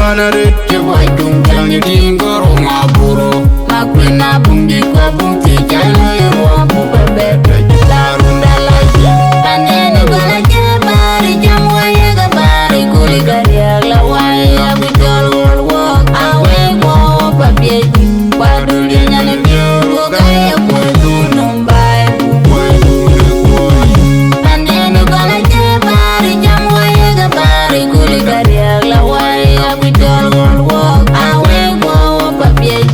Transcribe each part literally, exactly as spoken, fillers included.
Ana rit cï bɔc tuŋ cäŋ ë tim ke röŋ aburo. Ma kuën abum dït kɔ bum thii cä loi ruɔm ku bä bɛ̈t. La runda la cï panen ë gɔl acï bäär ë cam wayek ë bäär ë kul ë gäriäk la wai abï cɔl ɣöl wɔɔk awek guɔ wä papiec. Wadul diɛny an ë biöör wä ka ye kuöc dhun nöm baai. Panen ë gɔl acï bäär ë cam wayek ë bäär ë kul ë gäriäk la wai abï cɔl ɣöl wɔɔk awek guɔ wä papiec.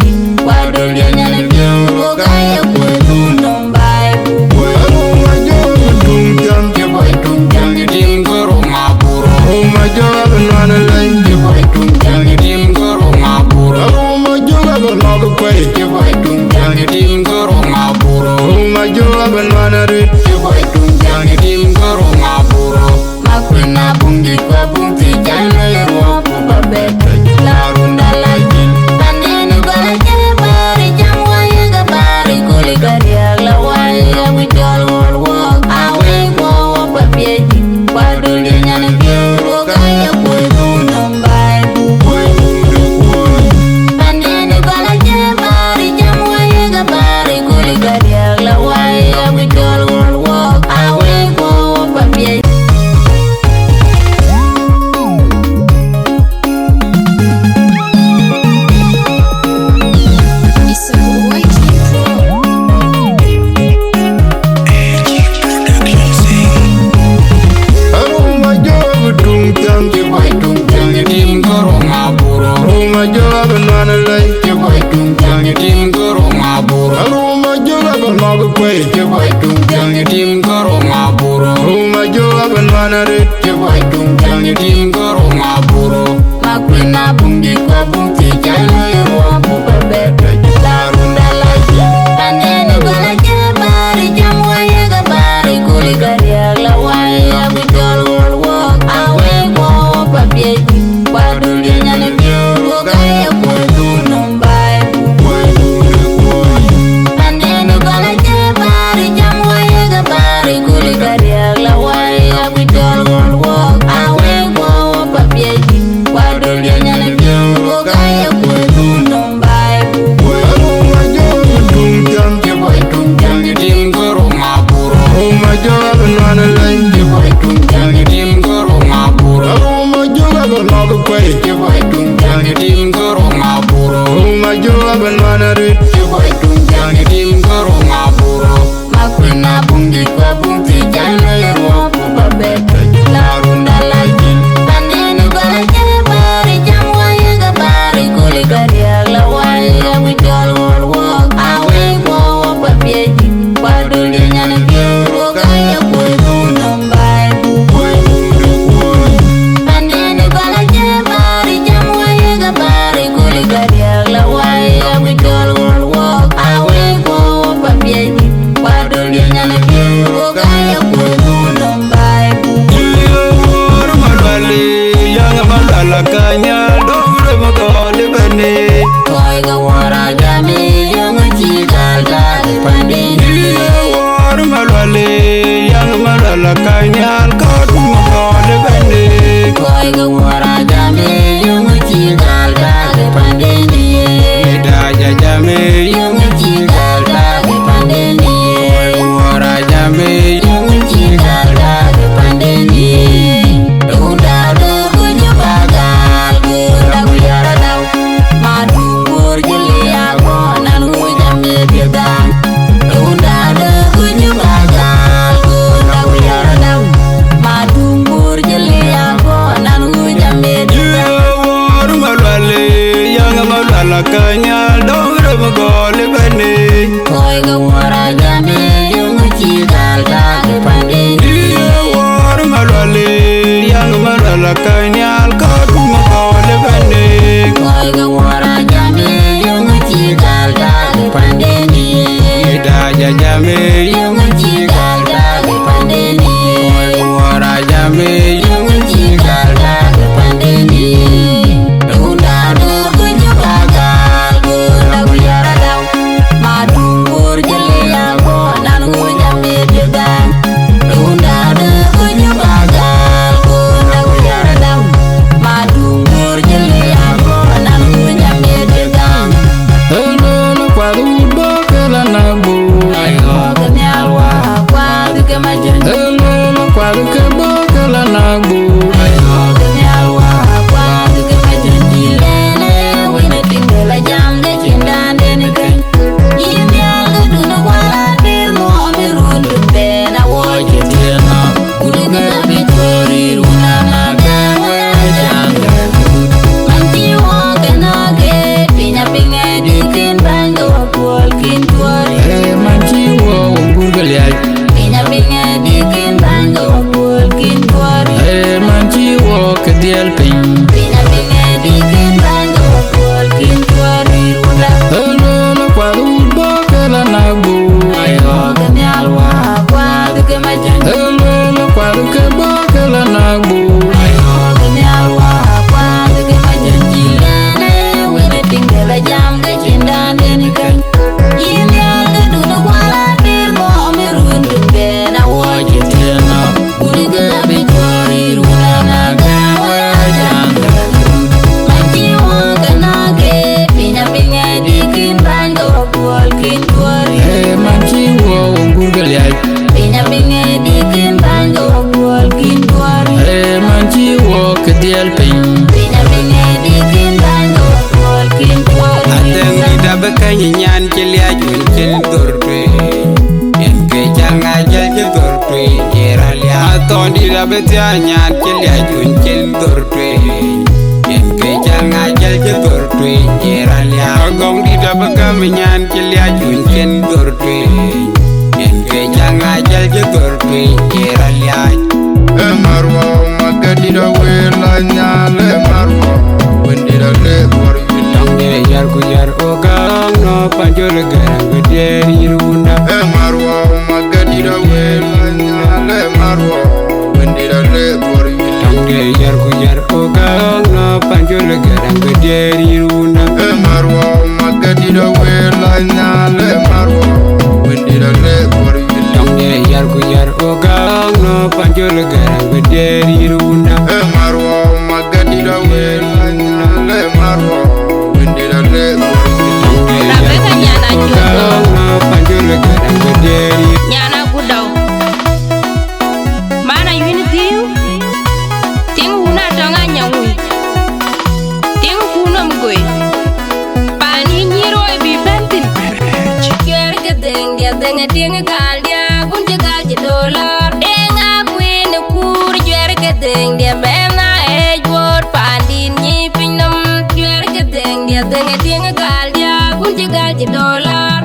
Wadul diɛny an ë biöör wä ka ye kuöc dhun nöm baai. Arum ajɔk ë tuŋ cäŋ cï bɔc tuŋ cäŋ ë tim ke röŋ aburo. Arum ajɔk ë nuan ë lɛny cï bɔc tuŋ cäŋ ë tim ke röŋ aburo. Arum ajɔk ë nɔk ë kuɛi cï bɔc tuŋ cäŋ ë tim ke röŋ aburo. Arum ajɔk ë nuan ë rit cï bɔc tuŋ cäŋ ë tim ke röŋ aburo. Ma kuën abum dït kɔ bum thii cä loi ruɔm ku bä bɛ̈t. La runda la cï panen ë gɔl acï bäär ë cam wayek ë bäär ë kul ë gäriäk la wai abï cɔl ɣöl wɔɔk awek guɔ wä papiec. Wadul diɛny an ë biöör wä ka ye kuöc dhun nöm baai. Panen ë gɔl acï bäär ë cam wayek ë bäär ë kul ë gäriäk la wai abï cɔl ɣöl wɔɔk awek guɔ wä papiec. Arum ajɔk ë tuŋ cäŋ cï bɔc tuŋ cäŋ ë tim ke röŋ aburo. Arum ajɔk ë nuan ë lɛny cï bɔc tuŋ cäŋ ë tim ke röŋ aburo. Arum ajɔk ë nɔk ë kuɛi cï bɔc tuŋ cäŋ ë tim ke röŋ aburo. Arum ajɔk ë nuan ë rit cï bɔc tuŋ cäŋ ë tim ke röŋ aburo. Ma kuën abum dït kɔ bum thii cä loi ruɔm ku bä bɛ̈t. La runda la cï panen ë gɔl acï bäär ë cam wayek ë bäär ë kul ë gäriäk la wai abï cɔl ɣöl wɔɔk awek guɔ wä papiec. Wadul diɛny an ë biöör wä ka ye kuöc dhun nöm baai. Panen ë gɔl acï bäär ë cam wayek ë bäär ë kul ë gäriäk la wai abï cɔl ɣöl wɔɔk awek guɔ wä papiec. Wadul diɛny an ë biöör wä ka ye kuöc dhun nöm baai. Arum ajɔk ë tuŋ cäŋ cï bɔc tuŋ cäŋ ë tim ke röŋ aburo. Arum ajɔk ë nuan ë lɛny cï bɔc tuŋ cäŋ ë tim ke röŋ aburo. Arum ajɔk ë nɔk ë kuɛi cï bɔc tuŋ cäŋ ë tim ke röŋ aburo. Arum ajɔk ë nuan ë rit cï bɔc tuŋ cäŋ ë tim ke röŋ aburo. Ma kuën abum dït kɔ bum thii cä loi ruɔm ku bä bɛ̈t. La runda la cï panen ë gɔl acï bäär ë cam wayek ë bäär ë kul ë gäriäk la wai abï cɔl ɣöl wɔɔk awek guɔ wä papiec. Wadul diɛny an ë biöör wä ka ye kuöc dhun nöm baai. Panen ë gɔl acï bäär ë cam wayek ë bäär ë kul ë gäriäk la wai abï cɔl ɣöl wɔɔk awek guɔ wä papiec. Wadul diɛny an ë biöör wä ka ye kuöc dhun nöm baai. Wuɔɔr Malual, yäŋ Malual akanyal dɔm rem gɔl ëbɛ̈n. Kɔc ke Wuɔɔr Ajam ë yöŋ cï gäl tak ë panden. Wuɔɔr Malual, yäŋ Malual akanyal ka dum gɔl ëbɛ̈n. Kɔc ke Wuɔɔr Ajam ë yöŋ cï gäl tak ë panden. Dac Ajam ë yöŋ cï gäl tak ë panden. Kɔc Wuɔɔr Ajam ë yöŋ cï gäl tak ë panden. Runda döör ku Juba gäl, gunda ku yara dau. Ma duŋ bur jël ya kɔn an ku jam ye piɛth dan. Runda döör ku Juba gäl, gunda ku yara dau. Ma duŋ bur jël ya kɔn an ku jam ye piɛth dan. Wuɔɔr Malual, yäŋ Malual akanyal dɔm rem gɔl ëbɛ̈n. Kɔc ke Wuɔɔr Ajam ë yöŋ cï gäl tak ë panden. Wuɔɔr Malual, yäŋ Malual akanyal ka dum gɔl ëbɛ̈n. Kɔc ke Wuɔɔr Ajam ë yöŋ cï gäl tak ë panden. Dac Ajam ë yöŋ cï gäl tak ë panden. Kɔc Wuɔɔr Ajam ë yöŋ cï gäl tak ë panden. Runda döör ku Juba gäl, gunda ku yara dau. Ma duŋ bur jël Bï käny nyan cï liac wën cïn dhor tueŋ. Yen ke cäŋ ajël cï dhor tueŋ, ye raan liac. Athɔ̈ndït abï thiäŋ nyan cï liac wën cïn dhor tueŋ. Yen ke cäŋ ajël cï dhor tueŋ, ye raan liac. Agɔŋdït abï gäm nyan cï liac wën cïn dhor tueŋ. Yen ke cäŋ ajël cï dhor tueŋ, ye raan liac. Ë marwɔ, magadït awël la nyal, ë marwɔ, wëndït alëk wär yïn. Tɔŋ de yär ku yär, o gäŋ nɔ Panjol Gäräŋ bï diɛɛr yïn wunda. Ë marwɔ, magadït awël la nyal, ë marwɔ, wëndït alëk wär yïn. Tɔŋ de yär ku yär, o gäŋ nɔ Panjol Gäräŋ bï diɛɛr yïn wunda. Ë marwɔ, magadït awël la nyal, ë marwɔ, wëndït alëk wär yïn. Tɔŋ de yär ku yär, o gäŋ nɔ Panjol Gäräŋ bï diɛɛr yïn wunda. Ë marwɔ, magadït awël la nyal, ë marwɔ, wëndït alëk wär yïn. Tɔŋ de yär ku yär, o gäŋ nɔ Panjol Gäräŋ bï diɛɛr yïn. Nyan Agudau. Man Ayuïn Dhiu. Tiŋ wun Atɔŋ Anyaŋui. Tiŋ kun nɔm goi. Pan yïn nyïïr woi bï bɛ̈n thïn. Cuɛr ke dheŋ diɛt dheŋ ë tiŋ gal diäk, wun cï gal cï dolar. Deŋ akuën ë kuur, cuɛr ke dheŋ diɛt bɛ̈n na ëc buɔɔt pandït nyi piny nɔm. Cuɛr ke dheŋ diɛt dheŋ ë tiŋ gal diäk, wun cï gal cï dolar.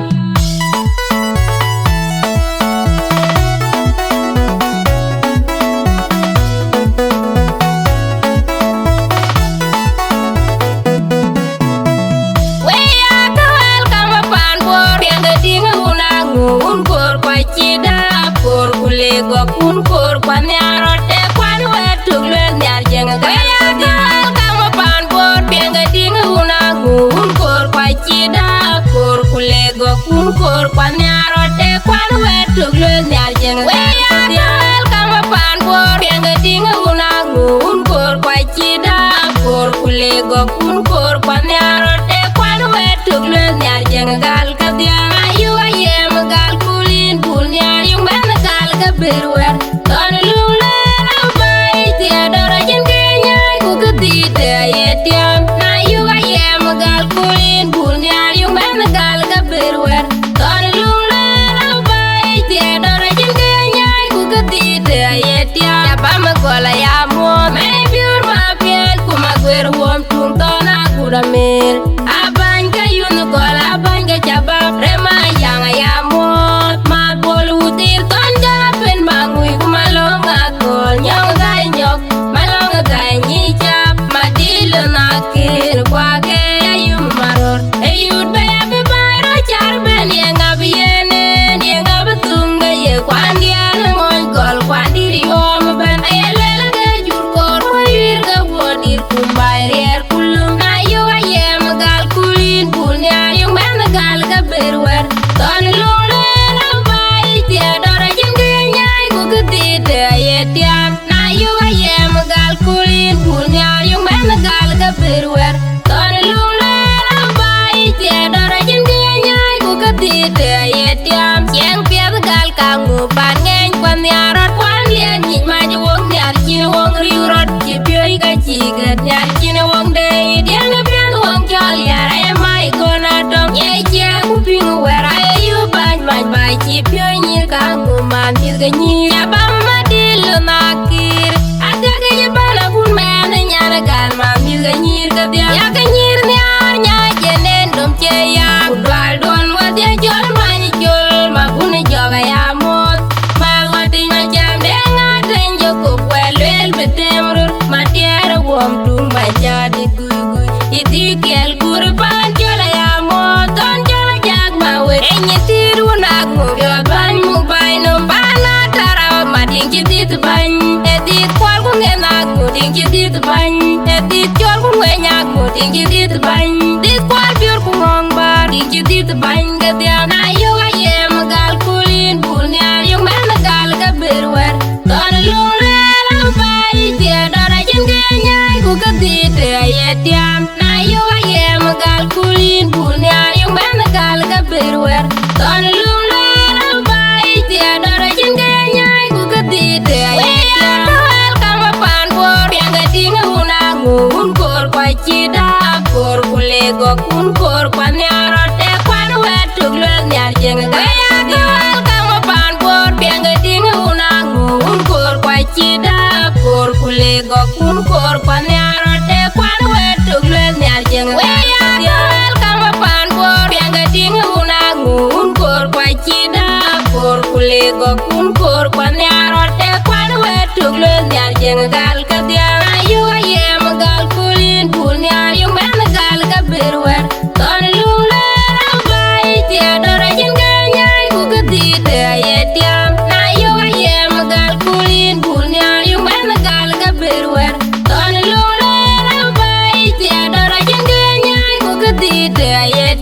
Wëi ya ke welcome pan Bor, piɛŋ de tiŋ wun aŋu, wun koor kua cï dap, koor ku le gɔk, wun koor kua nhiar rɔt, te kuan wɛ̈t tuk lueth nhiar cieŋ. Wëi ya ke welcome pan Bor, piɛŋ de tiŋ wun aŋu, wun koor kua cï dap, koor ku le gɔk, wun koor kua nhiar rɔt, te kuan wɛ̈t tuk lueth nhiar cieŋ. Wëi ya ke welcome pan Bor, piɛŋ de tiŋ wun aŋu, wun koor kua cï dap, koor ku le gɔk, wun koor kua nhiar rɔt, te kuan wɛ̈t tuk lueth nhiar cieŋ. Gal kedhie, ayuk ayem gal kulin bul nhiar, yuk mɛnh gal ke bër wɛ̈t. Thɔn luŋ lɛɛr abai thiëëdɔr acïn kë nyai, ku kë dhiit ë aye tiam. Na yuk ayem gal kulin bul nhiar, yuk mɛnh gal ke bër wɛ̈t. Thɔn luŋ lɛɛr abai thiëëdɔr acïn kë nyai, ku kë dhiit ë aye tiam. Ya bam ë gɔl aya muɔɔth, mɛi biöör ma piɛl, ku ma guër wuɔm tuŋ thɔn agut amëër. Abäny ke yunh gɔl, abäny ke cabap, rem ayaŋ aya muɔɔth. Ma bol wuthir thɔn jɔl apen ma ŋuc, ku ma lɔŋ akööl nyɔŋ gäi nyɔk, ma lɔŋ gäi nyic cap, ma dil lon akëër kuake ayum maror. E yut bɛ̈ abï baai rɔt car bɛ̈n, ye ŋa bï yen en, ye ŋa bï thuŋ ke ye kuandiɛn ŋɔny gɔl, kuandït yuɔɔm ëbɛ̈n. Aye luel ke jur koor wä yuiir ke wuɔɔr dït kum baai riɛɛr. Kulum na yök ayem gal kulin bul nhiar, yök mɛnh gal ke bër wɛ̈t. Thɔn luŋ lɛɛr abai thiëëdɔr acïn kë nyai, ku kë dhiit ë aye tiam. Na yök ayem gal kulin bul nhiar, yök mɛnh gal ke bër wɛ̈t. Thɔn luŋ lɛɛr abai thiëëdɔr acïn kë nyai, ku kë dhiit ë aye tiam. Ciɛɛŋ piɛth gal kaŋu pan ŋɛny kuan nhiar rɔt, kuan liɛɛt nyic mac wok nhiar cïn wok riu rɔt. Cï piööc ka cï gɛ̈t nhial cïn wok dei, diɛŋ ë piɛth wok cɔl yar ë mai kɔn atɔŋ. Ye ciɛɛŋ ku piŋ wɛ̈r aye yöök bäny mac baai, cï piööc nyïïr kaŋ ku man mïth ke nyïïr. Ca bam madïl lon akïr, athiäk yic ëbɛ̈n akun mɛɛn ë nyan ë gal man mïth ke nyïïr kedhie. Yakë nyïïr nhiaar nyac yen en dom cie ya, ku dual duɔn wädhie cɔl many col, ma bun jɔk aya muɔɔth. Mal ŋɔ̈t tïc macam de ŋaat tëny Jakop, wɛ̈t lueel bï them röt, ma tiɛɛr ë wuɔm tuŋ bäny ca dït guic guic. Yï dhil kiɛl kur pan cɔl aya muɔɔth, thɔn cɔl ajak ma wet. Ë nyin tiit wun ak ŋö, piɔ̈ɔ̈th bäny muk bäny nɔm, pan a tär awäc ma tiŋ cï dhith bäny. Ë dhith kuɔl ku ŋen ak ŋö, tiŋ cï dhith bäny. Ë dhith cɔl ku ŋueny ak ŋö, tiŋ cï dhith bäny. Dhith kuɔl biör ku ŋɔ̈ŋ bäär, tiŋ cï dhith bäny kedhie. Na yök ayem gal kulin bul nhial, yök mɛnh gal ke bër wɛ̈t. Thɔn luŋ lueel abai thiëëdɔr acïn kë nyai, ku kë dhiit ë aye tiam. Na yök ayem gal kulin bul nhial, yök mɛnh gal ke bër wɛ̈t. Thɔn luŋ lueel abai thiëëdɔr acïn kë nyai, ku kë dhiit ë aye tiam. Wëi ya ke welcome pan Bor, piɛŋ ke tiŋ wun aŋu, wun koor kua cï dap, koor ku le gɔk, wun koor kua nhiar rɔt.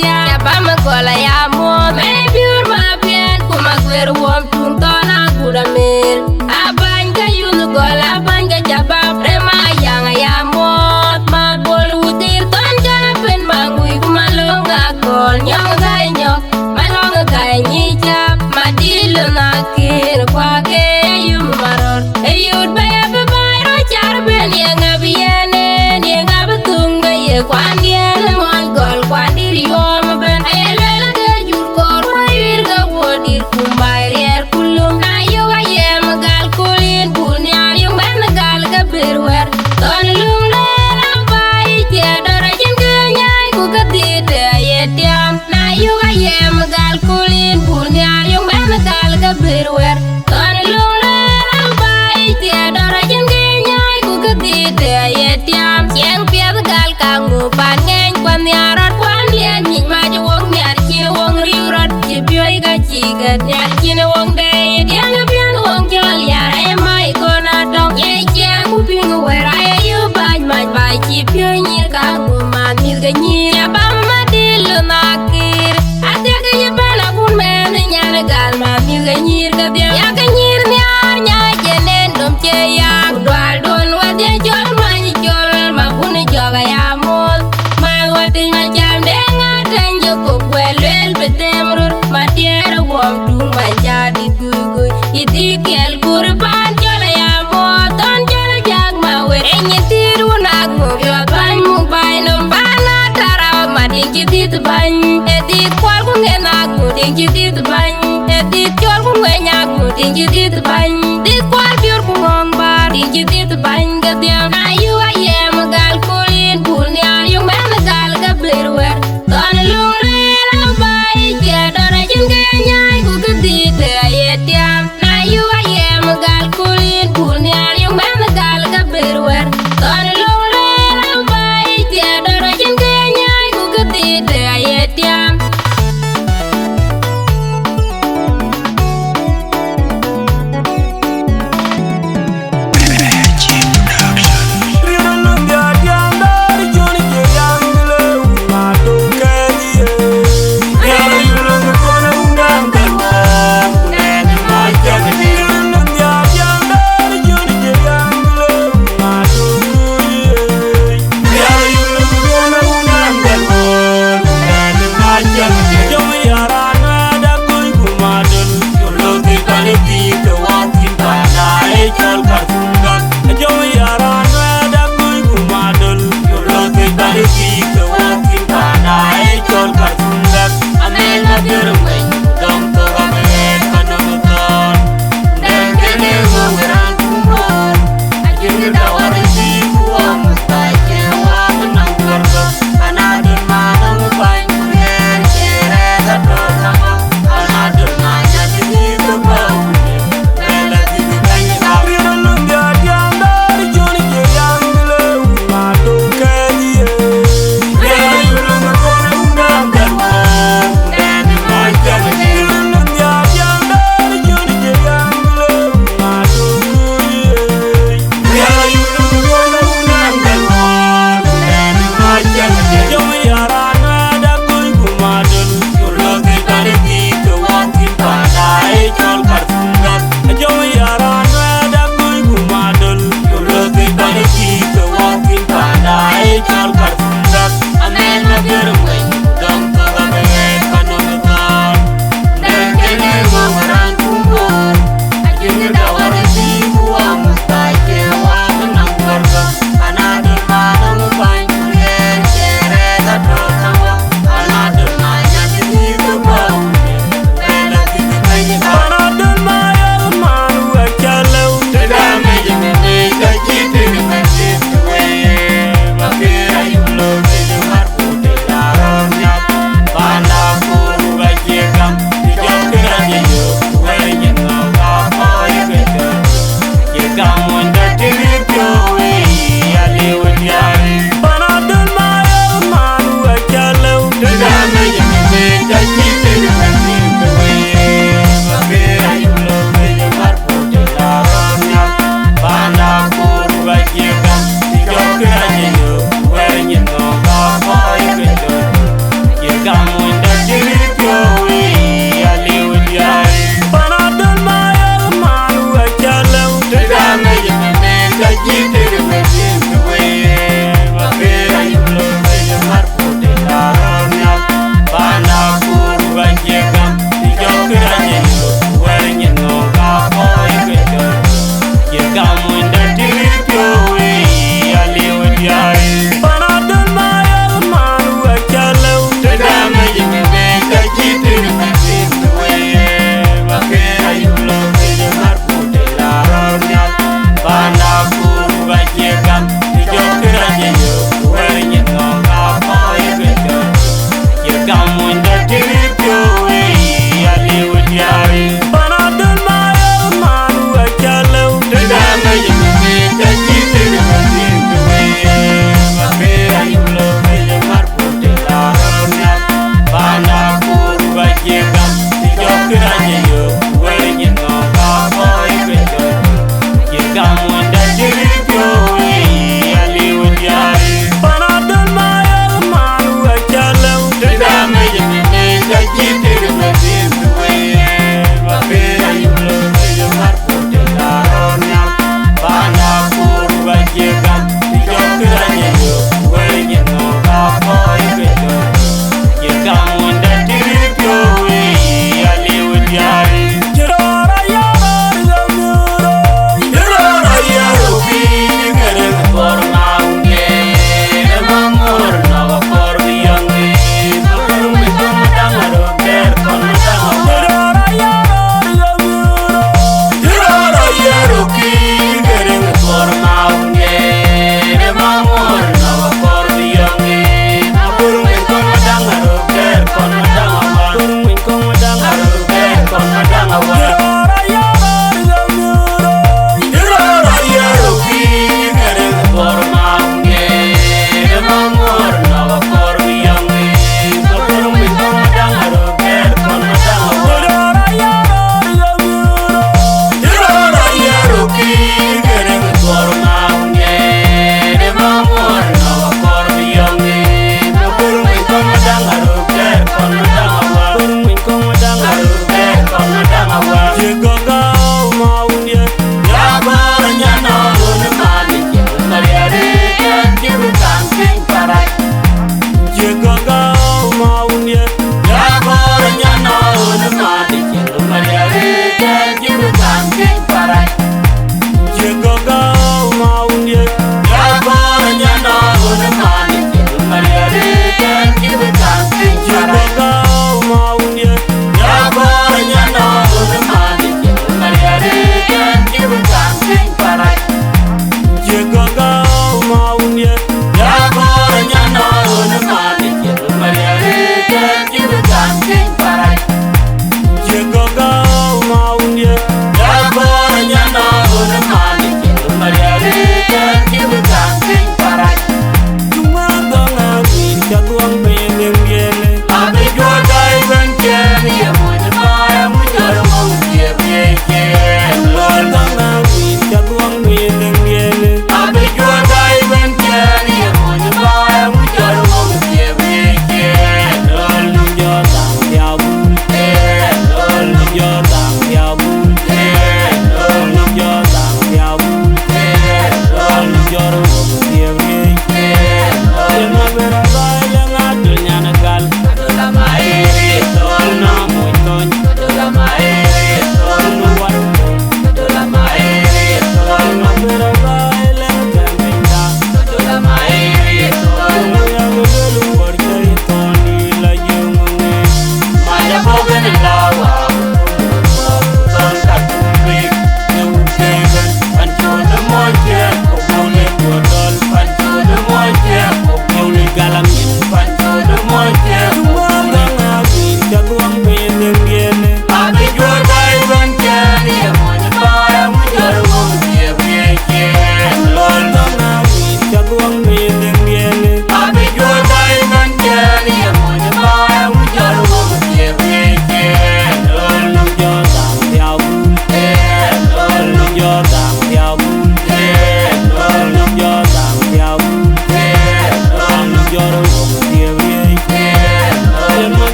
Tiam, ya bam gɔl aya muɔ̈th, me biur ma biɛn, ku ma guer wuɔm tuŋ thɔn agut amir. Abany ke yunh gɔl, abany ke cabab, rem ayaŋ aya muɔ̈th. Ma bol wutir thɔn jɔl apen ma ŋui, ku ma löŋ akɔl, nyɔŋ gai nyɔk, ma lɔŋ gai nyi cap, ma dil na kir, kua ke yum maror. Ë yut ba ya bi bai rɔ car ben, ye ŋa bi yen en, ye ŋa bi thuŋ ke ye kuandiɛn muɔny gɔl, kuandir yuɔm ben. Aye luel ke jur kor, wä yuir ke wuɔt dir kum bai riɛr kulum. Na yök ayem gal kulin bun nhiar, yök ben gal ke bir wɛr. Thɔn lum de raba icie dɔr acin ke nyai ku ke dhit de aye tiam. Na yök ayem gal kulin bun nhiar, yök ben gal ke bir wɛr. Thɔn luŋ rɛɛr aba icie dɔr acin ke nyai ku ke dhit de aye tiam. Ciɛŋ piɛth gal ka ŋu pan ŋeny kuan nhiar rɔt kuan liɛɛc nyic mac woŋ nhiar cin woŋ riu rɔt ci piöc ka ci gɛt nhiar cin woŋ de ye diɛŋ piɛth woŋ cɔl yar aye mai kon atɔŋ. Ye ciɛŋ ku piŋ wɛr aye yu bac mac bac ci piöc nyir ka ŋu man mith ke nyir. Ya bam ma dil lu na kir. Athiek ke ye ben akun mɛn nyan gal ma mith ke nyir ke dhiam. Ya ke nyir nhiar nya jenen dom ce ya. Dual don wa de jol ma ni jol ma kun jog ya mol. Ma wa tin ma jam de nga tan je ko gwel wel betem rur. Ma tier wom du ma ja di gui gui. Idi kel kurban jol ya mo ton jol jak ma we. Enyi tiru na go yo ban mu bai no bana tara ma ding ci dit ban. E dit kwal ku ngen na go ding ci dit ban. E dit jol ku ngen ya go ding ci dit ban. Dit kwal biur ku ngong bar ding ci dit ban ke dia. Na yu ayem gal kulin bun ya yu men gal ke bir wer. Thɔn luŋ rɛɛr aba icie dɔr acin ke nyai ku ke dhit de aye tiam. Na yök ayem gal kulin bun nhiar yök ben gal ke bir wɛr. Thɔn luŋ rɛɛr aba icie dɔr acin ke nyai ku ke dhit de aye tiam.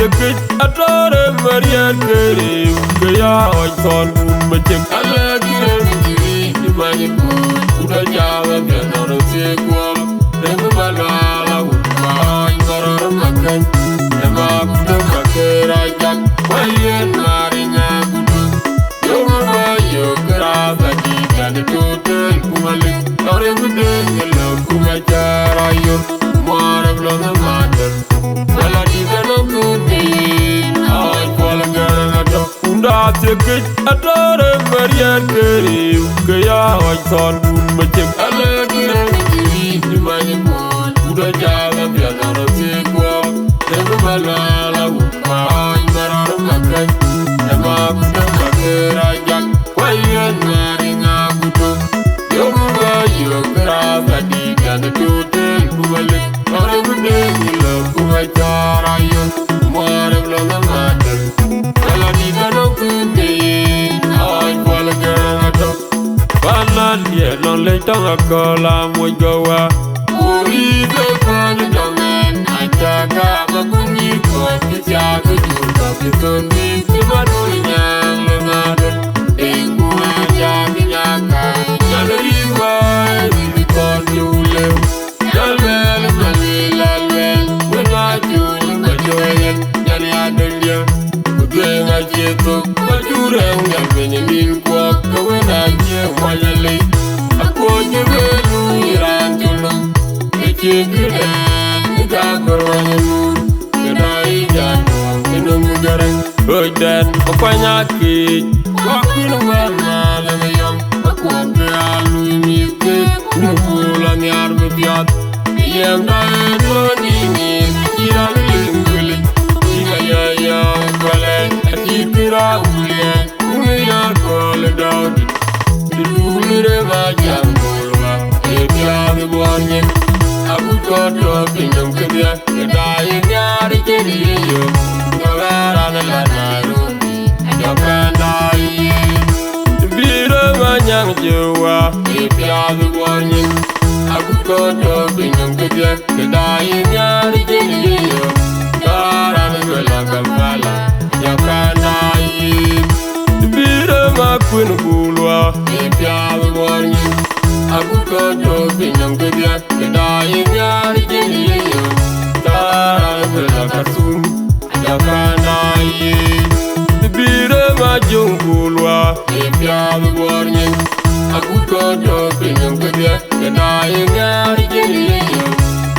Këc atɔ̈r ë Mariɛt ke riëëu, ke ya ɣɔc thɔn kun macek. Alɛ̈k rem cï riëëc cï bäny kuc, ku tɔ caath apiɛth nɔn ë thiëëk guɔ̈p. Rem bä luaal awut bä ɣɔc bä rɔt makäny, ë bä ku tɔ bä ke rac jak, wä yen Mari nya ku tɔ. Yöŋ bä yök rath adït, an, ë tɔ̈ tëël ku Malik, lɔ rem bï dëëc ke lëu ku bä cä rɔt yök, muɔɔr ë lɔ ë madäl. Wala dït anɔŋ kut ke yen, aa ɣɔc puɔl gäär ë atɔ̈. Kunda thiëk këc atɔ̈r ë Mariɛt ke riëëu, ke ya ɣɔc thɔn kun macek. Alɛ̈k rem cï riëëc cï bäny kuc, ku tɔ caath apiɛth nɔn ë thiëëk guɔ̈p. Rem bä luaal awut bä ɣɔc bä rɔt makäny, ë bä ku tɔ bä ke rac jak, wä yen Mari nya ku tɔ. Yöŋ bä yök rath adït, an, ë tɔ̈ tëël ku Malik, lɔ rem bï dëëc ke lëu ku bä cä rɔt yök, muɔɔr ë lɔ ë madäl. Wala dït anɔŋ kut ke yen, aa ɣɔc puɔl gäär ë atɔ̈. Panan ye nɔn lec tɔŋ akɔ̈l amuc gɔwa. Ku riëëth ë pän tɔŋ ɛn, acä ka bä kuny yï kɔ̈k cï thiaak ë jur kɔ̈k cï thon bï cï bä nu nyaŋ ë madäl. Ëŋ ku acä kï nyaŋ ka, nyan rïïu bä rïïu kɔn cï wu lëu. Jal lueel, ma lueel, la lueel, wën ma cul, ma cuɛɛl, nyan ya döŋdiɛ̈. Ku tueŋ acie thök, ma cul rɛ̈ŋ, nyan Benjamin kuɔk, ke wën acie muɔny alei. Akuɔc cï lueel, luui raan cï lɔ, ke cie këdɛn, ke ka ke ruɔny ë nuur, ke na yï jat, ke nöm gärɛ̈ŋ. Röcdɛn ë kuany akiic, ku akuïn wɛ̈ɛ̈r mal ë yɔm, akuɔ̈k bï aa luui mïth keek, ku bï la nhiaar bï piath. Yɛn bä ë duɔ̈ɔ̈r nïïm yic, cï raan ë lëŋ wëlic, cï ka yɔ̈ɔ̈c yɔ̈ɔ̈k ë kuɛlɛɛc, acït kë raan wël yɛn, ku ŋic raan kööl ë dɔ̈ɔ̈rdït. Të duööl rem aa jam bol wä, ee piath ë buɔɔr nyin, agut kɔ̈k tɔ̈ piny nɔm kedhie. Ke daai nhiaar cïn yï yök, jɔ bɛ raan la Nairobi, jɔ bɛ daai yï. Të bï rem anyaŋ jëwa, bï piath ë guɔ̈ɔ̈r nyin, agut kɔ̈k tɔ̈ piny nɔm kedhie. Ke daai nhiaar cïn yï yök, jɔ raan bɛ la Kampala, jɔ bɛ daai yï. Të bï rem akuën bul wä, bï piath ë guɔ̈ɔ̈r nyin, agut kɔ̈k tɔ̈ piny nɔm kedhie. Ke daai nhiaar cïn yï yök, thaar raan bï la Khartoum, jɔ bɛ daai yï. Të bï rem ajöŋ bul wä, bï piath ë guɔ̈ɔ̈r nyin, agut kɔ̈k tɔ̈ piny nɔm kedhie. Ke daai nhiaar cïn yï yök,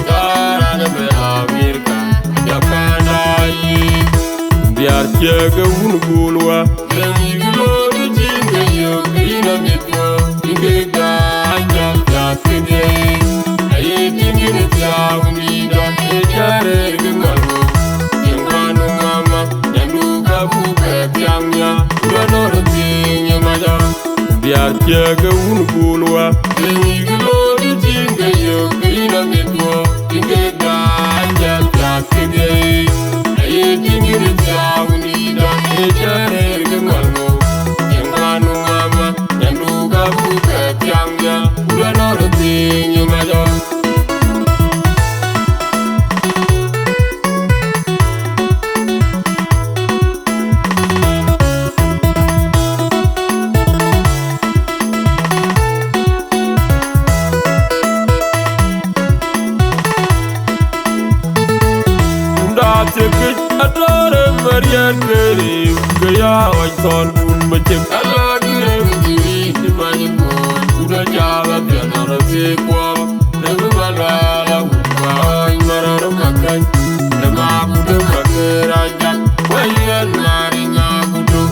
thaar raan bï la Amerika, jɔ bɛ daai yï. Diäär ciëk ë wun bul wä. Lëŋ yïk looi cïn ke yök, ke yïn amit. Yïn kek daai jam piath kedhie, aye tïŋ yïn ë thiaak nïïm dɔ̈, ë cä rëër ke ŋɔl ŋö. Yïn man ë mama, nyandu ka buk bɛ thiaŋ nia, ku dɔ̈ nɔn röt thiëëny ë mac aa. Diäär ciëk ë wun bul wä. Lëŋ yïk looi cïn ke yök, ke yïn amit guɔ, yïn kek daai jam piath kedhie, aye tïŋ yïn ë thiaak nïïm dɔ̈, ë cä rëër ke ŋɔl ŋö. Yïn man ë mama, nyandu ka buk bɛ thiaŋ nia, ku dɔ̈ nɔn röt thiëëny ë mac aa. Kunda thiëk këc atɔ̈r ë Mariɛt ke riëëu, ke ya ɣɔc thɔn kun macek. Ala kï rem cï riëëc cï bäny kuɔɔny, ku tɔ caath apiɛth nɔn ë thiëëk guɔ̈p. Rem bä luaal awut bä ɣɔc bä rɔt makäny, ë bä ku tɔ bä ke rac jak, wä yen Mari nya ku tɔ.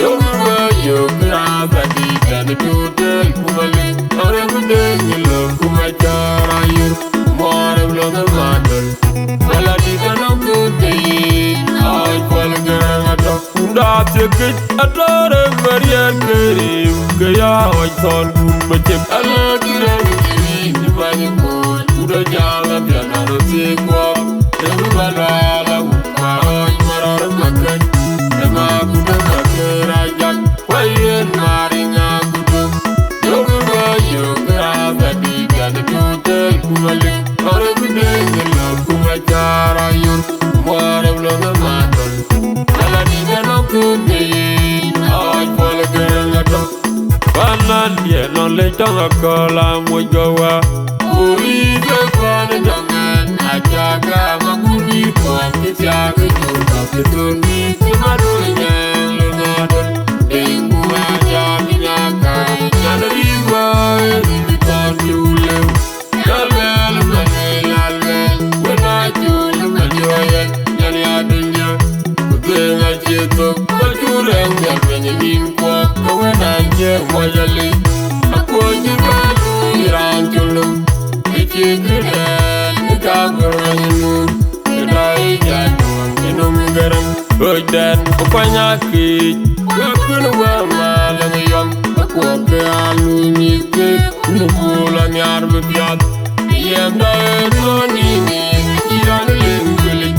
Yöŋ bä yök rath adït, an, ë tɔ̈ tëël ku Malik, lɔ rem bï dëëc ke lëu ku bä cä rɔt yök, muɔɔr ë lɔ ë madäl. Wala dït anɔŋ kut ke yen, aa ɣɔc puɔl gäär ë atɔ̈. Kunda thiëk këc atɔ̈r ë Mariɛt ke riëëu, ke ya ɣɔc thɔn kun macek. Ala kï rem cï riëëc cï bäny kuɔɔny, ku tɔ caath apiɛth nɔn ë thiëëk guɔ̈p. Rem bä luaal awut bä ɣɔc bä rɔt makäny, ë bä ku tɔ bä ke rac jak, wä yen Mari nya ku tɔ. Yöŋ bä yök rath adït, an, ë tɔ̈ tëël ku Malik, lɔ rem bï dëëc ke lëu ku bä cä rɔt yök, muɔɔr ë lɔ ë madäl. Aŋa kɔl amuc gɔwa. Uri ke kɔn dɔŋɛn, acaga ma kuni kɔn, ke tiag jur ka ke tun ni ke ma dun nyɛn lo na dun. Dengu acaga nyaka, nyana riwa, e ni kɔn ju leu. Lalwel mane lalwel, wena jul mane wayen, nyani adunya. Kudwenga chito, kudureng ya kwenye nimkwa, kawena nye mwajali. Akwa jibalu iran chulu, ichi kuden, ikaguranyinu. Kedai jadwang, inum garang. Ojden, ukwanya kich, wakun wama lang yom, akwa ke alu ni ke, nukula nyar bibiat. Yenda etoni ni, iran lenguli,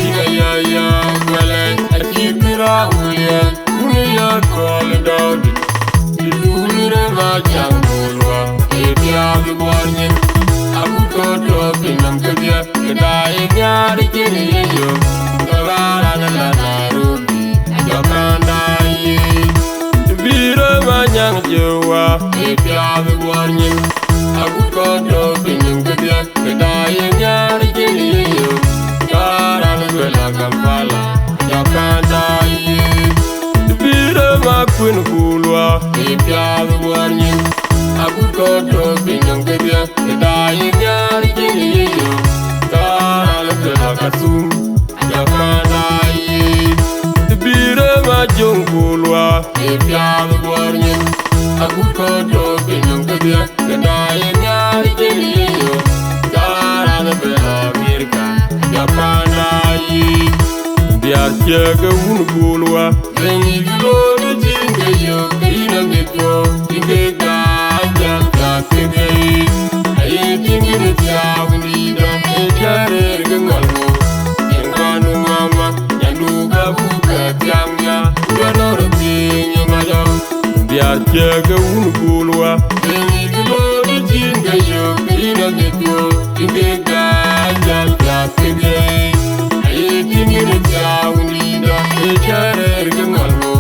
ina ya ya, wala, akikira ulia, unia kol dodi. Dudure ma jang bulwa, e piabi bornyin, aku koto pinam kedia. Kedai nyari kini yeyo, kebara na la Nairobi, ajapanda yi. Biro manyang jowa, e piabi bornyin. Aku koto pinyin kedia, kedai nyari kini yeyo, kebara na la Kampala, ajapanda yi. Biro ma kuin bulwa, e piabi bornyin. Aku koto pinyin kedia, kedai nyari kini yeyo, kebara na la Khartoum. Japana yi, bire ma jong bulwa. Ipial bornyin, aku koto pinyin kedia, kedai nyari kini yo. Dara na bela Amerika, Japana yi. Diar chege un bulwa. Beni dulori jinge yo, kina mitwo, jinge gaja, gaja kege. Aye jinge ni tiaw ni da, e jare ge ngalwo. Yenganu mama, nyandu gabu ke tiang ya, yano roti nyuma ya. Biar chege un bulwa. Beni dulori jinge yo, kina mitwo, jinge gaja, gaja kege. Aye jinge ni tiaw ni da, e jare ge ngalwo.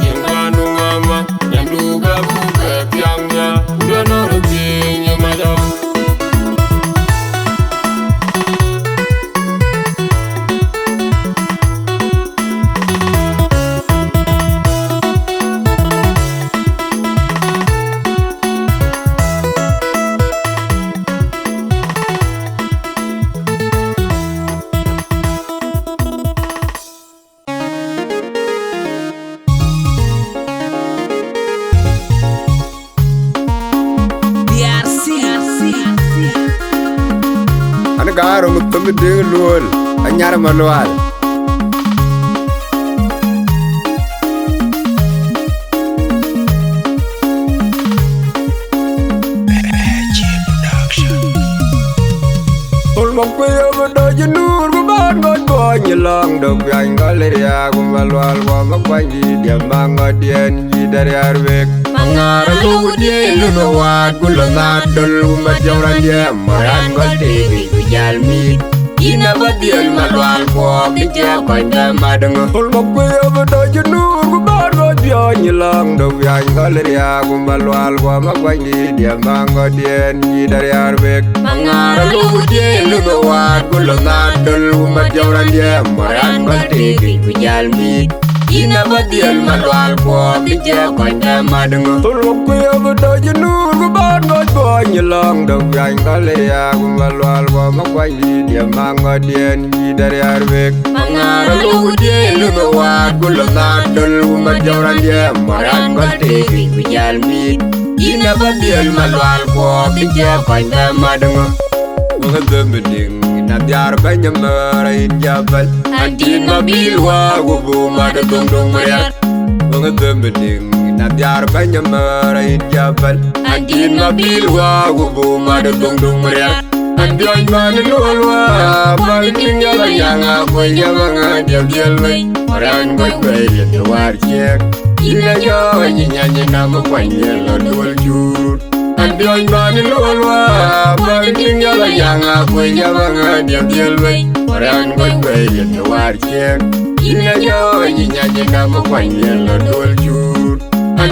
Yenganu mama, nyandu gabu ke tiang ya, yano roti nyuma ya. An gaar röŋ thöm dëŋ luöl, anyar malual. Ol ma kueyo bi dɔc nuur ku ban gɔc gɔny lɔŋ dök piany gɔl riaak ku ma lual guɔ ma kuany dït diɛm ma ŋɔt diɛn. Yï dɛ̈t riaar wek. Maŋar aluk diëël lun waat ku lɔ naat döl ku mat jɔŋ raan diɛɛm. Moran gɔl tëëk yic ku jäl miit. Yïn abä dhiël ma lual kuɔɔk kë cä kɔc bɛ mat ŋö. Thul ma kuëë abä dɔc nuur ku bäär gɔc biɔɔny lɔŋ dök wiany gɔl riaak ku ma lual guɔ ma kuany dït diɛm ma ŋɔt diɛn. Yï dɛ̈t riaar wek. Maŋar aluk diëël lun waat ku lɔ naat döl ku mat jɔŋ raan diɛɛm. Moran gɔl tëëk yic ku jäl miit. Yïn abä dhiël ma lual kuɔɔk kë cä kɔc bɛ mat ŋö. Thul wok kuëë abä dɔc nuur ku bäär gɔc gɔny lɔŋ dök wiany gɔl riaak ku ma lual guɔ ma kuany dït diɛm ma ŋɔt diɛn. Yï dɛ̈t riaar wek. Maŋar aluk diëël lun waat ku lɔ naat döl ku mat jɔŋ raan diɛɛm. Moran gɔl tëëk yic ku jäl miit. Yïn abä dhiël ma lual kuɔɔk kë cä kɔc bɛ mat ŋö. Wek dhëmbi diŋ, na dhiaar bɛ̈ny ëmɛ̈r ayïn jabal. An dït ma bil waak ku buk mat ë thoŋ döŋ rial. Wek dhëmbi diŋ, na dhiaar bɛ̈ny ëmɛ̈r ayïn jabal. An dït ma bil waak ku buk mat ë thoŋ döŋ rial. An biɔny man ë luɔl waak, bal tiŋ yal anyaŋ akuec yam aŋa diɛl dhiël wei. Moran gɔc bɛ̈i riɛth ë waar ciëëk. Yïn ë jɔ wec ë nyany ë nam ë kuany dhiël lɔ duöl cuut. An biɔny man ë luɔl waak, bal tiŋ yal anyaŋ akuec yam aŋa diɛl dhiël wei. Moran gɔc bɛ̈i riɛth ë waar ciëëk. Yïn ë jɔ wec ë nyany ë nam ë kuany dhiël lɔ duöl cuut.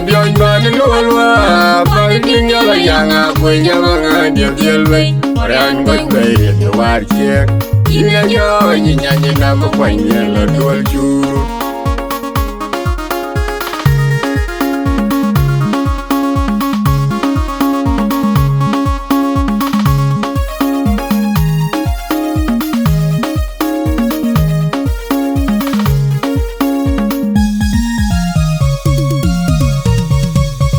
Biɔny bän luɔl wä, bän tïŋ yɔl ayaŋ akuëny, yam aŋa diɛl dhiɛl wei. Raan gɔc bɛ̈i riɛth ë wäär ciëër. Yïn ë jɔ, yïn nya, yïn nɔm ë kuany dhiɛl lɔ duɔl cuur.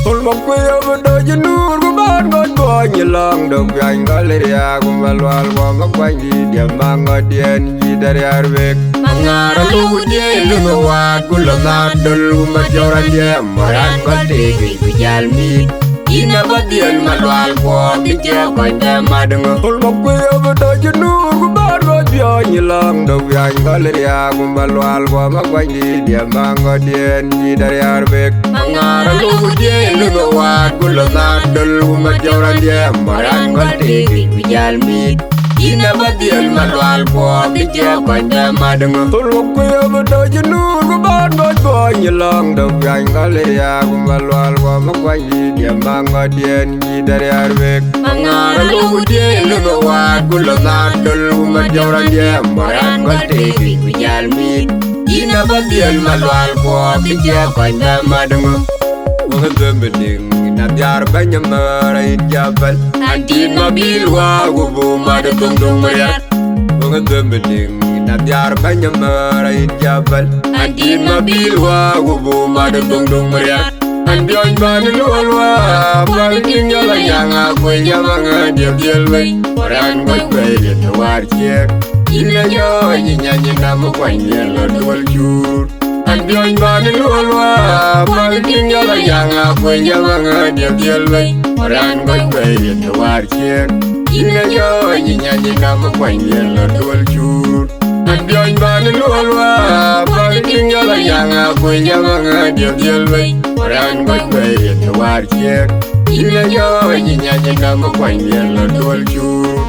Thul Makuëi abï döc ë nuur, ku bän gɔc gɔny ë lɔ̈ŋ de kuany gɔl ë riääk, ku Malual guɔ Makuany dït diɛ̈ maŋ ŋɔ̈t diɛn cï dɛ̈ riäär wek. Maŋaar alëu diëëc lëŋ ë waat, ku lɔ nhaar döl, ku Madiɔ̈ɔ̈r andiɛ̈m, raan gɔl tëëk yic ku jäl mïïth. Yïn abä dhiël Malual guɔ, bï jɛ kɔc bɛ mat ŋö. Thul Makuëi abï döc ë nuur, ku bän gɔc biɔny ë lɔ̈ŋ de kuany gɔl ë riääk, ku Malual guɔ Makuany dït diɛ̈ maŋ ŋɔ̈t diɛn cï dɛ̈ riäär wek. Maŋaar alëu diëëc lëŋ ë waat, ku lɔ nhaar döl, ku Madiɔ̈ɔ̈r andiɛ̈m, raan gɔl tëëk yic ku jäl mïïth. Yïn abä dhiël Malual guɔ, bï jɛ kɔc bɛ mat ŋö. Thul Makuëi abï döc ë nuur, ku bän gɔc gɔny ë lɔ̈ŋ de kuany gɔl ë riääk, ku Malual guɔ Makuany dït diɛ̈ maŋ ŋɔ̈t diɛn cï dɛ̈ riäär wek. Maŋaar alëu diëëc lëŋ ë waat, ku lɔ nhaar döl, ku Madiɔ̈ɔ̈r andiɛ̈m, raan gɔl tëëk yic ku jäl mïïth. Yïn abä dhiël Malual guɔ, bï jɛ kɔc bɛ mat ŋö. Wek dhëmbë diŋ, na dhiaar bɛ̈ny ëmär ayïn jabal. An tït Mabil wä, ku buk mat ë thoŋ döŋ riɛt. Wek dhëmbë diŋ, na dhiaar bɛ̈ny ëmär ayïn jabal. An tït Mabil wä, ku buk mat ë thoŋ döŋ riɛt. An biɔny bän luɔl wä, bän tïŋ yɔl ayaŋ akuëny, yam aŋa diɛl dhiɛl wei. Raan gɔc bɛ̈i riɛth ë wäär ciëër. Yïn ë jɔ, yïn nya, yïn nɔm ë kuany dhiɛl lɔ duɔl cuur. An biɔny bän luɔl wä, bän tïŋ yɔl ayaŋ akuëny, yam aŋa diɛl dhiɛl wei. Raan gɔc bɛ̈i riɛth ë wäär ciëër. Yïn ë jɔ, yïn nya, yïn nɔm ë kuany dhiɛl lɔ duɔl cuur. An biɔny bän luɔl wä, bän tïŋ yɔl ayaŋ akuëny, yam aŋa diɛl dhiɛl wei. Raan gɔc bɛ̈i riɛth ë wäär ciëër. Yïn ë jɔ, yïn nya, yïn nɔm ë kuany dhiɛl lɔ duɔl cuur.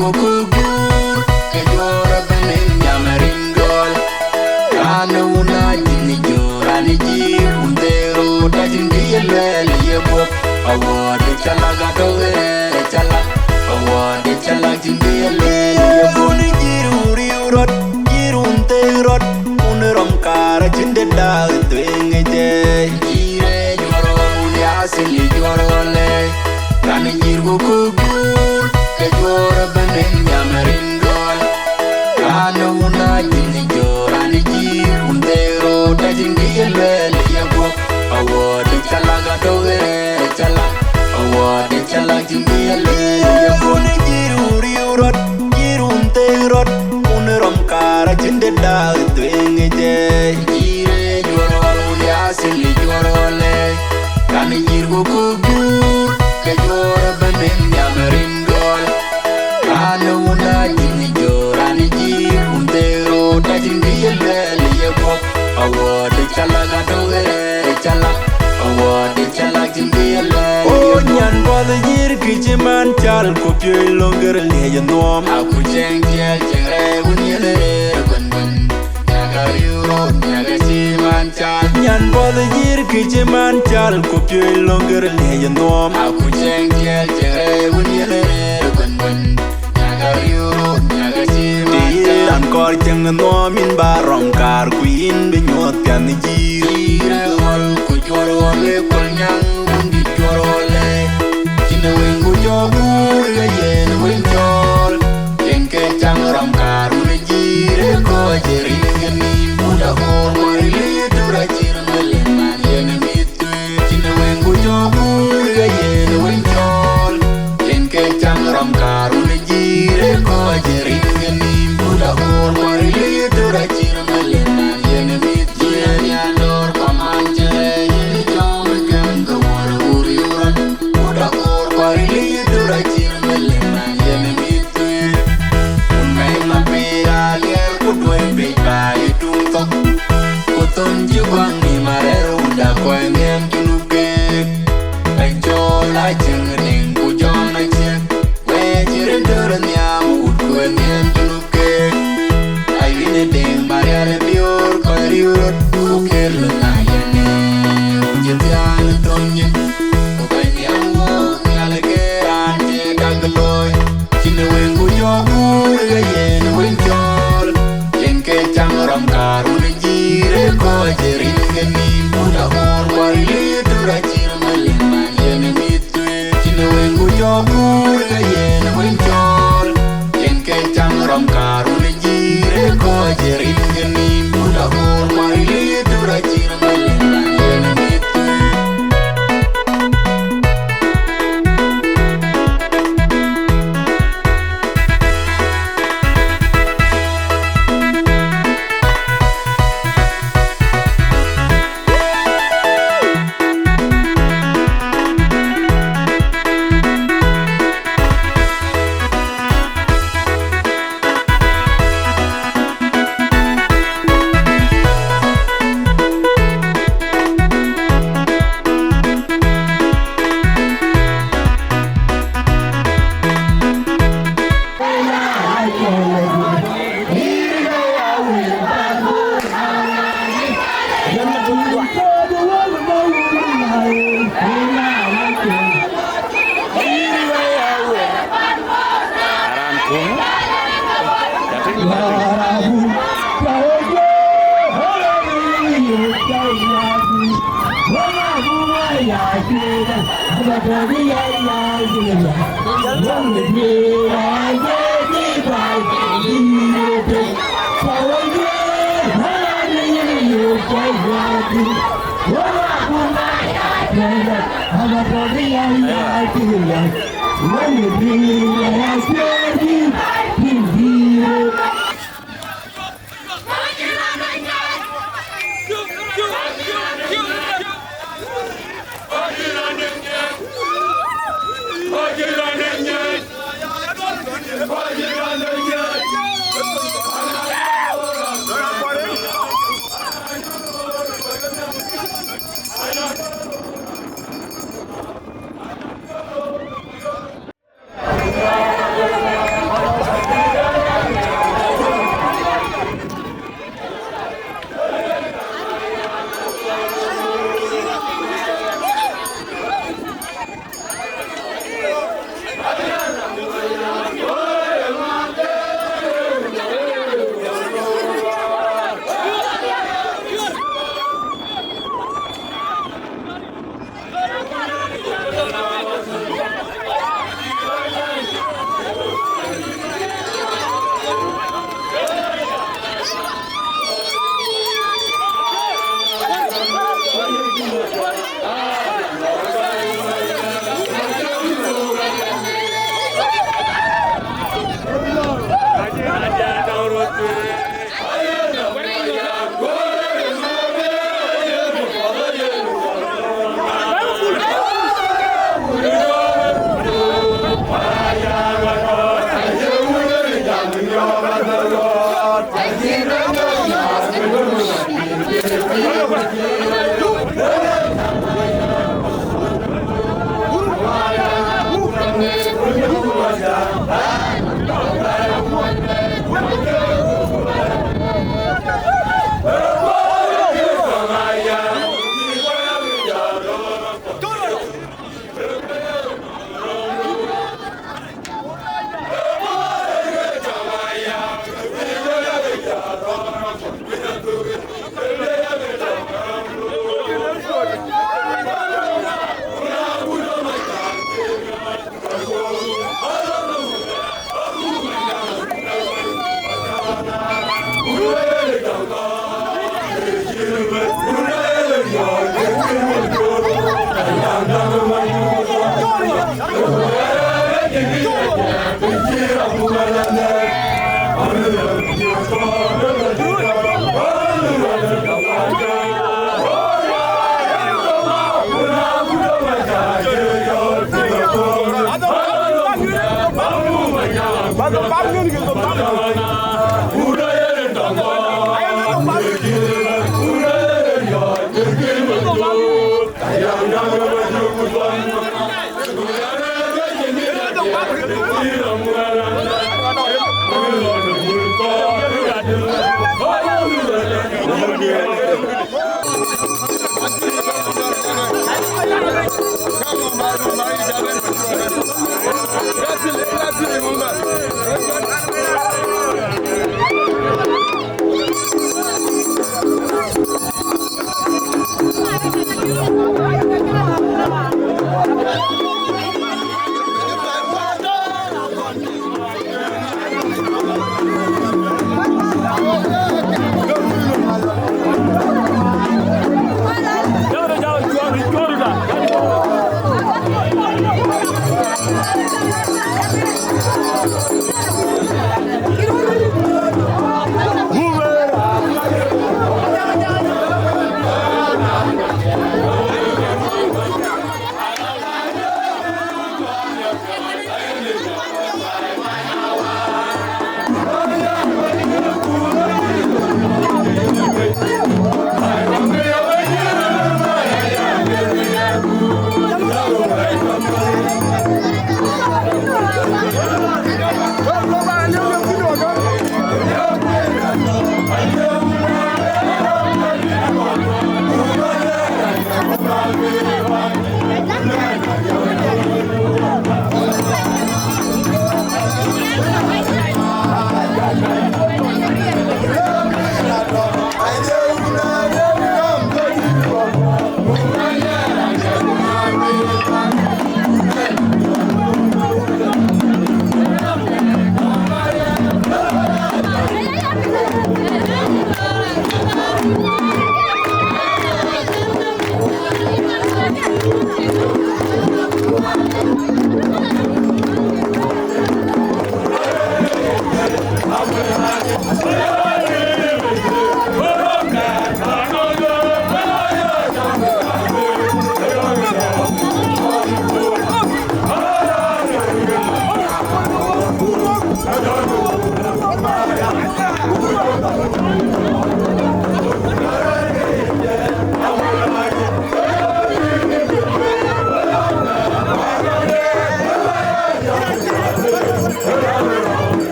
Ku kuk juur, ke juɔɔr ëbɛ̈n ë nyam rin gɔl. Raan ë wun aa jïn ë jɔ̈ɔ̈r, raan ë jïïr wun thëër röt, acïn kë ye luɛɛl ë ye guɔ̈p. Awuɔ̈ɔ̈t ë cä lak atɔ̈ ɣeer ë cä lak, awuɔ̈ɔ̈t ë cä lak cïn kë ye luɛɛl ë ye guɔ̈p. Wun ë jïïr wun riëëu rɔt, jïïr wun thëër rɔt, wun ë rɔm kaar acïn dëda ë thueŋ ë jɛɛi. Jïïr ë juɔ̈ɔ̈r ɣɔn, wun ë athil ë juɔ̈ɔ̈r ɣɔn lɛɛi. Raan ë jïïr ku kuk juur, ke juɔɔr ëbɛ̈n ë nyam rin gɔl. Raan ë wun aa jïn ë jɔ̈ɔ̈r, raan ë jïïr wun thëër röt, acïn kë ye luɛɛl ë ye guɔ̈p. Awuɔ̈ɔ̈t ë cä lak atɔ̈ ɣeer ë cä lak, awuɔ̈ɔ̈t ë cä lak cïn kë ye luɛɛl ë ye guɔ̈p. Wun ë jïïr wun riëëu rɔt, jïïr wun thëër rɔt, wun ë rɔm kaar acïn dëda ë thueŋ ë jɛɛi. Jïïr ë juɔ̈ɔ̈r ɣɔn, wun ë athil ë juɔ̈ɔ̈r ɣɔn lɛɛi. Raan ë jïïr ku kuk juur, ke juɔ̈ɔ̈r ëbɛ̈n ë nyam rin gɔl. Raan ë wun aa jïn ë jɔ̈ɔ̈r, raan ë jïïr wun thëër röt, acïn kë ye luɛɛl ë ye guɔ̈p. Awuɔ̈ɔ̈t ë cä lak atɔ̈ ɣeer ë cä lak, awuɔ̈ɔ̈t ë cä lak cïn kë ye luɛɛl ë ye guɔ̈p. Nyan buɔth ë jïïr kë cï man cal, ku piööc löŋ gër liëc ë nuɔɔm. Aku cieŋ tiɛɛl cieŋ rɛɛc wun yen ë rëër ëbɛ̈n. Nyaka riëëu röt, nyaka cï man cal. Nyan buɔth ë jïïr kë cï man cal, ku piööc löŋ gër liëc ë nuɔɔm. Aku cieŋ tiɛɛl cieŋ rɛɛc wun yen ë rëër ëbɛ̈n. Nyaka riëëu röt, nyaka cï man cal. Të ye raan kɔɔr cieŋ ë nuɔɔm, yïn ba rɔm kaar, ku yïn bï nyuɔɔth piath në jïïr. Jïïr ë ɣɔl, ku juɔ̈ɔ̈r ɣɔl ë kuɔl nyaŋ, wun dït juɔ̈ɔ̈r ɣɔl ë. Cïn ë wëŋ ku jɔ guur, ke yen wëŋ cɔɔl. Yen ke caŋ rɔm kaar wun ë jïïr ë kɔc ë rin ke nïïm, put akoor kuɔr ë lëë tör acïr melen man yen ë mïth tueer. Cïn ë wëŋ ku jɔ guur ke yen ë wëŋ cɔɔl. Yen ke caŋ rɔm kaar wun ë jïïr ë kɔc ë rin ke nïïm, put akoor kuɔr ë lëë tör acïr melen man yen ë mïth tueer. Yen ya dɔ̈ɔ̈r kɔman cë rɛɛc ë jɔ̈ɔ̈m ë kɛm ke wuɔ̈r ë wur yurɔt. Put akoor kuɔr ë lëë tör acïr melen man yen ë mïth tueer. Wun mɛ̈i mapiir aliɛɛr ku duɔ̈i pec ba ye tuŋ thok. Ku thon cï guaŋ nïïm arɛ̈ɛ̈r wunda kuɔny nhiam Junub keek. Bɛ̈ny cɔɔl acieŋ ë deŋ ku jɔn acieŋ. Wëë cï rin tör nhiam wut kuëë nhiam Junub keek. Ayïn ë deŋ ba rial ë biöör kɔc riëëu röt ku kër lë na yen ë. Ku cï thiaan ë thon nyin. Ku bɛ̈ny nhiam wook nhial ë ke raan cï dak looi. Cïn ë wëŋ ku jɔ guur ke yen ë wëŋ cɔɔl. Yen ke caŋ rɔm kaar wun ë jïïr ë kɔc ë rin ke nïïm, put akoor kuɔr ë lëë tör acïr melen man yen ë mïth tueer. Cïn ë wëŋ ku jɔ guur ke yen ë wëŋ cɔɔl. Yen ke caŋ rɔm kaar wun ë jïïr ë kɔc ë rin ke nïïm, put akoor kuɔr ë lëë tör acïr melen man yen ë mïth tueer. Aran kum. Chatin.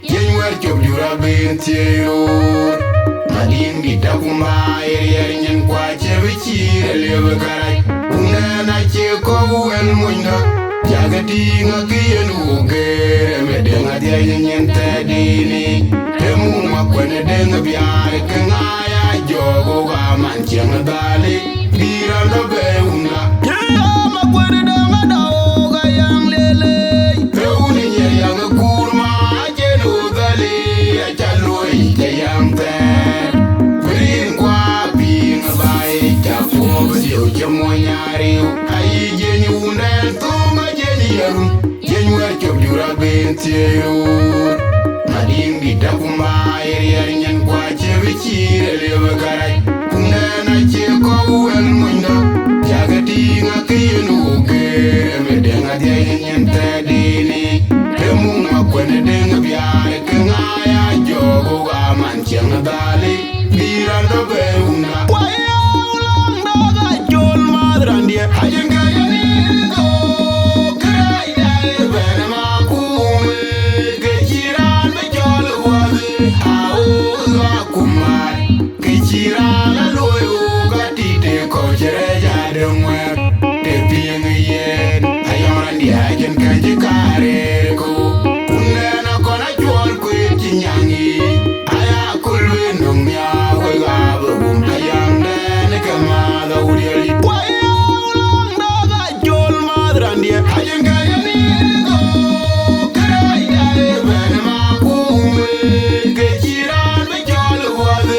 Jeny wär cop jur abï thiëëc röör. Madïŋdït akumba ë riɛl nyin, ku acie bï cïïr ë liep ë kärac. Kuŋdɛn acie kɔ̈u wën monyda, cakë tïŋ akï yen wok geer, ë mëdëŋ adhiɛc nyin thɛɛrdïïni. Ë mum akuën ë dëŋ biaar, ke ŋaai ajɔɔk, wok aman ciɛŋ ë dhali. Bï raan dɔ bɛ̈ɛ̈i wunda. Cï raan ma kuɛ̈n däŋ adau ka yaŋ lelei. Rëu në nyiɛr yaŋ ë kuur ma acïn ɣööt dhali, aca luɔi cï yaŋ thɛɛr. Ku rin kuaar piŋ ë baai, ca puɔ̈k ë diëu cï mony ariu. Ayï jiëny wundɛn thöŋ ë jiëny yarun. Jeny wär cop jur abï thiëëc röör. Madïŋdït akumba ë riɛl nyin, ku acie bï cïïr ë liep ë kärac. Kuŋdɛn acie kɔ̈u wën monyda, cakë tïŋ akï yen wok geer, ë mëdëŋ adhiɛc nyin thɛɛrdïïni. Ë mum akuën ë dëŋ biaar, ke ŋaai ajɔɔk, wok aman ciɛŋ dhali. Bï raan dɔ bɛ̈ɛ̈i wunda. Wai, au, lɔŋ dɔ̈k acol mäth raan diɛ̈. Acïn kë ye nin thok, kërɛɛcda ë bɛ̈n ë makum, ke cï raan bï cɔl ë wäth, au, ɣa kum mac. Ke cï raan la luɔi ɣok atit ë kɔc cï rɛɛc adë ŋuɛ̈ɛ̈r. Të piŋ yen, ayɔŋ raan diɛ̈ acïn kë cï kaar rëër ku. Kuŋdɛn akɔn acuɔl kueet cï nyaŋ yiic. Aya kul wën nöŋ nhiaar wek abï gum. Ayɔŋdɛn ke maath awudiɛl. Wai, au, lɔŋ dɔ̈k acol mäth raan diɛ̈. Acïn kë ye nin thok, kërɛɛcda ë bɛ̈n ë makum, ke cï raan bï cɔl ë wäth,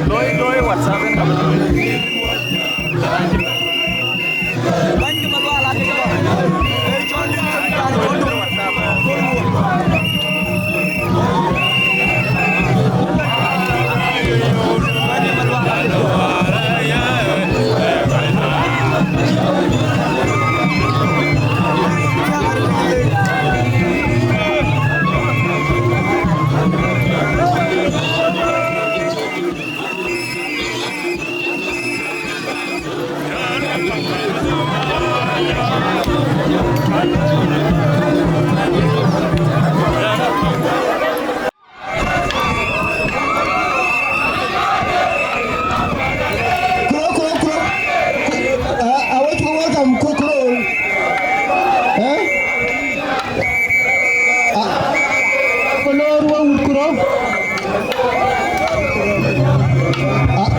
Loi, loi, WhatsApp. Kuro, kuro, kuro. Ah, I want to welcome Kuro, kuro. Eh? Ah, kuro, kuro, kuro. Ah.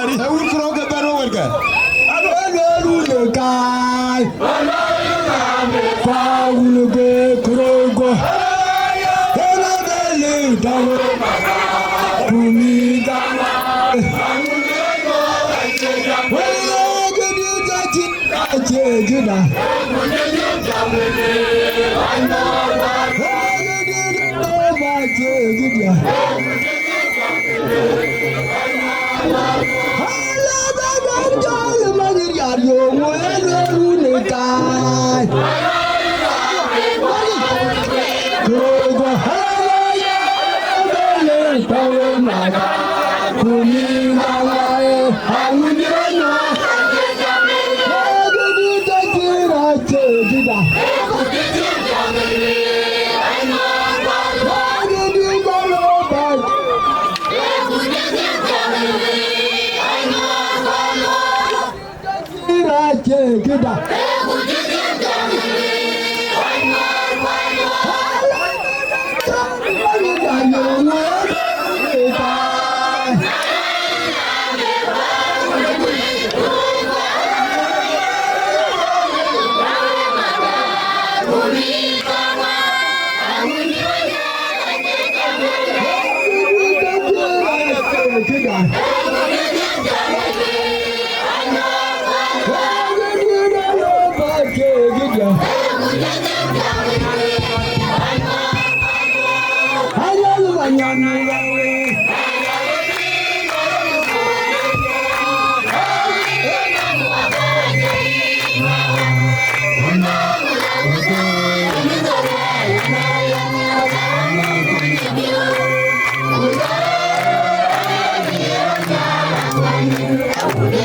Ee wun kërɔ̈k ke bɛ̈n wek wërkë. Alo, alo, alo, kaai. Kua wun ke kërɔ̈k guɔ. Ëna bɛ lëu tɔ̈u. Kumi gam. Wël ke diu tɔ̈ cï. Acie këda. Acie këda. Ala ba ba jol ma ni yar yo mo ya lo ru ne kai. Rogo hala ya ba le pa ma. Kumi ma. Hello.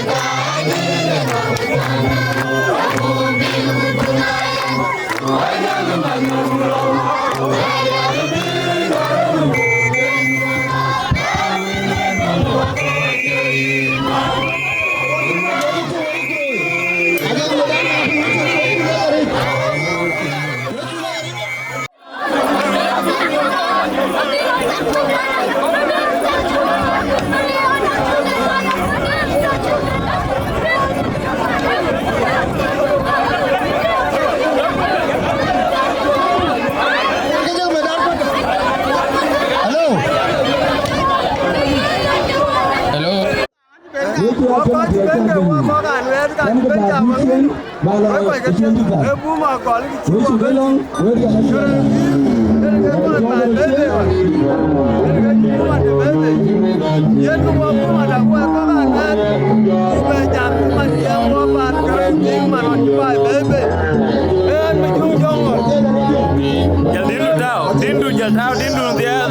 Hello. Wek kɔc cï bɛ̈n ke wɔ kɔ̈k an, wɛ̈ɛ̈t ka cï bɛ̈n jam ŋö? Wek kɔc ke cï ë bum akɔ̈l kï cï wɔ bɛ̈n. Yen ke wɔ bum ade bɛ̈n bei. Yen ke wɔ bum ada wɔ kɔ̈k an, wɛ̈ɛ̈t cï bɛ̈n jam cï man cï ë wɔ paan ke rɛ̈c piny man ɣɔn cï baai bɛ̈n bei. Yen bï cuŋ jɔŋ ɣɔn. Jal dïndu tääu, dïndu jal tääu, dïndu dhiɛɛth.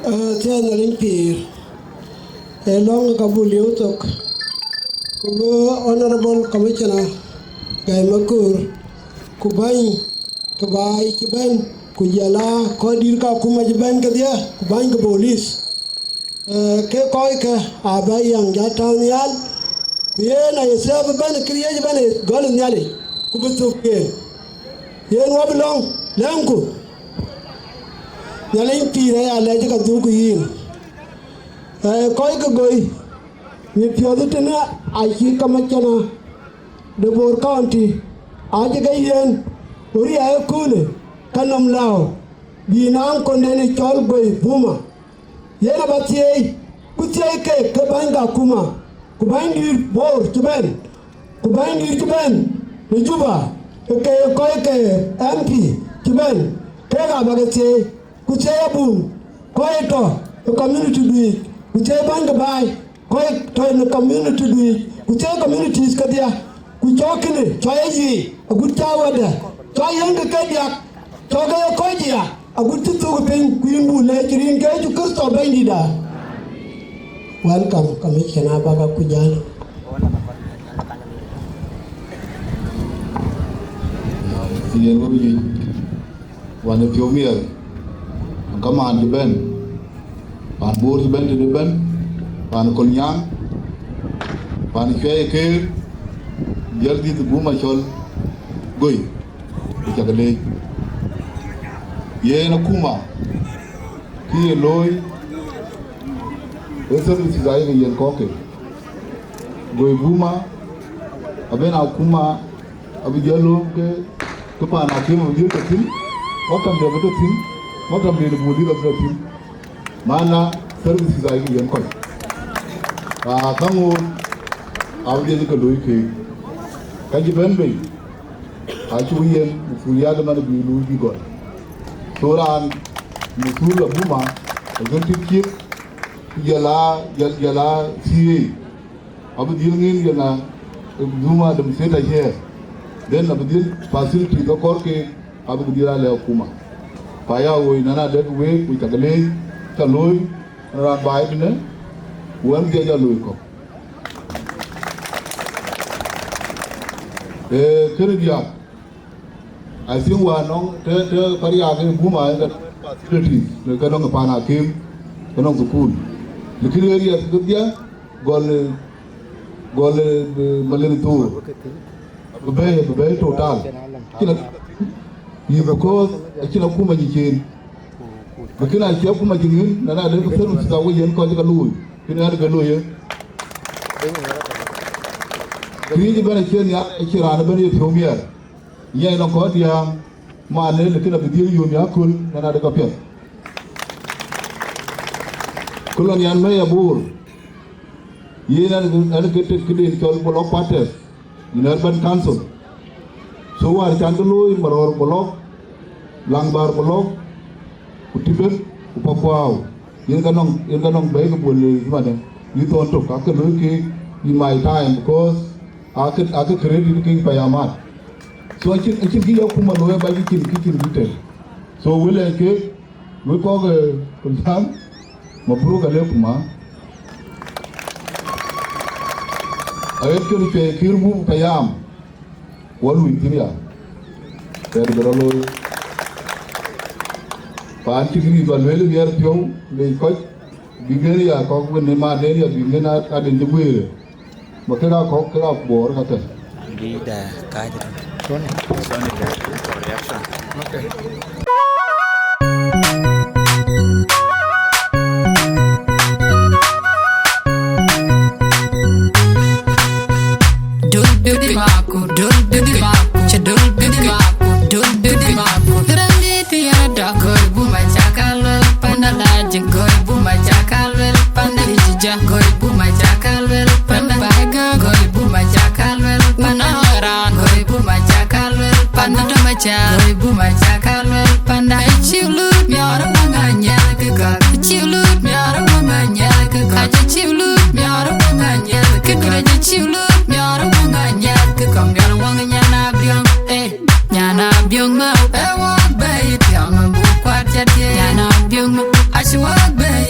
Ee, thiëëc Nhialic pïïr, ee lɔ̈ŋ ka buk liu thok, ku bï Honorable Commissioner Gai Makur, ku bäny ke baai cï bɛ̈n, ku jɔl aa kɔc dït ke akuma cï bɛ̈n kedhie, ku bäny ke police. Ee, ke kɔckë aa bä yäŋ jɔ tääu nhial, ku yen aye thiëëp ëbɛ̈n ë këriëëc ëbɛ̈n ë gɔl ë Nhialic, ku bï thuk yen. Yen wä bï lɔ̈ŋ, lɛ̈ŋku. Nhialic pïïr aya lɛc ka dhuk yïn. Ee, kɔc ke goi, mit piɔ̈ɔ̈th tënë acï kamacana de Bor County, acï ke yiɛ̈n, ku riɛɛk ëköölë, ka nɔm lääu, bï naŋ kɔnden ë cɔl Goi Buma. Yen aba thieei, ku thieei keek ke bäny ke akuma, ku bänydït Bor cï bɛ̈n, ku bänydït cï bɛ̈n në Juba, ke ke kɔc ke M P cï bɛ̈n, keek aba ke thieei, ku thieei abun, kɔc ë tɔ̈ ë community du yic, ku thieei bäny ke baai, kɔc tɔ̈ në community du yic, ku thieei communities kedhie. Ku cɔk kënë, cɔk ye yic, agut cä wɛ̈tdɛ, cɔk yen ke ke diäk, cɔk ke ye kɔc ya, agut cï thuk piny, ku yïn buk lɛc rin ke Yecu Kërtho Bɛ̈nydïïtda. Welcome, Commissioner, bäk a ku jäl. Yen wä yic, wan ë piɔ̈u miɛt, kamaan cï bɛ̈n. Paan Bor cï bɛ̈n tëde bɛ̈n, paan Kolnyaŋ, paan Cuɛi Keer, jɔl dhiëth Buma cɔl Goi, ku cak leec. Yen akuma, kë ye looi, ë services ayek yen kɔ̈k ke. Goi Buma, abɛ̈n akuma, abï jɔl lööm ke, ke paan akim abï dhiëth tɔ̈ thïn, maktam de abï tɔ̈ thïn, maktam de buk dhiëth abï tɔ̈ thïn. Mana services ayek yen kɔc. Aa, ka ŋoot, abï dhiëth ke looi keek. Ka cï bɛ̈n bei, acï yen masuliat man bï luui bï gɔl. So raan masul abuma, executive chief, ku jɔl a, jɔl, jɔl a C A. Abï dhil ŋiɛn yen a, Buma demonstrator here. Then abï dhil facility ke kɔɔr ke, abï dhil a lɛ̈k akuma. Ku aya woi nana dek week, ku cak leec, ca looi, raan baai tënë, ku ɛn dhiac a looi kɔ̈k. Ee, kënë diäk, I think wään nɔŋ të, të Pariak ë Buma ë ke facilities, në ke nɔŋ ë paan akim, ke nɔŋ thukul. Lakin area kedhie, gɔl, gɔl, eh, Malem Thor. Bï bɛ̈ɛ̈i, bï bɛ̈ɛ̈i total. Cïn a, yï because acïn akuma nyic en. Lakin acï akuma cï ŋïn, na na de ke services awë yen kɔc ke looi. Kën ɣɛn ke looi ye. Kë yic bɛ̈n acïn ya, acïn raan ëbɛ̈n ye piɔ̈u miɛt. Nyɛɛi nɔŋ kɔc diääŋ, man ë lakin abï dhil yöm ya aköl, na na de ka piɛth. Ku lɔn yan mɛ̈i abor, yen ɛn, ɛn ke tek këden cɔl Bolok Quarters, në Urban Council. So wäär can ke looi Marɔ̈ɔ̈r Bolok, Laŋbäär Bolok, ku Tibet, ku Pakuau. Yen ka nɔŋ, yen ka nɔŋ bɛ̈ɛ̈i ke bol le yï madɛ̈, yï thɔn tök, ake looi keek in my time, because ake, ake credit keek payamat. So acïn, acïn kë ya akuma looi ba cïn, kë cïn detail. So wël ɛn keek, wek kɔ̈k, eh, Kolnyaŋ, mabruk alekuma. Aɣet kën cuɛi kir gup payam. Wɔ luny thïn ya, kɛ̈t bï rɔt looi. Paan cï Giric ba lueel miɛt piɔ̈u, lec kɔc, bï ŋën ya kɔ̈k wën ë maan en ya bï ŋën a, aden cï guëër. Ma kek a kɔ̈k, kek a buɔɔr ka kɛ̈. Bï da kääc röt. Tony. Tony, reaction. Okay. Dul dudi maku, dul dudi maku, cha dul dudi maku, dul dudi maku. Randi tiada goi buma chakal wel panda laji, goi buma chakal wel panda ija, goi buma chakal wel panda baga, goi buma chakal wel panda ran, goi buma chakal wel panda domacha, goi buma chakal wel panda. Chiulut miara wanga nyaka, chiulut miara wanga nyaka, chiulut miara wanga nyaka, chiulut miara wanga nyaka, kong miara wanga nyana biong, eh, nyana biong ma, eh, wang bai tiang bu kwat chatie, nyana biong ma, ashi wang bai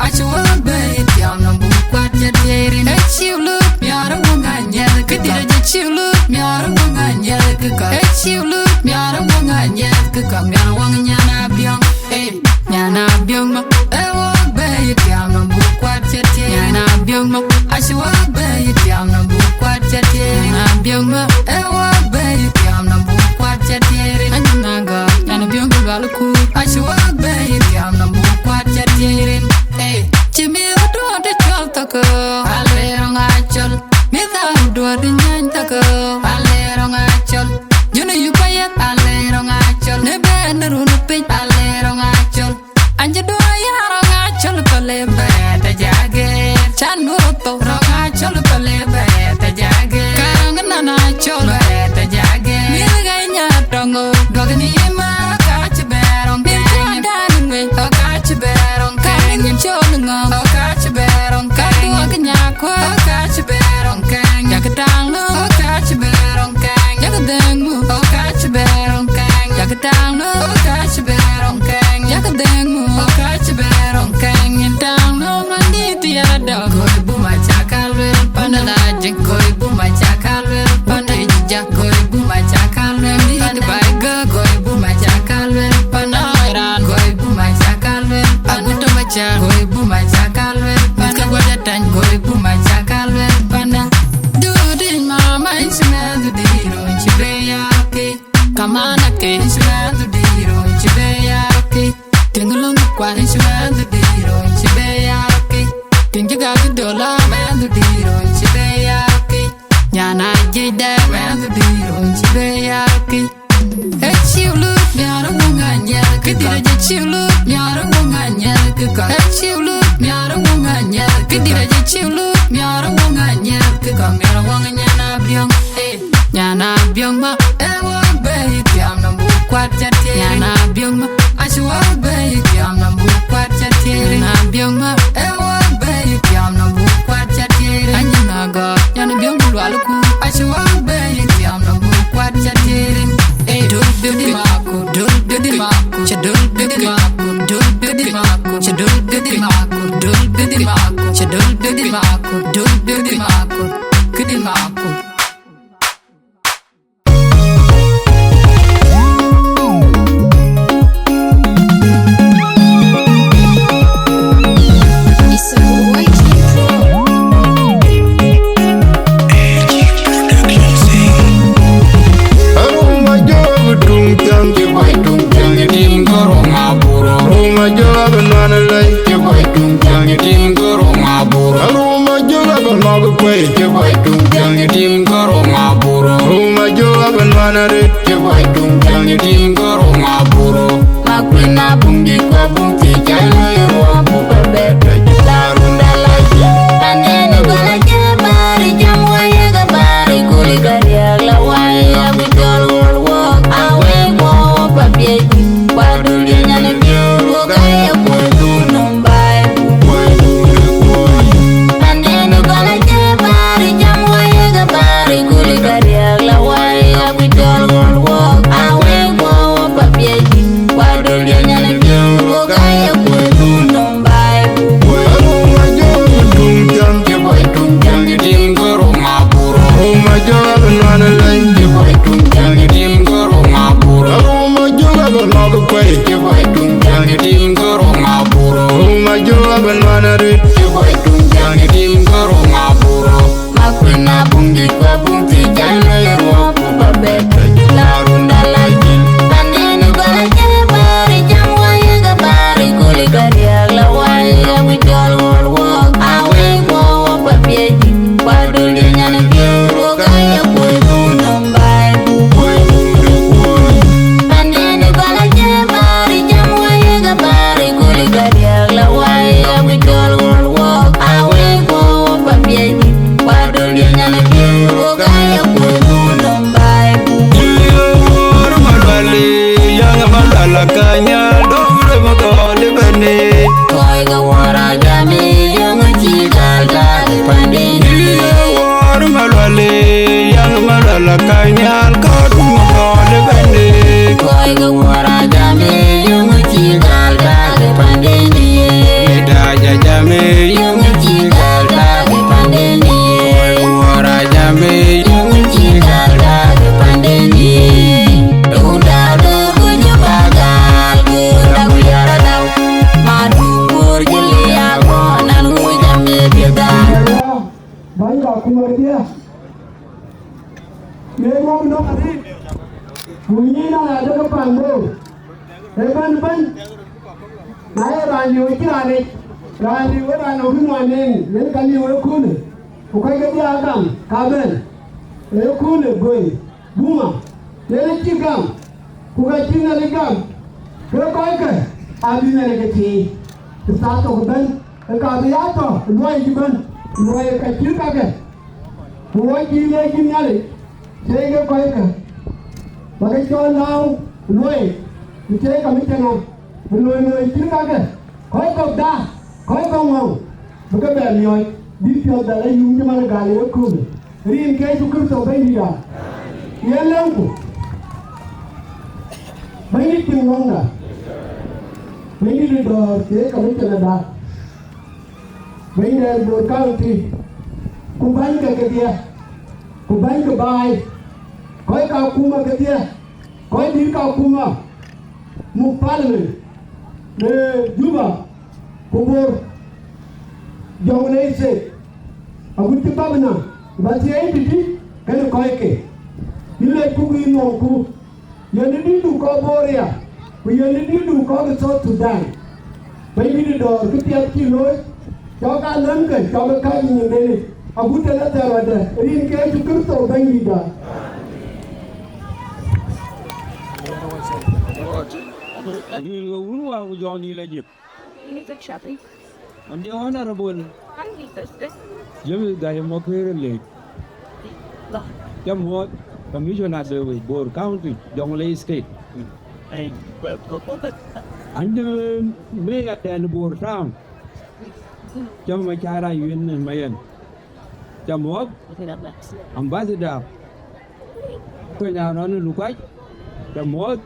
Acuɔɔk bɛ̈ɛ̈i tiam nɔm buk kuat ca tiɛɛrin. Ë ciu lut miɔɔr ë wun ŋa nyiɛth kë ka. Këdït acï ciu lut miɔɔr ë wun ŋa nyiɛth kë ka. Ë ciu lut miɔɔr ë wun ŋa nyiɛth kë ka. Miɔɔr waŋ nyan abiɔŋ. Ë, nyan abiɔŋ ma. Ë wɔɔk bɛ̈ɛ̈i tiam nɔm buk kuat ca tiɛɛrin. Nyan abiɔŋ ma. Acuɔɔk bɛ̈ɛ̈i tiam nɔm buk kuat ca tiɛɛrin. Nyan abiɔŋ ma. Ë wɔɔk bɛ̈ɛ̈i tiam nɔm buk kuat ca tiɛɛrin. Anyïn agɔ̈k, nyan abiɔŋ ku lual ku. Acuɔɔk bɛ̈ɛ̈i tiam nɔm buk kuat ca tiɛɛrin. Ë, cï mïth aduɔ̈ɔ̈t ë cɔl thɔ̈kë, ale rɔŋ acɔl. Mïth aduɔ̈ɔ̈t ë nyany thɔ̈kë, ale rɔŋ acɔl. Jun ë yup ayeth, ale rɔŋ acɔl. Në bɛ̈n run ë piny, ale rɔŋ acɔl. Anjë duɔ̈ɔ̈t ya rɔŋ acɔl, pale bɛ̈ɛ̈t ajaget. Can duɔ̈ɔ̈t thou, rɔŋ acɔl, pale bɛ̈ɛ̈t ajaget. Ka rɔŋ nɔn acɔl, bɛ̈ɛ̈t ajaget. Mïth ɣɛny atɔŋ, duɔ̈k në yï ma, ka cï bɛ̈ɛ̈r rɔŋ kɛny. Mïth kuɔɔn dan ŋuec, ka cï bɛ̈ɛ̈r rɔŋ kɛny. Ka rɔŋ cɔl ŋɔ̈ŋ, ka cï bɛ̈ɛ̈r rɔŋ kɛny. Ka duɔ̈k nyakuɔ̈r, ka cï bɛ̈ɛ̈r rɔŋ kɛny. Yak taŋ nu, ka cï bɛ̈ɛ̈r rɔŋ kɛny. Yak dhëŋ mu, ka cï bɛ̈ɛ̈r rɔŋ kɛny. Yak taŋ nu, ka cï bɛ̈ɛ̈r rɔŋ kɛny. Yak dhëŋ mu, ka cï bɛ̈ɛ̈r rɔŋ kɛny. Taŋ nu, rɔn dït ya dɔ̈k. Goi buma ca ka luel panda la jik. Goi buma ca ka luel panda jija. Goi buma ca ka luel panda bai ga. Goi buma ca ka luel panda Iran. Goi buma ca ka luel panda Aguto Macha. Goi buma ca ka luel panda Guaja Tany. Goi buma ca ka luel panda. Dudi mama instrument dudi ro chibe ya ke. Kamana ke instrument dudi ro chibe ya ke. Ting long kwa instrument dudi ro chibe ya ke. Ting jiga dola man dudi ro chibe ya ke. Nyana jide man dudi ro chibe ya ke. Ë ciu lut miɔɔr ë wun ŋa nyiɛth kë ka. Këdït acï ciu lut miɔɔr ë wun ŋa nyiɛth kë ka. Ë ciu lut miɔɔr ë wun ŋa nyiɛth kë ka. Këdït acï ciu lut miɔɔr ë wun ŋa nyiɛth kë ka. Miɔɔr waŋ nyan abiɔŋ. Ë, nyan abiɔŋ ma. Ë wɔɔk bɛ̈ɛ̈i tiam nɔm buk kuat ca tiɛɛrin. Nyan abiɔŋ ma. Acuɔɔk bɛ̈ɛ̈i tiam nɔm buk kuat ca tiɛɛrin. Nyan abiɔŋ ma. Ë wɔɔk bɛ̈ɛ̈i tiam nɔm buk kuat ca tiɛɛrin. Anyïn agɔ̈k, nyan abiɔŋ ku lual ku. Acuɔɔk bɛ̈ɛ̈i tiam nɔm buk kuat ca tiɛɛrin. Ë, dul bidi maku, dul bidi maku, ca dul bidi maku, dul bidi maku, ca dul bidi maku, dul bidi maku, ca dul bidi maku, dul bidi maku, kidi maku. Aruma jɔɔk tuŋ thiäŋ, cï kɔc tuŋ thiäŋ ë tim ke röŋ abur. Aruma jɔɔk nuan lɛc, cï kɔc tuŋ thiäŋ ë tim ke röŋ abur. Aruma jɔɔk abï nɔ̈k kuei, cï kɔc tuŋ thiäŋ ë tim ke röŋ abur. Aruma jɔɔk abï nuan arët, cï kɔc tuŋ thiäŋ ë tim ke röŋ abur. Ma kuën abum dït kɔ̈k bum thiëc, cä luɔi ruɔ̈ɔ̈k ku bä bɛ̈t tɔc. La runda la cï, pandɛn ë gɔl acï bäär ë jam wä yek abäär ë kööl ë ka riääk la wai, abï cɔl ɣöl wok, awëëk wok bä piɛc. Kuat döl diɛ̈ nyan ë piɔ̈u, wok aye kuöc dhuk nɔm baai. Pandɛn ë gɔl acï bäär ë jam wä yek abäär ë kööl ë ka riääk la wai, abï cɔl ɣöl wok, awëëk wok wok bä piɛc. Kuat döl diɛ̈ nyan ë piɔ̈u, wok aye kuöc dhuk nɔm baai. Aruma jɔɔk tuŋ thiäŋ, cï kɔc tuŋ thiäŋ ë tim ke röŋ abur. Aruma jɔɔk nuan lɛc, cï kɔc tuŋ thiäŋ ë tim ke röŋ abur. Aruma jɔɔk abï nɔ̈k kuei, cï kɔc tuŋ thiäŋ ë tim ke röŋ abur. Aruma jɔɔk abï nuan arët, cï kɔc tuŋ thiäŋ ë tim ke röŋ abur. Ma kuën abum dït kɔ̈k bum thiëc, cä luɔi ruɔ̈ɔ̈k ku bä bɛ̈t tɔc. La runda la cï, pandɛn ë gɔl acï bäär ë jam wä yek abäär ë kööl ë ka riääk la wai, abï cɔl ɣöl wok, awëëk wok wok bä piɛc. Kuat döl diɛ̈ nyan ë piɔ̈u, wok aye kuöc dhuk nɔm baai. Pandɛn ë gɔl acï bäär ë jam wä yek abäär ë kööl ë ka riääk la wai, abï cɔl ɣöl wok, awëëk wok wok bä piɛc. Kuat döl diɛ̈ nyan ë piɔ̈u, wok aye kuöc dhuk Kuɔ̈rdiɛ̈, ye ŋɔ̈k nɔ̈k arëët, ku nyïïn ala dek paan bɔ̈. Ëbɛ̈n bɛ̈n, na ye raan liu cï raan yic, raan liu ë raan nɔ̈k ë ŋuan en, yen ka liu ëköölë, ku kɔc kedhie aa gam, ka bɛ̈n ëköölë bɔ̈. Buma, yen acï gam, ku ka cï Nhialic gam, ke kɔckë abï Nhialic ke thiëëc. Ë thaa thok ëbɛ̈n, ë ka bï ya tɔ̈ ë luɔi yic ëbɛ̈n, luɔi ë ka cït kakë. Ku wɔ cï leec cï Nhialic thiëëc ke kɔckë, ba ke cɔl lääu ë luɔi, ku thiëëc ka mï cïn ɣɔn, ë luɔi luɔi cït kakë, kɔc kɔ̈k daak, kɔc kɔ̈k ŋɔ̈ŋ, bï ke bɛ miɔɔc, bï piɔ̈ɔ̈th bɛ lɔ yum cï man ë gal ë yeköölë. Rin ke Yecu Kërtho Bɛ̈nydït aa, yen lɛ̈ŋku, Bɛ̈nydït piŋ ŋɔ̈ŋda, Bɛ̈nydït ë dɔ̈ɔ̈r ke ka mï cïn ɣɔn daak. Bɛ̈ny de Bor County, ku bäny ke kedhie, ku bäny ke baai, kɔc ke akuma kedhie, kɔc dït ke akuma, muk parliament në Juba, ku Bor, Jonglei State, agut cï governor, ba thiëëc tëtï kenë kɔckë, yïn lec ku yïn nɔmku. Yen ë dïtdu kɔc Boria, ku yen ë dïtdu kɔc ë South Sudan. Bɛ̈nydït ë dɔ̈ɔ̈r kë piɛth cï looi, cɔk aa lɛ̈mkë, cɔk ë kääc ë nyindeni, agut tënë thɛɛr wadë, rin ke Yecu Kërtho Bɛ̈nydïtda. Rin ke Wun, Wä ku Jɔŋdït Lajik. Ɣɛn de Honorable James Gai Makuer Lec. Ca muɔ̈th Commissioner de Bor County, Jonglei State. Ɣɛn de Mayor dɛn Bor Town, Cam Macara Yuen Mayen. Ca muɔ̈th Ambassador Kuny Anɔn Lukuac. Ca muɔ̈th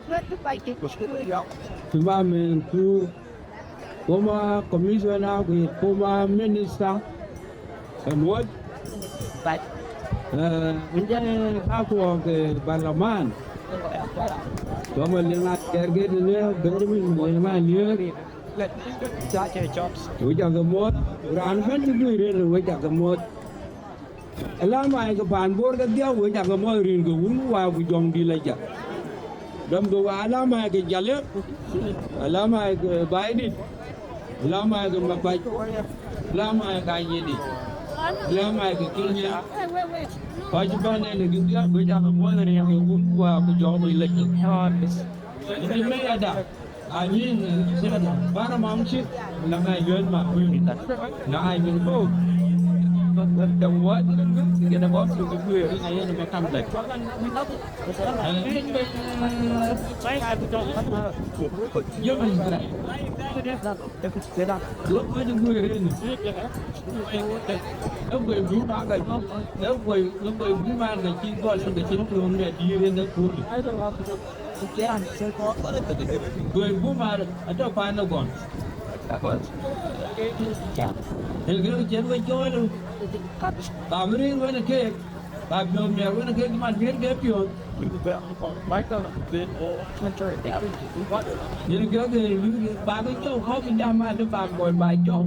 Pima Menku, former commissioner ku former minister. Ca muɔ̈th. Eh, ɣɛn de Apuɔk, eh, Barlaman. Cɔm Aliŋ Ater Gɛ̈t në Benjamin Moy Malier. Wek ca ke muɔ̈th. Raan ëbɛ̈n cï guëër rin, wek ca ke muɔ̈th. Alama ke paan Bor kedhie, wek ca ke muɔ̈th, rin ke Wun, Wä ku Jɔŋdït Lajik. Dɔm ke Wä, alama ke Jalë, alama ke Baidït, alama ke Makuac, alama ke Anyidi, alama ke Kinyɛn. Kɔc ëbɛ̈n ënë kedhie, wek ca ke muɔ̈th, rin ke Wun, Wä ku Jɔŋdït Lajik. Ënë meyada. Amin, eh, bara mam cï, na ma yön ma kuïn. Na ai min ko. The word, get about to the queer, na yön ma kam da. Amin, eh, yön ma. Lo ko ni queer ni. E ko bi ma ga, e ko, e ko bi ma ga ci gol, ga ci ko ne di ne ko. Guëër bum atɔ̈ paan ë gɔl. Ë kë cïn we cɔɔl, ba bï rëër wën ë keek, ba biɔ̈ɔ̈k miɛt wën ë keek, man miɛt ke piɔ̈ɔ̈th. Yen ke ke luui, ba ke cɔk kɔ̈k jam adï ba gɔl ba cɔk.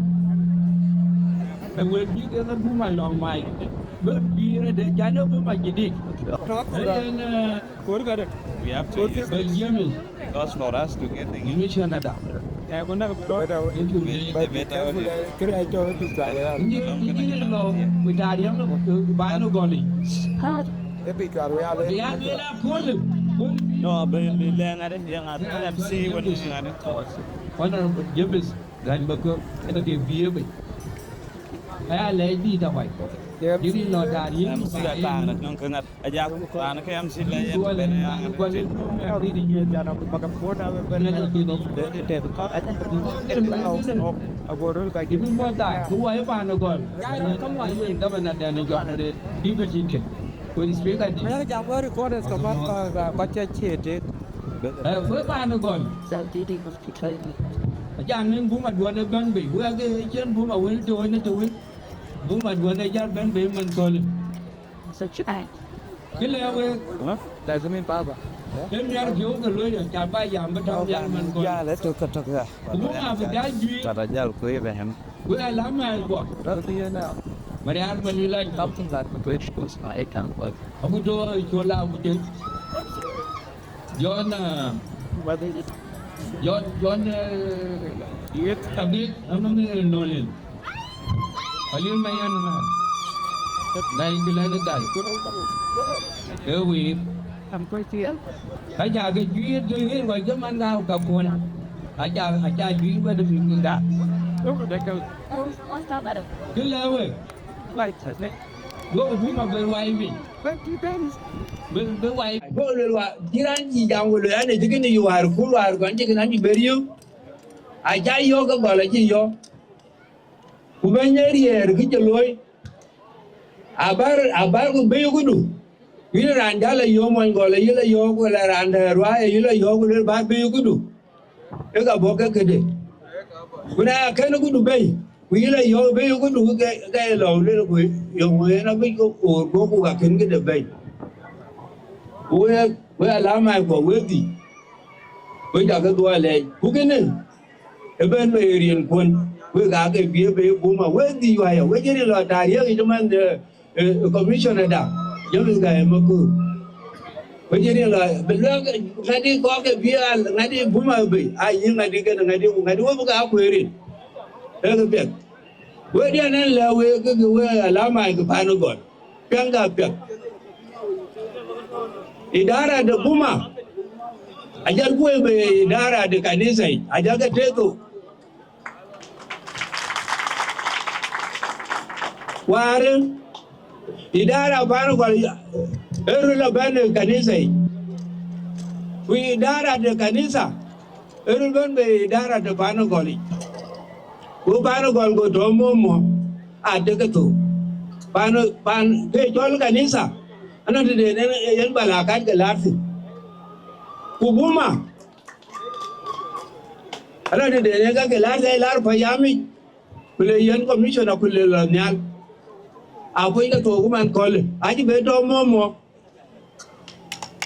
Ë wël bï ke ke bum alɔŋ mac, bï pïïr ëde, can ë bum ajidit. Ë yen, ë, Kor ka de. We have to use this. But Jimmy, because for us to get the information at that. Eh, kuna. Better way. It will be the better way. Kira ato tu sa ya. Nji, nji lo, we tari yam lo, ba no goli. Epi kar we ale. Ya, we la kol. No, be, be le ngade, ya ngade. M C wala ngade. Honorable James Gany Baker, ena ke biye be. Aya le di da wai. Yep. Jiri lo tari yam. M C la tang na nong kangat. Ajak, raan ke M C la yen bene ya ngan ti. Ayan jam we recorders ka ba, ba, ba cha che te. Ajan nin buma duane ben be. We age chen buma wel to ne to we. Buma duane jar ben be man kol. Kë lɛ̈k wek. Huh? Does it mean Papa? Ë miɛt piɔ̈u ke luɔi, ca ba yam bï tɔ̈u nhial man kɔn. Yeah, let's talk, talk, yeah. Ku buk abï jal juiir. Tata jal kuiir bɛ hem. Wek alamai guɔ. That's the year now. Marial Malila, something that was very close to my account was. Abuto Chola Abuto. John, uh, John, John, uh, yes, Abik, I'm not Nolin. Alin Mayan, na Ingila ni dai. Ewi. Ka ja ke juiir duiir wa jaman ga ka kuɔn. Aja, aja juiir wa de bi da. Kila we. Go bu ma be wai bi. Be, be wai. Go le wa jiran ji jam go le ane jigini yuar ku war gon jigini ni beriu. Aja yo ga gola ji yo. Ku bɛ̈ny ë riɛɛr kë cï looi, abär, abär ku bɛ̈i këdu. Yïn raan jäl ë yöök mɔny gɔl, ë yï la yöök, wala raan dɛ̈ɛ̈r ruaai, ë yï la yöök, luel bä bɛ̈i këdu. Ë ka bɔ̈ ke këde. Ku na ya kën këdu bɛ̈i, ku yï la yöök bɛ̈i këdu, ke, ke lɔ luel ku yöŋ en abï ke ɣöör guɔ̈p ku ka kën këde bɛ̈i. Ku wek, wek alamac kuɔ, wek dhïc. Wek jakë dhuɔɔi lɛɛc. Ku kënë, ëbɛ̈n bei riɛnkuɔn, wek aake bï ë bei buma, wek dhïc waya, wek cï rin lɔ taar yek yic ëmɛn, eh, eh, commissioner da, James Gai Makur. Wek cï rin lɔ, bï luɛk ŋadï kɔ̈k ke bï al, ŋadï buma bei, a yï ŋadï kën ŋadï, ku ŋadï wek bï ke akuëër rin. Ee kë piɛth. Wek diɛn ɛn lɛ̈k wek, ke, ke wek alamac ke paan ë gɔl. Piɛŋkë apiɛth. Idara de buma, ajal kuɔi bei idara de kanitha yic, ajal ke tëëk thok. Wäär, idara paan gɔl, ë röt lɔ bɛ̈n ë kanitha yic. Ku idara de kanitha, ë röt bɛ̈n bei idara de paan gɔl yic. Ku paan gɔl go tɔ momo, a tek ke thok. Paan, paan ke cɔl kanitha, anɔŋ tëde yen, yen balakat ke lar thïn. Ku buma, anɔŋ tëde yen ka ke lar thïn, lar payamic, ku le yen commissioner, ku le lɔ nhial. A puɔc ke thok ku man köölë, acï be tɔ momo.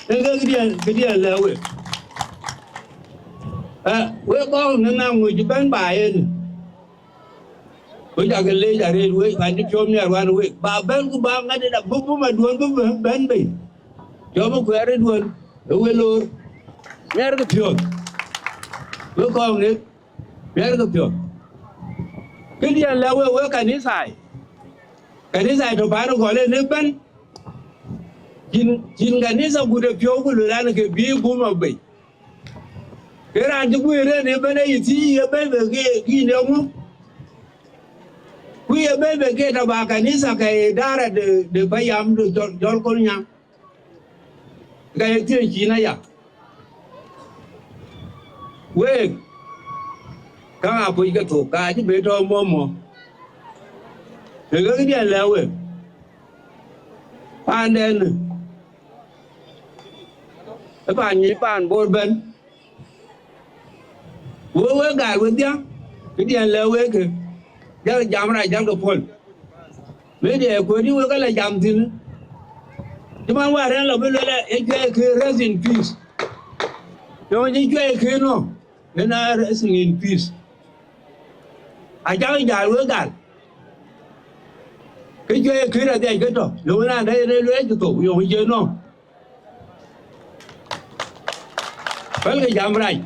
Ee ke këdiɛ̈n, këdiɛ̈n lɛ̈k wek. Eh, wek kɔ̈k në naŋ ŋö cï bɛ̈n ba yen. Wek jakë leec arëët wek, ka cï piɔ̈u miɛt wan wek. Ba bɛ̈n ku ba ŋadï da bï buma duön bï bɛ̈n, bɛ̈n bei. Jɔ bï kuɛɛr ë duön, ë we loor. Miɛtkë piɔ̈ɔ̈th. Wek kɔ̈k ŋic, miɛtkë piɔ̈ɔ̈th. Këdiɛ̈n lɛ̈k wek, wek kanithai. Kanithai tɔ̈ paan ë gɔl en ëbɛ̈n. Cïn, cïn kanitha gut ë piɔ̈u ku luel an, ke bï buma bei. Ke raan cï guiir en ëbɛ̈n ë yï thii ye bɛ̈n be ke kïn eŋö? Ku ye bɛ̈n be ke tɔ̈ ba kanitha ke idara de, de payam de jɔl, jɔl kɔn nya. Ka ye thiëëc cin aya. Week, ka ŋa puɔc ke thok, ka cï be tɔ mɔmɔ. Ke ke këdiɛ̈n lɛ̈k wek. Paanden, ë paan nyic paan Bor bɛ̈n. Wo wek gäär wedhia, këdiɛ̈n lɛ̈k wek ke, jäl jam rac, jäl ke puɔ̈l. Media ë kuëëdï wek ala jam thïn. Cï man wäär ɛn lɔ bï luel ë Juɛc Këër, rest in peace. Yöŋ cï Juɛc Këër nɔ̈, en a resting in peace. Acäk jäl wek gal. Kë Juɛc Këër adhiac ke tɔ̈, yöŋ raan dɛ̈ en ë luɛɛc cï thou, yöŋ cie nɔ̈. Pälkï jam rac.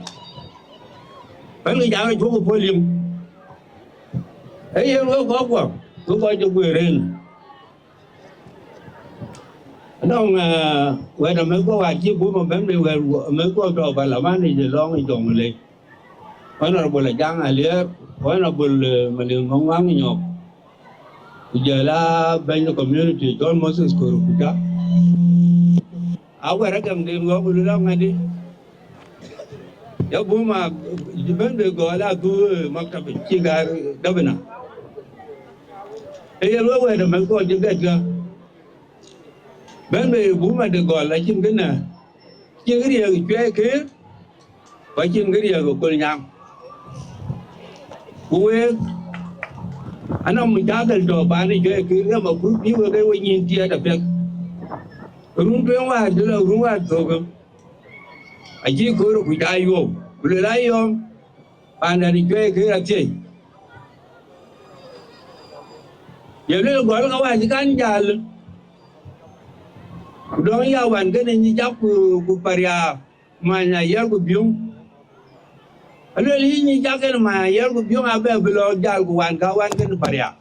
Pälkï jam rac, cuɔkï puɔ̈l yïm. Ee yen wek kɔ̈k kuɔ, wek kɔc cï guëër en. Anɔŋ, eh, wɛ̈t amëthkuɔ wäär cï bum abɛ̈n bei wɛ̈t amëthkuɔ tɔ̈ parliament yic ë lɔŋ ë Jonglei. Honorable Ajang Alier, Honorable, eh, Malik Maŋuaŋ Nyɔk, ku jɔl a bɛ̈ny de community cɔl Moses Kor Kuca. Awɛ̈r agɛŋden wɔ ku luel aŋadï, ya buma bɛ̈n bei gɔl adhu, eh, maktab cï gäär governor. Ee yen wek wɛ̈t amëthkuɔ cï gɛ̈tkë. Bɛ̈n bei buma de gɔl acïn kënë, acïn kë riɛɛk Juɛc Këër, ku acïn kë riɛɛk Kolnyaŋ. Ku week, anɔŋ mucakël tɔ̈ paan ë Juɛc Këër, ke mafrut bï wek ke we nyin tiɛɛt apiɛth. Run tueŋ wäär cï lɔ, run wäär thök, acï Kor Kuca yuɔ̈p, ku luel ayɔ̈ɔ̈m, paanden ë Juɛc Këër athiëc. Ye lueel gɔl ka wä cï kan jäl. Ku dɔŋ ya wän kënë nyi cak ku, ku Pariak, Many Ayiɛl ku Biöŋ. Alueel yï nyi cak kënë Many Ayiɛl ku Biöŋ abɛ bï lɔ jäl ku wän ka wän kënë Pariak.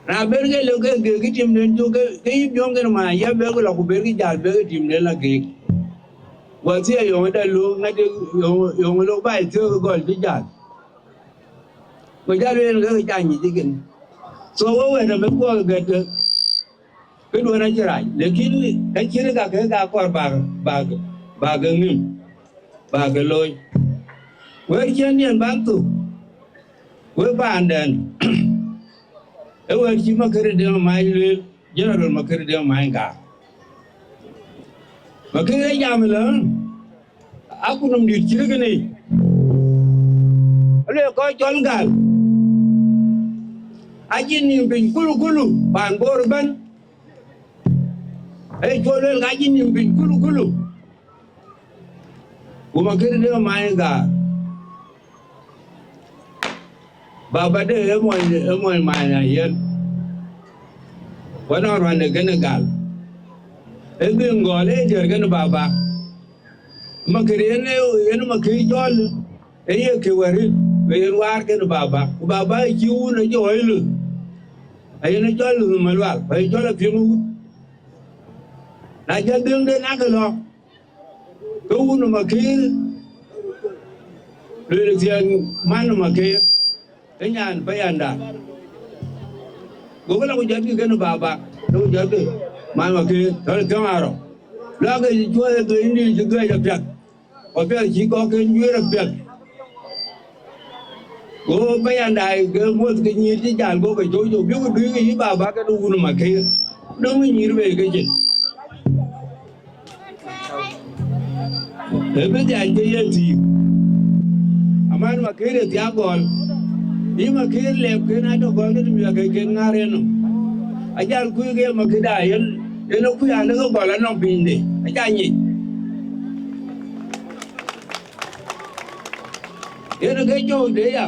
Na ber ke lëu ke geek kë timden cök, ke, ke yï Biöŋ kënë Many Ayiɛl ber ke lɔ ku ber ke jäl ber ke timden la geek. Wä thiëëc yöŋ ëda löök ŋäc, yöŋ, yöŋ löök baai thiëëk ë gɔl cï jäl. Ku jal lueel ke ke ca nyic ëkën. So we wɛ̈t amïth kuɔ ke gɛ̈t ke, këduɔ̈n acï rac, lakin ka cïn ka ke ka kɔɔr bak, bak, bak ke ŋïm, bak ke looi. Wɛ̈t cïn diɛn ban thuk, we paandɛn, ë wɛ̈t cï Makër Deŋ Mac lueel, General Makër Deŋ Mac Gaar. Makër ë jam ëlä, akunɔm dït cït kënë yic. Alueel kɔc cɔl Gal, acï nïm piny kulukulu, paan Bor ëbɛ̈n. Ee cuɔ lueel ka cï nïm piny kulukulu. Ku Makër Deŋ Mac Gaar. Baba de ë mony, ë mony Many Ayiɛl. Ku anɔŋ ruande kënë Gal. Ë dhil gɔl ë diɛɛr kënë baba. Makër yen ë, yen Makër cɔl, ë ye kë wär, ku yen waar kënë baba. Ku baba ë cï wun ë jɔ ë luth. Ayen ë cɔl luth Malual, ku aye cɔl apiŋ wut. Na jɔl Deŋden akë lɔ, ke wun ë Makër, lueel thiëëŋ man ë Makër, ke nyan payanda. Gokï lɔ ku jɔtkï kënë baba, lɔ ku jɔtkï man Makër, tɔ̈ thiëëŋ arɔ. Lɔ ke cuɔth ë dhuëëny dïït cï dhuëëc apiɛth, ku apiɛth cï kɔ̈k ke juëër apiɛth. Go payanda ke muɔ̈th ke nyïïr cï jäl, go ke cou cou, bï ku dui ke yï baba kënë wun ë Makër, döŋ nyïïr bei ke cin. Ë bï dhiac ke ye thiik. Aman Makër ë thiak gɔl. Yï Makër lɛp ken atɔ̈ gɔl ke tïm ya ke ken ŋär en nɔm. Ajal kuc ke Makër da yen, yen ë kuc an ke gɔl anɔm pinyde. Aca nyic. Yen ke cɔu de ya.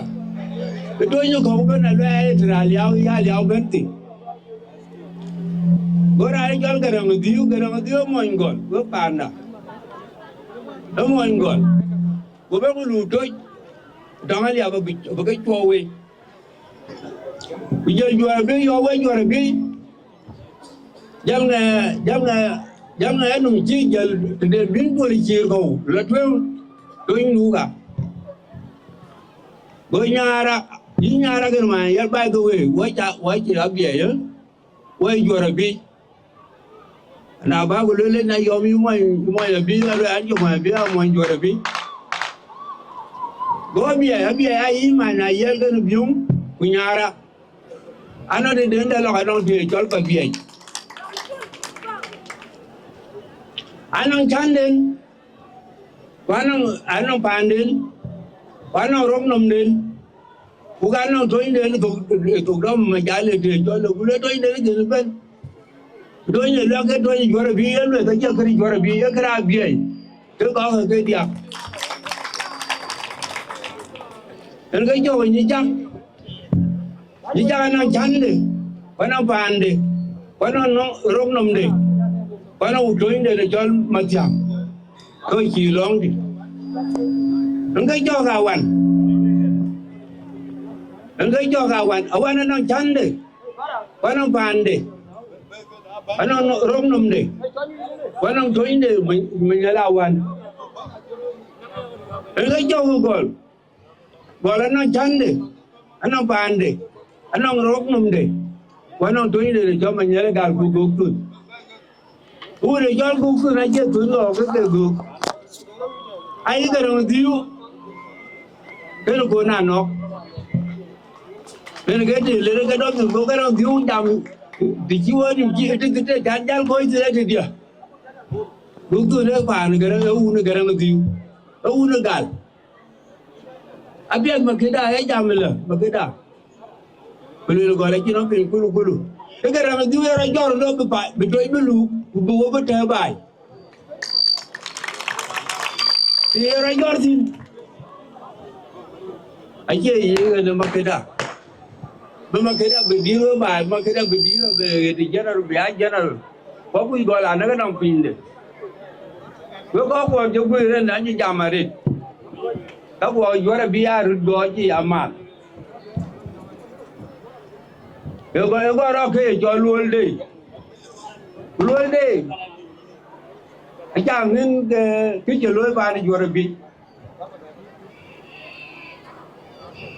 Ke tony kɔ̈u bɛ̈n aluɛɛi tëra liau ya liau bɛ̈n thïn. Go raan cɔl Garaŋ Dhiu, Garaŋ Dhiu ë mony gɔl, we panda. Ë mony gɔl. Go bɛ ku lu toc, dɔŋ aliap abï, abï ke cuɔɔu wei. Ku jël juɔ̈r abï, yɔ̈ɔ̈k wei juɔ̈r abï. Jal ŋɛ, jal ŋɛ, jal ŋɛ anum cï jël, tëde bïn duɔl cïïr kɔ̈u, la tueŋ, tony nuka. Go nyaara, yï nyaara kën man, yal, by the way, wä ca, wä cï abiɛc, eh? Wä juɔ̈r abï. Na ba ku lueel na yɔm yï mɔny, yï mɔny abï, aluɛɛl an cï mɔny abï, a mɔny juɔ̈r abï. Go abiɛc, abiɛc a yï man na yɛl kën biöŋ, ku nyaara. Anɔŋ tëden de lɔk anɔŋ tëë cɔl Pabiɛc. Anɔŋ canden, ku anɔŋ, anɔŋ paanden, ku anɔŋ rok nɔmden, ku ka nɔŋ tonyden thok, thok dɔm ma jal ë tëë cɔl, ku le tonyden gën bɛ̈n. Tony ë luɛk ke tony juɔ̈r abï, ë luɛk ke jɛ këri juɔ̈r abï, ë këra biɛc, ke gɔk ke diak. Ën ke jɔk ë nyi cak. Yï cak anɔŋ cande, ku anɔŋ paande, ku anɔŋ nɔŋ rok nɔmde, ku anɔŋ ku tonyde de cɔl Mathiaŋ, ke cï lɔŋdï. Ën ke jɔk awan, ën ke jɔk awan, awan anɔŋ cande, ku anɔŋ paande, ku anɔŋ rok nɔmde, ku anɔŋ tonyde, meny, meny ala awan. Ën ke jɔk gɔl. Gɔl anɔŋ cande, anɔŋ paande, anɔŋ rok nɔmde, ku anɔŋ tonyde de cɔl Manyɛl Gal ku Gok Thuth. Ku de cɔl Gok Thuth acie thuth lɔ ke ke Gok. Ayï Garaŋ Dhiu, kën ku na nɔk. Kën ke të lënë ke dɔm thïn, go Garaŋ Dhiu jam, të cï wɔ nim cï, të, të, të, jan jal kɔc thïn ë tëdiɛ̈. Gok Thuth ë paan Garaŋ, ë wun ë Garaŋ Dhiu, ë wun ë Gal. Apiɛth Makeda ë jam ëlä, Makeda. Ku lueel gɔl acïn nɔm piny kulu kulu. Ë Garaŋ Dhiu ë rɔt jɔr lɔ bï pa, bï toc bï luk, ku bï wɔ bï tɛ̈ɛ̈u baai. Të ye rɔt jɔr thïn. Acie ye ɣɛn ë Makeda. Bï Makerere bï dïïr wek baai, Makerere bï dïïr, bï ɣet ë general, bï aa general. Ku akuc gɔl anëkë nɔŋ pinyde. Wek kɔc kuɔn cï guëër ënë acï jam arëët. Ka guɔ juɔ̈r abï aa röt gɔɔc cï ya mat. Ë gɔl, ë gɔl rɔt ke ye cɔl Luɔl Dei. Ku Luɔl Dei, aca ŋïn ke kë cï looi paan ë juɔ̈r abï.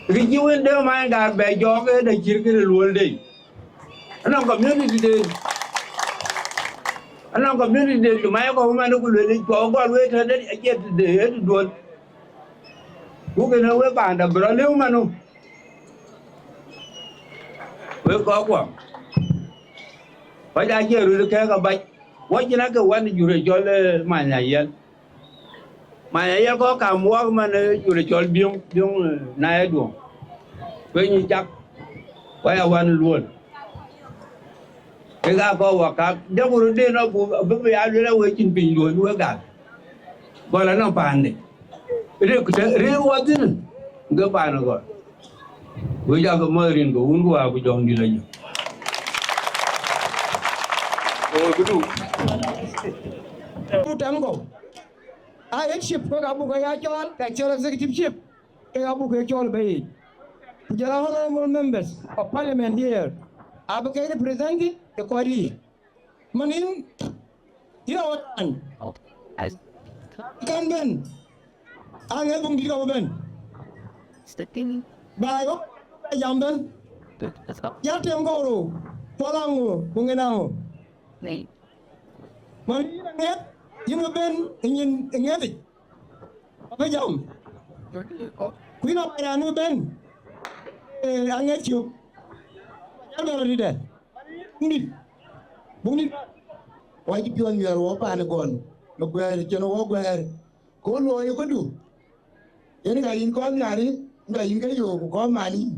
Kë cï wën de mac gaar bɛ jɔɔk ë de cït kënë Luɔl Dei. Anɔŋ community de, anɔŋ community de, të mac kɔ̈u man ku lueel, kɔ̈u gɔl wee tëde acie tëde, ë tëduɔ̈n. Ku kënë wek panda bï rɔt lëu manu. Wek kɔckuɔ, kɔc acie röt kɛ̈ɛ̈k abac. Wɔ cïn ake wan jur ë cɔl, eh, Many Ayiɛl. Many Ayiɛl kɔc kam wɔk man, eh, jur ë cɔl Biöŋ, Biöŋ, eh, na ye duɔ̈ŋ. Kueny cak, kɔc awan Luɔl. Kek aa kɔc wɔ kak, jɔku röt den abuk, abï bï ya lueel awek cïn piny luɔ̈ɔ̈ny wek gal. Gɔl anɔŋ paande. Rik, rik wɔ thïn, ke paan ë gɔl. Wek jakï mɔ̈th rin ke wun ku waa ku jɔŋdït anyï. Ku tɛm kɔ̈u. A head chief kɔ̈k abuk ke ya cɔɔl, ke cɔl executive chief, ke abuk ke cɔɔl bei. Ku jɔl a honorable members of parliament here, abï ke represent ë kɔc yiic. Man yïn, yïn awär raan. Kan bɛ̈n, aŋer buŋ dït ka bï bɛ̈n. Baai ɣɔ̈k, jam bɛ̈n. Ya tem kɔ̈u rou, puɔl aŋö, ku ŋen aŋö. Man yïn aŋer, yïn bï bɛ̈n ë nyin ë ŋɛ̈thic. Abï jam. Ku yïn awär raan bï bɛ̈n, eh, aŋer cök. Jal bɛ̈n röt dït dɛ. Buŋ dït. Buŋ dït. Wɔ cï piɔ̈ɔ̈th miɛt wɔ paan ë gɔl, në guɛ̈ɛ̈r cïn wɔ guɛ̈ɛ̈r. Ku luɔi ë këdu. Yen ka yïn kɔn nhiaar, ka yïn ke yök ku kɔn man yïn.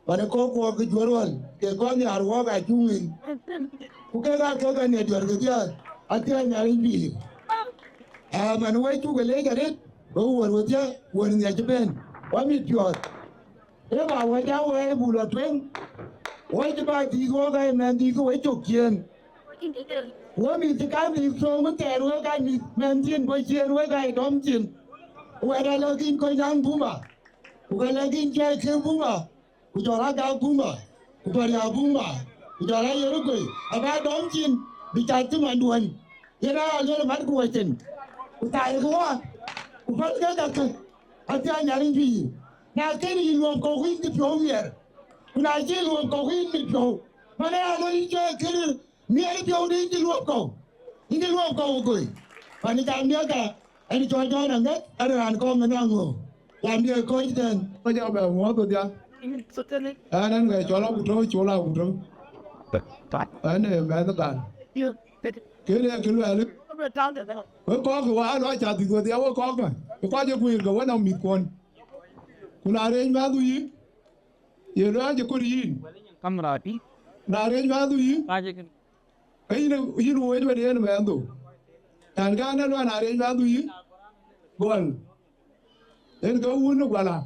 Pan ë kɔckuɔ ke juɔ̈r ɣɔn, ke kɔn nhiaar wɔɔk aa cuŋ ŋic. Ku kek aa kek ɣɛn ë duɛ̈r kedhie, athiɛɛn nhiaar yïn pïïr. Aa, man wek cuk ë leec arëët, wek wuɔ̈r wedhie, wuɔ̈r nhiac ëbɛ̈n, wamïth piɔ̈ɔ̈th. Ë ba wɛ̈t aa wɛɛi buk lɔ tueŋ, wɛ̈t cï ba dhiith wɔɔk aa mɛnh dhiith ke wec cök ciëën. Wek mïth cï kam dhiith thöŋ ë thɛɛr wek aa mïth mɛnh cin, ku ciëën wek aa dɔm cin. Ku wɛ̈t alɛ̈k yïn kɔc naŋ buma, ku ka lɛ̈k yïn cuai kek buma, ku jɔl aa gak buma, ku pɛ̈r ya buma, ku jɔl aa yer ë guëi, aba dɔm cin, bï cath cï manduɔ̈n. Yen aa luel mat ku wecin, ku thaai ku wä, ku päl ke kakë, athiɛɛn nhiaar yïn pïïr. Na kën yïn luɔm kɔ̈u yïn cï piɔ̈u miɛr, ku na cï luɔm kɔ̈u yïn mit piɔ̈u, man aya luel yïn cuai kër miɛr piɔ̈u de yïn cï luɔm kɔ̈u, yïn cï luɔm kɔ̈u ë goi. Pan ë jam diɛ̈ ka, ɛn cɔl Jɔn Aŋɛk, ɛn raan kɔŋ ë naŋ ŋö. Jam diɛ̈ kɔc tɛ̈n. Kɔc abɛ ŋuɔ̈th ë dhial. Ɛn, ɛn ŋɛ cɔl Aguto, cɔl Aguto. Ɛn ë mɛnh kan. Kënë ë kë luɛɛl. Wek kɔ̈k kë wä lɔ ca dhïth wedhie, wek kɔ̈k kë. Kɔc ë guiir ke wä nɔm mïthkuɔn. Ku na reec mɛ̈thu yï, ye luɛɛl cï kɔ̈r yïn. Na reec mɛ̈thu yï, ke yïn, yïn wec wën yen mɛ̈thu. Tɛ̈n kɛn ë luɛɛl na reec mɛ̈thu yï, gɔl. Yen ke wun ë Guala,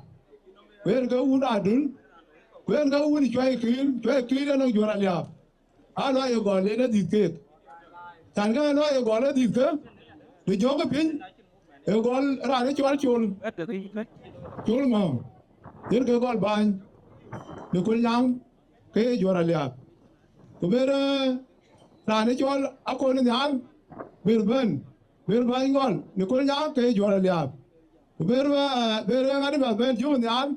ku yen ke wun Adun, ku yen ke wun ë Cuɛi Kiir, Cuɛi Kiir yen nɔŋ Juɔ̈r Aliap. Aa lɔ ye gɔl yen ë dhïth keek. Tɛ̈n kɛn ë lɔ ye gɔl ë dhïth ke, të jɔ̈ɔ̈k piny, ë gɔl raan ë cɔl Col, Col Ŋɔ̈ɔ̈ŋ. Yen ke gɔl bäny, në Kolnyaŋ, ke ye Juɔ̈r Aliap. Ku ber, eh, raan ë cɔl Akon Nhial, ber bɛ̈n, ber bäny gɔl në Kolnyaŋ ke ye Juɔ̈r Aliap. Ku ber, eh, ber, eh, ŋadï bä bɛ̈n Jɔŋ Nhial,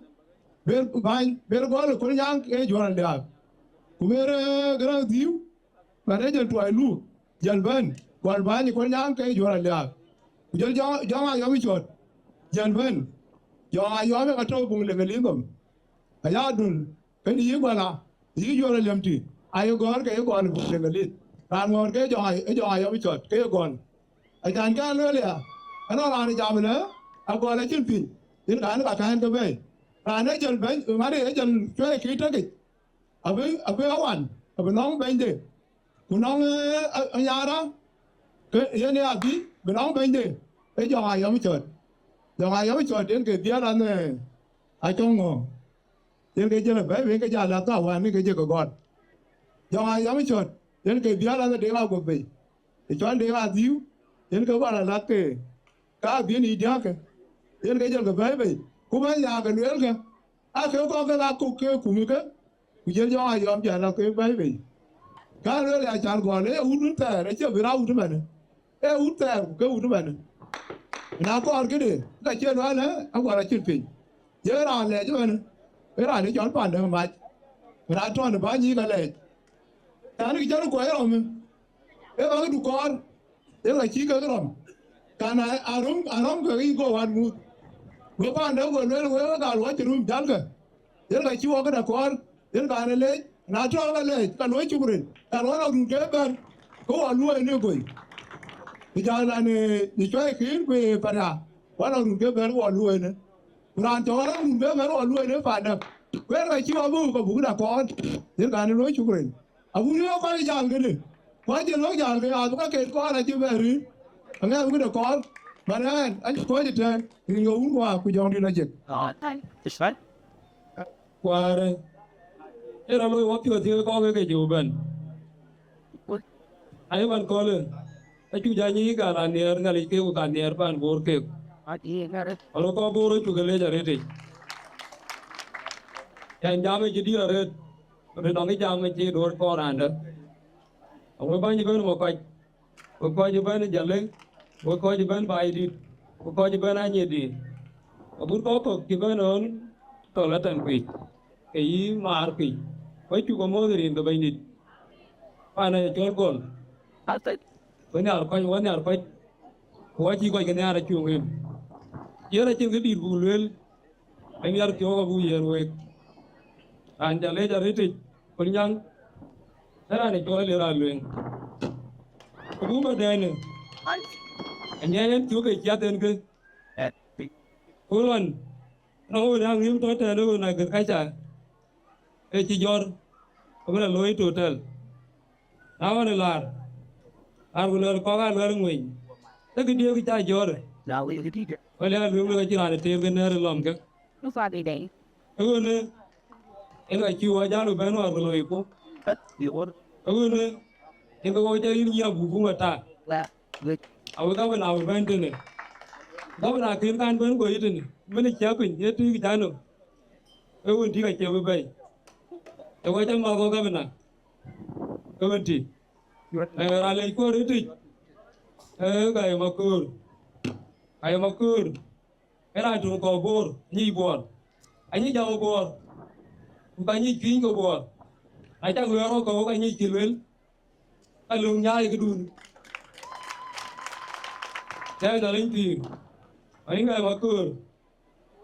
ber bäny, ber gɔl në Kolnyaŋ ke ye Juɔ̈r Aliap. Ku ber, eh, Gäräŋ Dhiu, bä rɛ̈c jël tuɔɔc luk, jël bɛ̈n, gɔl bäny ë Kolnyaŋ ke ye Juɔ̈r Aliap. Ku jɔl Jɔŋ, Jɔŋ Ayɔm Cɔt, jël bɛ̈n, Jɔŋ Ayɔm ë ka tɔ̈u buŋ Leŋgelith nɔm. Aya dul, kënë yï Guala, yï Juɔ̈r Aliap tï, aye gɔl ke ye gɔl ë buŋ Leŋgelith. Raan ŋɔ̈ɔ̈r ke Jɔŋ Ay-, ë Jɔŋ Ayɔm Cɔt, ke ye gɔl. Acan kɛn lueel ya, anɔŋ raan ë jam ënë, agɔl acïn piny, yen ka ɣɛn ka kɛ̈n ke bɛ̈ɛ̈i. Raan ë jël bɛ̈ny, ŋadï ë jël Cuɛi Kiir tëkic, abï, abï awan, abï nɔŋ bɛ̈nyde. Ku nɔŋ, eh, a-, anyara, ke yen ë abï, bï nɔŋ bɛ̈nyde, ë Jɔŋ Ayɔm Cɔt. Jɔŋ Ayɔm Cɔt yen ke dhiɛl an, eh, acɔŋ ŋö. yen ke jël bɛ̈ɛ̈i bei ke jal la ka wään ni ke jëk ke gɔl. Jɔŋ Ayɔm Cɔt, yen ke biäk la ke Deŋ Aguɔ̈p bei, ë cɔl Deŋ Adhiu, yen ke gɔl ala ke ka biën ë diäk ke, yen ke jël ke bɛ̈ɛ̈i bei. Ku bɛ̈ɛ̈i ya ke lueel ke, aa ke kɔ̈k ke aa kok ke kum ke, ku jël Jɔŋ Ayɔm jal la ke bɛ̈ɛ̈i bei. Ka lueel ya can gɔl, ee wut wun thɛɛr, acie bï raan wut ëmɛnë. Ee wut thɛɛr ku ke wut ëmɛnë. Na kɔɔr këde, ka cie lueel ë, aguɔl acïn piny. Ye raan lɛɛc ëmɛnë, ee raan ë cɔl Pandäŋ Mac. Raan tɔ̈ në bäny yiic ka lɛɛc. Tɛ̈n kë cän kuɔc rɔm, ee bäk du kɔɔr, ee ka cï kek rɔm. Kan a, a röm, a röm ke yic go wan muth. Go Pandäŋ go lueel, wek gal wä cï rum jälkë. Yen ka cï wɔ këde kɔɔr, yen ka në leec, na tɔ̈ ke leec, ka luɔi cukrin, ka luɔi lɔ run ke bɛ̈n, ke wɔ luɔi në goi. Ku jal an, ë, ë cuai kïïr ku ë paria, wɔ lɔ run ke bɛ̈n wɔ luɔi në. Ku raan cɔk rɔt run ke bɛ̈n wɔ luɔi në Pandäŋ. Ku yen ka cï wɔ bï ke buk da kɔɔr, yen ka në luɔi cukrin. Abuk yök kɔc jal kënë, ku acïn lɔ̈k jal ke, abï ka ket kɔɔr acï bɛ rïïr, aŋɛ abï këde kɔɔr, man ɛn, acï kɔc ëtɛ̈ɛ̈n, rin ke wun kuaar ku jɔŋdït acïk. Kuaarë, ë rɔt loi wɔ piɔ̈ɔ̈th thiëëk kɔ̈k ke ke cï bɛ̈n. Ayï man köölë, acu jɔ nyic ka raan nhiɛɛr Nhialic kek ku ka nhiɛɛr paan Bor kek. Alo kɔc Bor acuk ke lec arëtic. Yɛn jam ë cï dït arëët, rin nɔŋ ë jam ë cï duöör kɔɔr raan dɛ̈. Awek bäny ëbɛ̈n ë Makɔc, wek kɔc ëbɛ̈n ë Jalëŋ, wek kɔc ëbɛ̈n Baidït, wek kɔc ëbɛ̈n Anyidi. Agut kɔc kɔ̈k cï bɛ̈n ɣön thɔl ëtɛ̈n kuic, ke yï maar kuic, ku acuk amuɔ̈th rin ke Bɛ̈nydït. Paan ë cɔl Gɔl, wek nhiar kɔc, wek nhiar kɔc, ku wä cï kɔc ke nhiaar acuŋ en. Yen acïn kë dït buk lueel, ë nhiar thiɔ̈k abuk yiɛ̈n week. Raan ca lec arëtic, Kolnyaŋ, ë raan ë cɔl Alir Alueŋ. Ku buk bä dɛɛnë, anyiɛɛn en thiɔ̈k ke ciath en kë. Ku ɣön, rɔt ɣön aŋiëm tɔ̈ tɛ̈n ɣön agriculture, ë cï jɔr, abï lɔ looi total. Na ɣɔn ë laar, laar ku luɛl kɔ̈k aa luɛl ŋueny, ke kë diëëk cä jɔ̈ɔ̈r. Wël ya lueŋ wek acïn raan ë teer ke nɛ̈ɛ̈r ë lɔm ke. Ë ɣönë, en ka cï wɔ jäl bï bɛ̈n wäär ku looi ku. Ë ɣönë, en ke wɔ cä yïn nyiɛɛp buk buk ata. Awek abï na bï bɛ̈n tënë. Gabna kën kan bɛ̈n guɔ yï tënë. Mën ë ciɛk piny, ye tïïk cä nöm. Ë wën tïïk acie bï bɛ̈i. Ë wɔ cä math wɔ gabna. Ë wën tïïk. Ee, raan lec kuɔ̈r ë tïc, ee, ka ye maköör. Ka ye maköör. Ee raan töŋ kɔ̈u Bor, anyic Buɔɔr. Anyic jam Buɔɔr. Ku ka nyic piiny ke Buɔɔr. Acak luɛɛr rɔt kɔ̈u ka nyic cï luel. Ka löŋ nyaai këdun. Tɛ̈ɛ̈n Nhialic pïïr. Anyic ka ye maköör.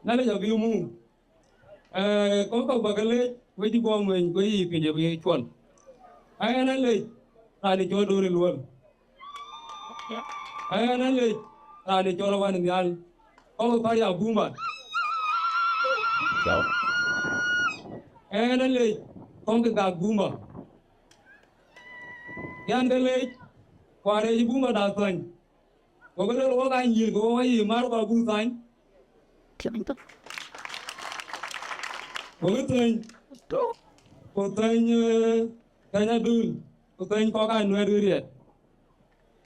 Nhialic abï mum. Ee, kɔ̈k kɔ̈k bä ke lec, wec cï guɔ mueny, ku yï piny abï cuɔl. Aɣɛn alec, raan ë cɔl Dori Luɔl. Aɣɛn alec, raan ë cɔl Awan Nhial. Kɔ̈k kɔ̈k ya Buma. Aɣɛn alec, kɔ̈k kɔ̈k ya Buma. Yan ke lec, ku arëëc Buma da thany. Go ke lueel wok aa nyïïr, go wok ayï mar, ku abuk thany. Go ke thëny, ku thëny, ee, thëny adun, ku thëny kɔ̈k aa nuɛɛt ke riɛt.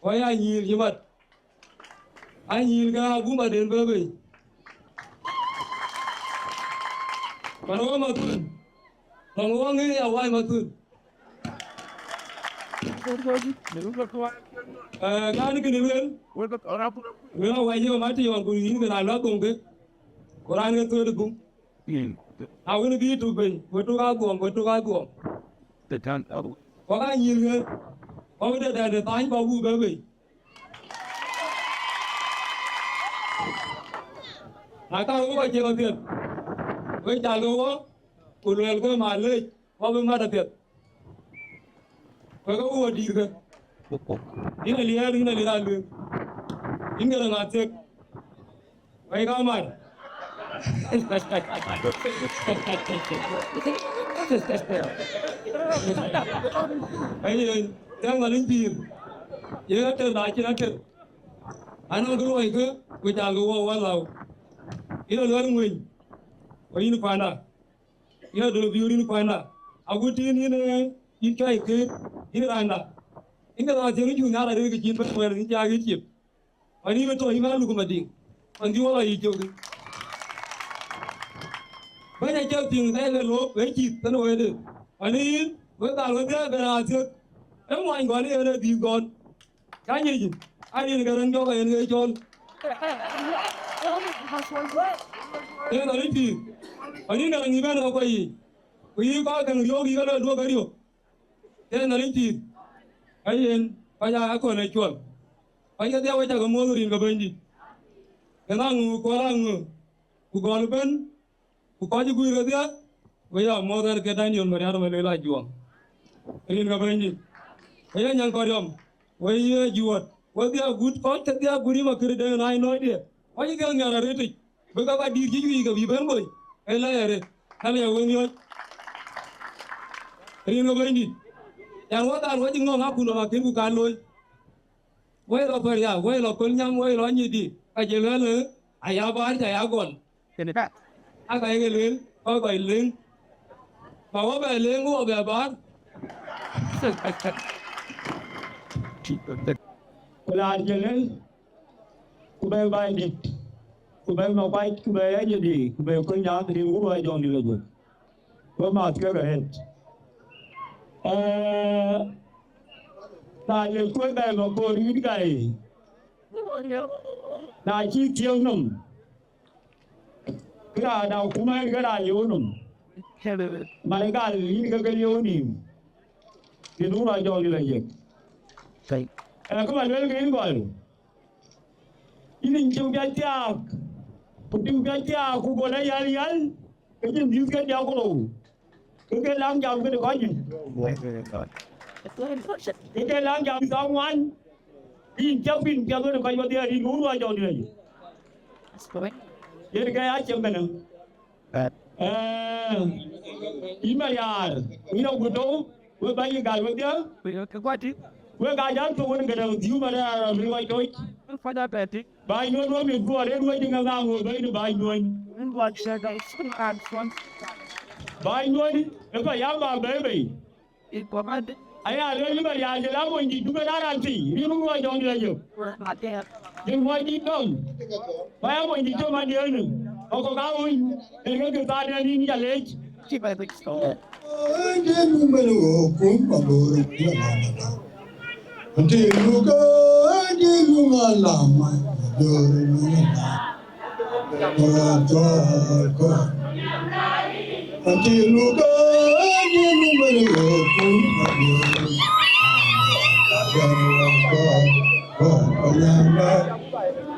Ku aya nyïïr cï mat. Aa nyïïr ke agumaden bɛ̈ bei. Pan wok mathun, pan wok ŋic ya wai mathun. Ee, kan kënë lueel, lueel awai yom ati yɔn ku yïn ke raan lɔ thoŋ ke, ku raan ke thööt ë guŋ. A wën bï tuk piny, we tuk adhuɔm, we tuk adhuɔm. Kɔ̈k aa nyïïr ke, kɔ̈k de dɛ̈t de thany kɔ̈k buk bɛ̈ bei. Na ka wok acie apiɛth, we cal ke wok, ku luɛlkë malec, wok bï mat apiɛth. Wek ke wok dïïrkë. Yïn Aliɛɛr, yïn Aliɛɛr Alueŋ. Yïn ke rɛ̈ŋ athek. Wek ka mat. Ayen, tɛ̈ɛ̈ŋ Nhialic pïïr. Ye ater na cïn ater. Anɔŋ kë luɔikë, ku cal ke wok wä lääu. Yïn Aluɛɛr Ŋueny, ku yïn panda. Yïn adöl bï rin kuanda. Agut tïn yïn, eh, yïn cɔi këët, yïn randa. Yïn ke raan thiëŋ cuk nhiaar arëët ke cïn bɛ̈n wɛ̈ɛ̈r yïn cak yïn ciëp. Pan yïn bï tɔ yïn bä luk Madiŋ. Pan dhï wala yï cök. Bɛ̈ny acï piŋ thɛɛr le lok, wek cïth tënë wëëtde. Pan yïn, wek dhal wedhie bɛ raan thiëk. Ë muany gɔl yen ë dhïth gɔl. Cä nyic, arin ke rɛ̈n jɔk yen ke cɔl. Yen dhal ë pïïr. Pan yïn ke rɛ̈n yï bɛ̈n ke kuɔc yiic. Ku yï kɔc käŋ riɔ̈ɔ̈k yï ke lɔ duɔ̈k ke riɔ̈ɔ̈k. Yen Nhialic pïïr, ka yen kɔc aa akɔ̈l ë cuɔl. Kɔc kedhie wek cä ke muɔ̈th rin ke Bɛ̈nydït. Ke naŋ ŋö kuɔl aŋö, ku gɔl ëbɛ̈n, ku kɔc ë guiir kedhie, we ya muɔ̈th ɛn ke Daniel Mariar Maluel Ajuɔŋ. Rin ke Bɛ̈nydït. We ya nyaŋ kɔriɔm, we ye juɔt, wedhie agut, kɔc kedhie agut yï makër den aa nɔ̈ɔ̈cdiɛ̈. Kɔc ke nhiar arëtic, bï ka ba dïïr cï juëc ke bï bɛ̈n boi, ë lɛɛr ë, ka lɛɛr wek miɔ̈c. Rin ke Bɛ̈nydït, yan wä dhal wä cï ŋɔ̈ŋ akun ë makën ku kan looi. Wei lɔ Pariak, wei lɔ Kolnyaŋ, wei lɔ Nyidi, ka cï lueel ë, aya baar cä ya gɔl. Aka ye ke lueel, kɔc kɔc leŋ. Ba wä bɛ leŋ, wä bɛ baar. Ku raan cï leŋ, ku bɛ Bɛ̈nydït, ku bɛ Makuac, ku bɛ Anyidi, ku bɛ Kolnyaŋ, rin wun wä jɔŋdït la juëc. Ku math kek arëët. Ee, na le kuëë bɛ Makor yït gai, na cï thiëëu nɔm, kë raan da kuma yen ke raan liu nɔm. Man gal yïn ke ke liu nïïm. Rin wun wä jɔŋdït la juëc. Ee, kë ba lueel ke yïn gɔl. Yïn cï piac thiaak, ku tïŋ piac thiaak, ku gɔl ayal yal, ke cïn dhiëth ke diäk ku rou. Ke ke laŋ jam kënë kɔc juëc. Ke ke laŋ jam thaŋ ŋuan. Yïn cä piny piath wën kɔc wedhie rin wun wä jɔŋdït la juëc. Yen ke ya cem kënë. Ee, yïn Mariar, yïn agut tɔ̈u, we bäny gal wedhie. We ka jam tök wën gɛ̈t dhiu Mariar abï ŋɔc toc. Bäny nuɔ̈n wä mit guɔ rëër wec ŋa ŋa ŋö bɛ̈ny bäny nuɔ̈n. Bäny nuɔ̈n, ë pa yam ba bɛ̈i bei. Aya lueel yï Mariar jël amony dït duke na raan thii, rin wun wä jɔŋdït la juëc. Jël muɔc dït dɔm. Ba ya mony dït cï man diëënë. Ɣɔ̈k kɔ̈k aa wöny, yen ke kë thaar yen yïn ca leec. Ënde luŋ bɛ̈n ɣöök kum Mabor. Ënde luŋ, ënde luŋ alam Mabor. Until you go, until you go,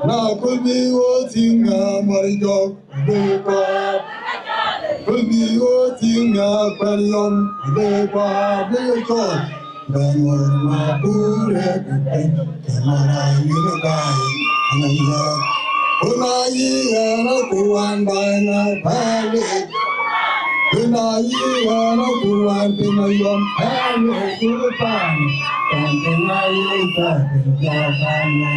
na kulbi wo tinga marjok, beba. Kulbi wo tinga kwariom, beba, beba. Bɛ̈ny wën Mabor ë ku piny, ke mara yïn baai, anɔm yɔ̈ɔ̈k. Ku na yï ɣɛn aku wan baai na päl ë. Ku na yï ɣɛn aku wan piny ayɔm, päl ë ku paan, paan piny ayï päl piny jɔ paan na.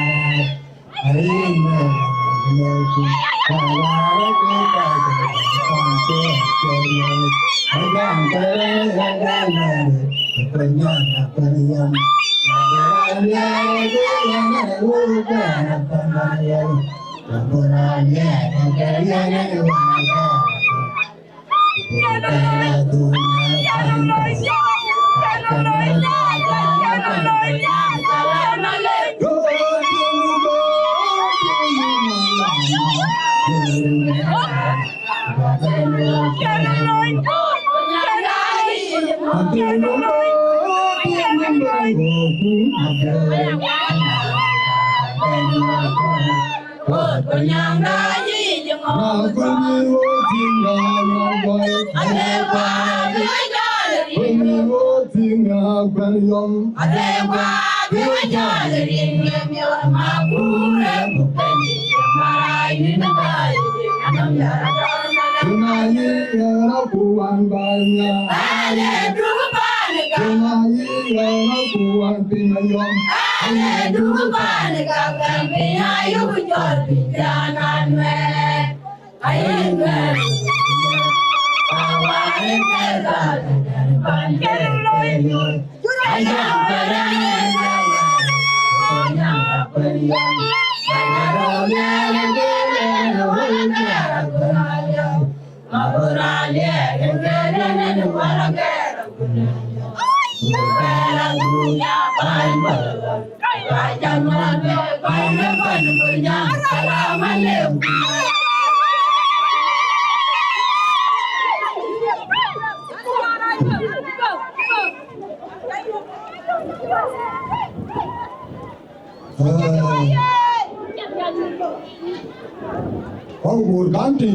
Kɔc Bor County.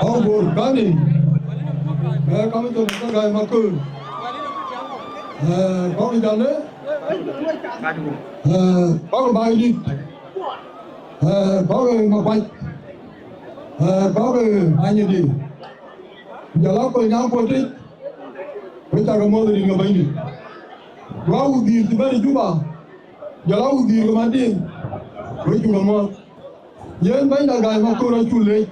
Kɔc Bor County. Eh, kamë cɔl ka gäi Makur. Eh, kɔc Jale. Eh, kɔc Baidit. Eh, kɔc Makuac. Eh, kɔc Anyidi. Jɔl a kɔc Nyaŋ Kuɔtic. Wek cakë muɔ̈th rin ke Bɛ̈nydït. Wä wudhiir cï bɛ̈n ë Juba, jɔl a wudhiir ke Madiŋ, wek cuk muɔ̈th. Yen bɛ̈ny da gäi Makur acuk leec.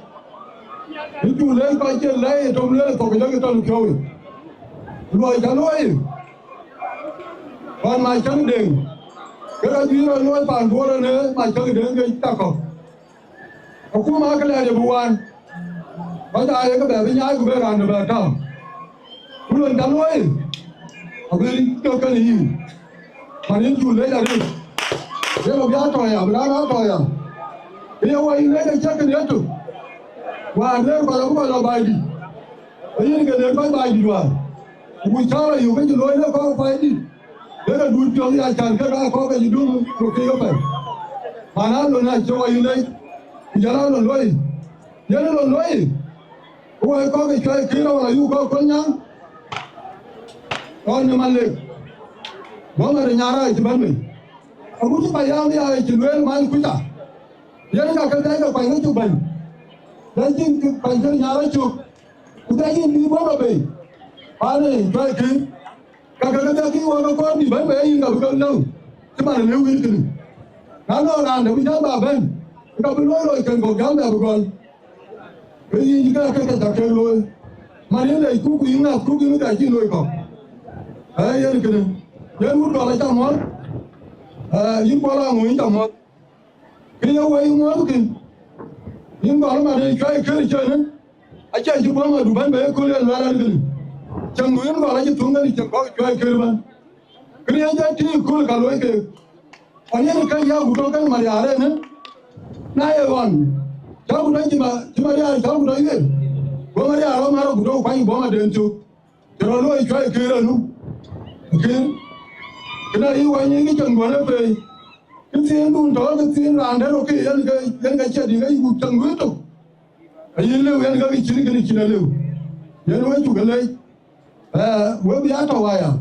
Acuk leec kɔc cï lɛ̈i ë tom lueel ë thok ë jɔkï tɔ̈ në piɔ̈u yic. Luɔi cä luɔi, pan Macäŋ Deŋ, ke ka juëc rɔt luɔi pan Bor ënë Macäŋ Deŋ ke cak kɔ̈k. Akuma akëlɛɛc abï waan, kɔc aa ye ke bɛ bï nyaai ku bï raan bɛ tääu. Ku lon cä luɔi, abï jɔ kën yï, man yïn cuk leec arëët. Yen abï a tɔ̈ ya, bï raan a tɔ̈ ya. Ke ye wɔ yï leec acï kën ye tök. Wäär leer kɔc abï kɔc lɔ Baidit. Ayïn ke ler kɔc Baidit wäär, ku cä rɔ yök ke cï looi në kɔc Baidit, ke ke duut piɔ̈ɔ̈th ya can ke ka kɔ̈k ke cï dum ku kek ëpɛ̈n. Man a lon acï wɔ yï lec, ku jɔl a lon looi, yen lon looi, ku wɔ kɔ̈k ke cuai kïïr awala yuk kɔ̈k Kolnyaŋ, kɔc në Malek, bɔ̈ mat ë Nyaraac cï bɛ̈n bei. Agut cï Payam ya cï lueel man kuca, yen ka ke bɛ̈ɛ̈i ke kuany ke cuk bɛ̈ny, bɛ̈ny cïn kuany ke Nyaraac cök. Ku ka yïn bï bɔ̈ bei, pan ë cuai kï, ka ke ke kï wɔ ke kɔɔr bï bɛ̈n bei, yïn ka bï ke lëu, cï man ë lëu yïn kënë. Na nɔŋ raan dɛ̈ bï jam ba bɛ̈n, ka bï luɔi lɔi kën kɔ̈k jam bɛ bï gɔl. Ke yïn cï ka ke ke cak ke looi, man yïn lɛc kuk ku yïn ŋäth kuk yïn ka cï looi kɔ̈k. Ee yen kënë, yen wut gɔl acä muɔ̈th, ee, yïn Kuɔl Aŋö yïn cä muɔ̈th. Kë ye wei muɔ̈thkï, yïn gɔl mat ë cuai kër cënë, acie cï bɔ̈ mat du bɛ̈n bei ëkööl yen luɛɛl ɛn kënë. Cäŋ du yïn gɔl acï thöŋ kënë cï kɔ̈k cuai kër bɛ̈n. Kënë yen jɔ tïŋ ëkööl ka luɔi keek. Ɣɔn yen kë ya ku tɔ̈ kënë Mariaar ënë, na ye ɣɔn, cä ku tɔ̈ cï ma, cï Mariaar cä ku tɔ̈ yen. Go Mariaar rɔt mat ku tɔ̈ kuany bɔ̈ mat den cök. Cï rɔt luɔi cuai kër anu. Kër. Kënë ayï wany yïn kë cäŋ duɔ̈n ë pei. Kë thiin dun tɔ̈, kë thiin raan dɛ̈t rɔt ke yen ke, yen ke ciɛt yï ke yï ku cäŋ duëër tök. Ayï lëu yen ke kë cïn kënë cïn alëu. Yen wek cuk leec. Ee, wek bï a tɔ̈u aya.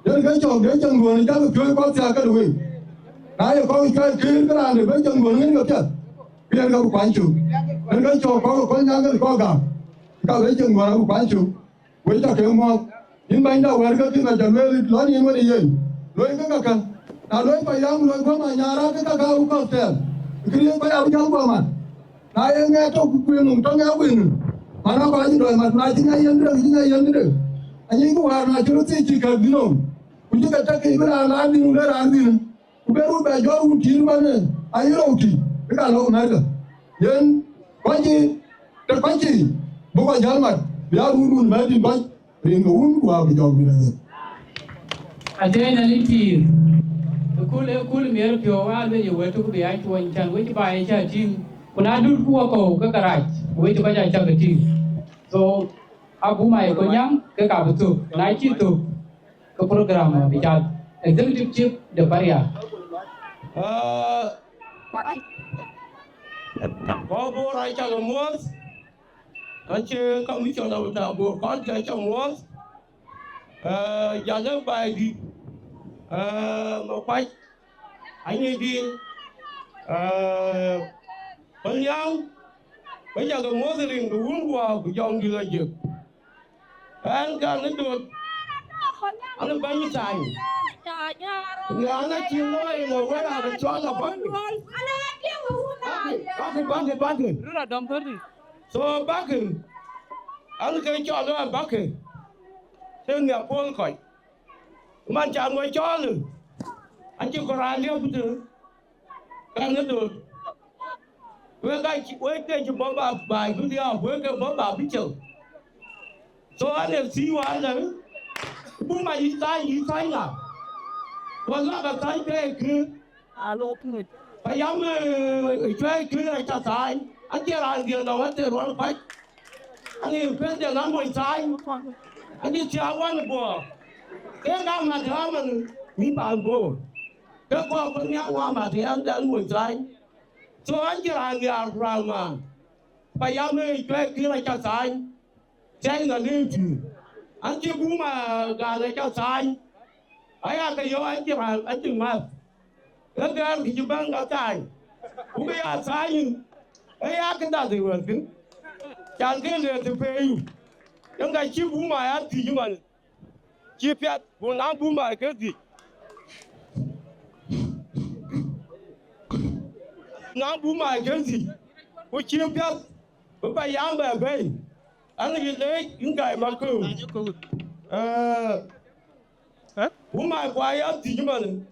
Yen ke cɔk de cäŋ duɔ̈n ë jakï piööc kɔc thiaak këde wek. Na ye kɔc cuai kër ke raan de bï cäŋ duɔ̈n ŋic ke piɛth. Ke yen ke bï kuany cök. Yen ke cɔk kɔc ke kɔc nyaŋ ke kɔc gam. Ka bï cäŋ duɔ̈n abï kuany cök. Wek ca ke muɔ̈th, yïn bɛ̈nyda wɛ̈ɛ̈r ke kïn aca lueel lɔn yïn wën ë yen, luɔi ke kakä. Na luɔi Payam, luɔi guɔ̈m anyaar, ke kakä abï kɔ̈th tɛɛm, kërieec kɔc abï jäl guɔ mat. Na ye ŋɛk tɔ̈ ku kuëëŋ nɔm tɔ̈ ŋɛk wëŋ, man akɔc acï dɔc mat, na cï ŋɛk yen dëk, cï ŋɛk yen dëk. Anyicku wäär na cï röt thiëc cï kɛ̈k dhïn nɔm, ku cï ke tɛ̈k ke bï raan la dhïn, ku le raan dhïn. Ku ben wut bɛ jɔt wun tiit man, ayï rou tï, bï ka lɔ̈k America. Yen kɔc cï, të kɔc cï, bï kɔc jäl mat, bï a run run bɛ tït kɔc, rin ke wun ku abï jɔk bï rɛ̈ɛ̈r. Atëën anï pïïr, ë kul, ë kul miɛr piɔ̈u, aa lueel ye wël tök bï a cuɔny, can wec ba ye cä tïŋ, ku na dut ku wakɔ̈u ke ke rac, wec kɔc acä ke tïŋ. So, abuma ye Kolnyaŋ, ke ka bï thök, na cï thök, ke program bï cath. Executive Chief de Paria. Ah, kɔc Bor acä ke muɔ̈th, ka cï commissioner de Bor County acä muɔ̈th. Ah, Jalë Baidit, ah, Makuac, Anyidi, ah, Kolnyaŋ, wek ca ke muɔ̈th rin ke wun guɔ ku jɔŋdït Ajek. Ɣɛn ka në döt, an bɛ̈ny thaai. Ku ɣɛn acï looi në wɛ̈t raan cɔl Apath. Bäkï, bäkï, bäkï. Rura dɔm thɔ̈rdi. So bäkï, an ke cɔl ë bäkï, të nhial puɔl kɔc. Man can we cɔl, acï kɔɔr a liep të, kan ë döt. Wek ka cï, wek ke cï bɔ̈ ba baai bï dhiau, wek ke bɔ̈ ba bï cök. So an ë thii wään lë, buk ma yï thany, yï thany ŋa? Wala ka thany ke kë. Payam, eh, cuai kë aca thany. Acie raan dhiël nɔm athër ruɔl kuac. Ani pɛ̈n de ŋa mony thany. Ani thiaak wan guɔ. Ke ŋa mat ɣa man mi paan Bor. Ke kɔɔr bï nhiaak wa mat ɣa dan mony thany. So an cï raan nhiaar ku raan ŋa. Payam, eh, cuai kë aca thany. Thiɛc ŋa liu tïŋ. An cï buma gal aca thany. Aya ke yɔ̈ɔ̈k an cï raan, an cï ŋath. Ke gɛ̈ɛ̈r kë cï bɛ̈n ka thany. Ku ke ya thany, ee ya kë dath ë wɛ̈t kën. Can ke le të peeyu. Yen ka cï buma ya thiëc man. Cï piath, ku naŋ buma ke thiëc. Naŋ buma ke thiëc. Ku cï piath, bï payam bɛ bɛ̈i. An yï leec yïn gäi makööl. Ee, buma kua ya dhic man.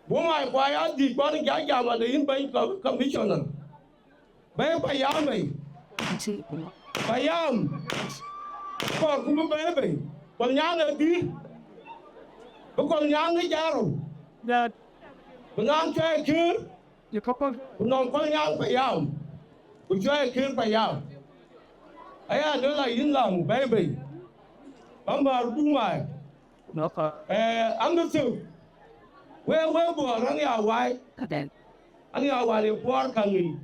Buma kua ya dhic, kuan ja jam an yïn bɛ̈ny commissioner. Bɛ̈i payam bɛ̈i. Payam. Kɔɔr ku bï bɛ̈i bɛ̈i. Kuɔl nyaŋ ë dhïr. Bï kuɔl nyaŋ ë jarou. Bï nyaŋ cuai kër. Ku nɔŋ kuɔl nyaŋ payam. Ku cuai kër payam. Aya luel a yïn lam bɛ̈i bɛ̈i. Bä määr buma. Eh, an bï thök. Wek, wek Bor, an ya wai. An ya wai ë kuɔɔr käŋ yic.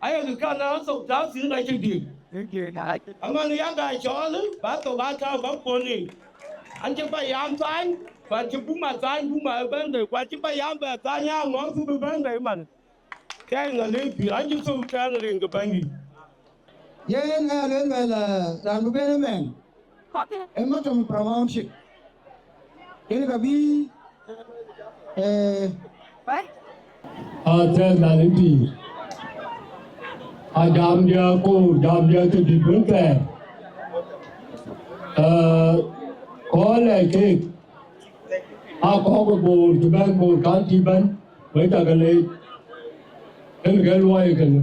Ayek kan a thok tääu thïn ka cï dik. Aman ya gäi cɔɔl, ba thok a tääu ba kuɔn yic. An cï payam thany, ku an cï buma thany, buma ë bɛ̈n bei, ku an cï payam bɛ thany a ŋɔ̈ɔ̈th bï bɛ̈n bei man. Kɛn ŋa le pïïr, an cï thok tɛ̈ɛ̈n rin ke Bɛ̈nydït. Yen ë luel, luel, eh, raan bï ben ëmɛn. Ë matam promotion. Yen ka bï, eh, atɛ̈ɛ̈n nhan ë pïïr. A jamdiɛ̈ ku jamdiɛ̈ ke dït wën thɛɛr. Eh, kɔɔr lɛc keek. A kɔ̈k ë Bor cï bɛ̈n Bor County bɛ̈n, wek cä ke leec. Yen ke luɔi kënë.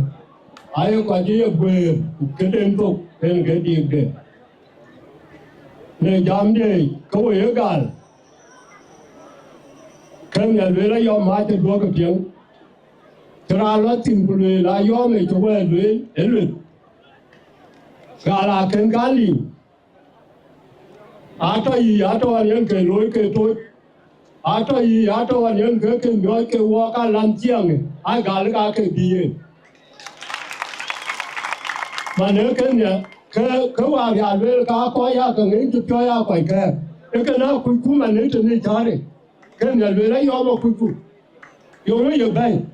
Aye kɔc cï ye guëër, ku këden thok, yen ke diikde. Në jamdiɛ̈, ke we ye gal. Ke Nhial lueel ayɔm mac ë duɔ̈k ë piɛŋ. Cï raan lɔ thïn ku lueel ayɔm ë cï wɛ̈ɛ̈t lueel, ë lueth. Gal akën ka liu. Atɔ̈ yic, atɔ̈ ɣɔn yen ke looi ke toc. Atɔ̈ yic, atɔ̈ ɣɔn yen ke ke miɔɔc ke wɔɔk alam ciɛɛŋ, aa gal ka ke bï yen. Man ee kënë, ke, ke wäär ya lueel ka kɔc ya ke ŋic cï piɔ̈ɔ̈c aa kɔc kɛ̈ɛ̈r. Ee kënë akucku man ee tënë cäär yic. Kënë ya lueel ayɔm akucku. Yöŋö ye bɛ̈ny?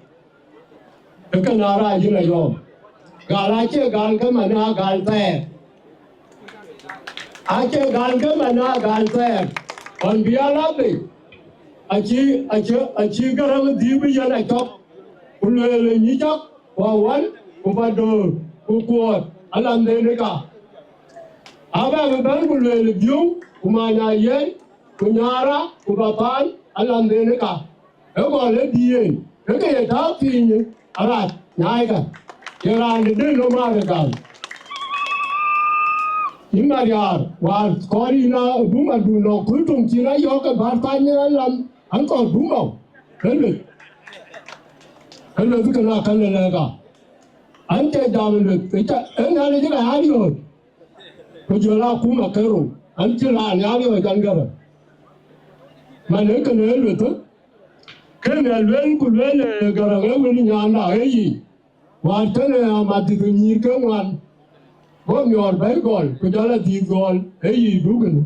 Ee kënë aa rac yïn ayɔm. Gal acie gal ke man aa gal thɛɛr. Acie gal ke man aa gal thɛɛr. Ɣɔn bï a la bei, acï, acï, acï Gäräŋ dhïïu bï yen a cɔk, ku lueel ë nyï cɔk, ku awän, ku ba döör, ku kuɔɔt, alanhden ë ka. Abä bï bɛ̈n ku lueel ë dhiöŋ, ku many ayiɛɛny, ku nyaara, ku ba paan, alanhden ë ka. Ë gɔl ë dhiëëny, ke ke ye tääu piny arac nyaai ka, ye raan de den lɔ maar ë gam. Yïn Mariaar, wäär kɔɔr yïn a bum adun nɔŋ kuc töŋ cïn ayɔ̈ɔ̈k ke bär pany ë lam, an kɔɔr bum ɔ, ke lueth. Ke lueth ke na käl ë lɛ̈k a. An cɛ jam ë lueth, ë ca, ë Nhialic ë ka ya riɔ̈ɔ̈c. Ku jɔl akuma ke rou, an cï raan ya riɔ̈ɔ̈c an Gäräŋ. Man ee kënë ë lueth, kënë ë luel ku luel ë Gäräŋ ë wën nyaanda ë yic. Wäär tënë amadhith nyïïr ke ŋuan, go miɔɔr bɛ̈i gɔl, ku jɔl adhith gɔl ë yic dukënë.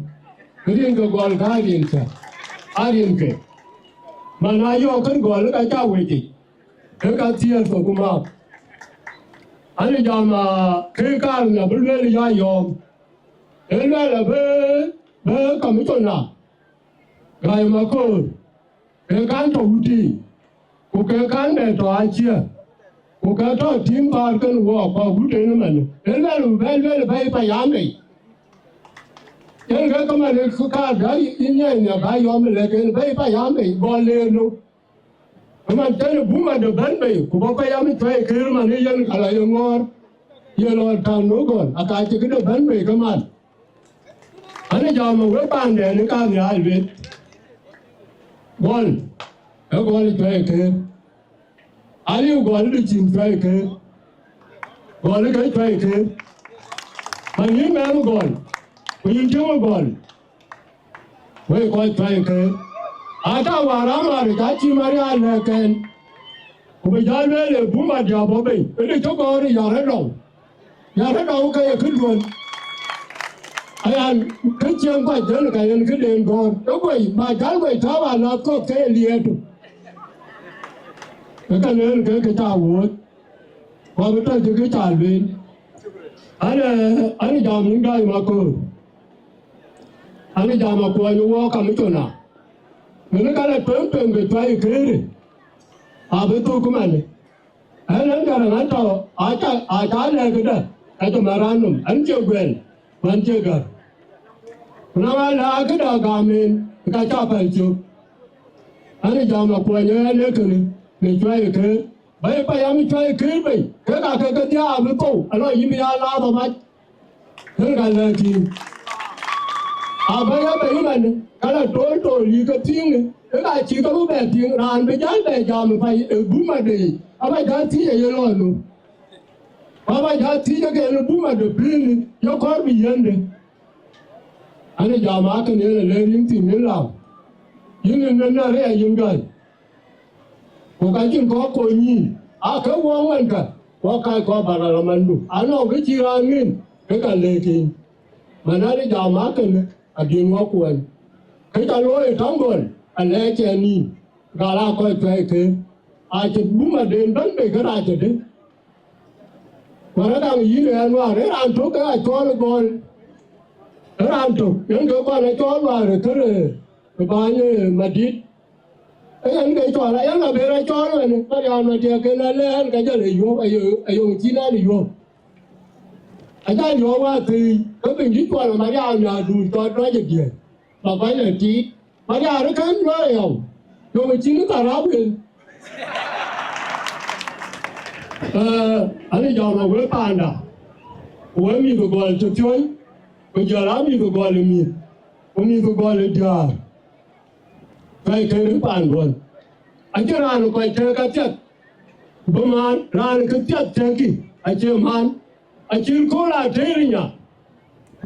Rin ke gɔl ka rin kë, a rin ke. Man ayɔ̈ɔ̈k kën gɔl ë ka ca wec yic. Ke ka thiëër thok ku määth. An jam, aa, ke kaar nya bï lueel ya yɔ̈ɔ̈m. Ee luɛɛl abï, bï commissioner Gäi Maköör, ke kan tɔ̈ wutic, ku ke kan bɛ tɔ̈ acië. Ku ka tɔ̈ tïŋ bäär kën wɔ kɔ̈k gut en ëmën. Ëlë bɛ lueel bɛ̈i payam bei. Yen ke ke man ë kaar bä yï nyiɛɛi nhiäk bä yɔm ë lɛ̈k en bɛ̈i payam bei, gɔl leer nu. Ëmën tënë buma de bɛ̈n bei, ku bä payam ë cuai kër man ë yen ka lɔ ye ŋɔɔr, ye lɔ tän nu gɔl, aka cï këde bɛ̈n bei ke man. An, ë jam ë wek paandɛn ë ka nhial lueth. Gɔl, ë gɔl ë cuai kër. Aliu gɔl ë cin cuai kër. Gɔl ë ke cuai kër. Man yïn mɛɛn gɔl, ku yïn tiŋ gɔl. Wek kɔc cuai kër. Ata wäär amär ka cï Maria lɛ̈k kɛn. Ku bï jäl lueel ë buma diäk bɔ̈ bei, ëdï cï gɔɔr ë yär ë dɔu. Yär ë dɔu ke ye këduön. Ayan, kë cieŋ kɔc jël ka yen këden gɔɔr. Ë guɔ̈i, ba jäl guɔ̈i tääu alath kɔ̈k ke ye liɛɛt. Ë ka lueel ke kë ca wuööc. Ku abï tɔ̈ cï kë ca lueel. An, an jam yïn gäi maköör. An jam akuɔny wɔ kamishona. Ŋënë ka la tueŋ tueŋ ke cuai këërë. Abï thuk man. Ɛn, ɛn Garaŋ an tɔ̈, aca, aca lɛ̈k këdä, ka cï mɛ̈r raan nɔm, ɛn cie guɛl, ku ɛn cie gär. Ku na ɣa lɛ̈k këdä gam en, ka ca pɛl cök. Ɛn jam akuɔny ɛn ee kënë, në cuai këër. Bä ye payam cuai këër bei, kek aa ke ke dhiaar bï thou, alɔ yïn bï ya laath amac. Yen ka lɛ̈k tïŋ. Abä ya bei ëmɛn, ka la tool tool yï ke tïŋ, ke ka cï ke bï bɛ tïŋ, raan bï jäl bɛ jam ë pay ë buma de yic, abä jäl thiëc aye lɔ nu. Ku abä jäl thiëc ake en ë buma de bïïni, ye kɔɔr bï yiënde. An, ë jam akën yen ë leer yïn thïn yïn lam. Yïn ë nɛn ë rɛɛc yïn gäi. Ku ka cïn kɔ̈k kony yïn, aa ke wɔ ŋuɛ̈nkë, wɔ kac kɔ̈k bä rɔt amandu. Anɔŋ kë cï raan ŋïn, ke ka lëëk yïn. Man an, ë jam akënë, adïn wɔ kuɛny. Kë ca looi ë Taŋgɔl, alɛɛc ɛn yïn, gal aa kɔc cuai këër. Acï buma den bɛ̈n bei kë rac tëde. Ku rɛ̈t daŋ yïn ë ɛn wäär, ë raan tök ke acɔɔl ë gɔl. Ë raan tök, yen ke kɔn acɔɔl wäär ë kërë ë bäny ë madït. Ë yen ke cɔɔl, ë yen abëër acɔɔl ëmɛn, Mariam Madiɛk ken alë ɛn ka jɔl ë yuɔ̈p, ayo, ayo cïn ɛn ë yuɔ̈p. Ajal yuɔ̈p wäthii, ke piny cï cuɔl ë Mariam na duur cɔɔl dɔc ë diëër, ba kɔc lɔ tiit. Bä diäär kën lɔ yɔu, yɔu cïn ka rap yen. Ee, ani jam a wek paanda, ku wek mïth gɔl cï thiɔ̈ny, ku jɔl a mïth gɔl ë mïth, ku mïth gɔl ë diäär. Ka ye kën ë paanduɔn. Acïn raan ë kɔc tëëk athiäk, bï maan, raan kë thiäk tëëkï, acie maan. Acïn kööl aa tëër nya,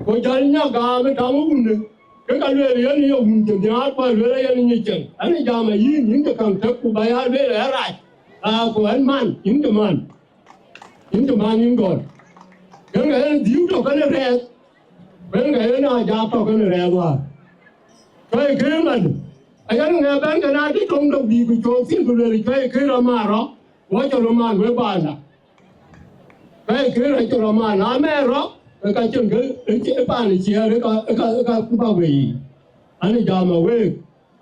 ku jɔl nya gam ë taŋ ë wunde, ke ka lueel yen ye wun cï nhiaar, ku lueel yen nyic cieŋ. Ani jam ë yïn, yïn cï käŋ tëk, ku ba ya lueel ë rac, aa, ku ɛn man, yïn cï man, yïn cï man yïn gɔl. Yen ka yen dhiu tɔ̈ kënë rɛɛth, ku yen ka yen aa jak tɔ̈ kënë rɛɛth wäär. Cuai këër man, ayan ŋɛ bɛ̈n ke na cï töŋ dɔ̈k bï ku cɔɔk thïn, ku lueel cuai këër amaarɔ, wɔ cɔl ë man wek baanda. Cuai këër acï rɔt man, na mɛɛr rɔt, ke ka cïn ke, ë cï, ë paan ë ciɛɛr, ë ka, ë ka, ë ka bä wei yiic. Ani jam ë week,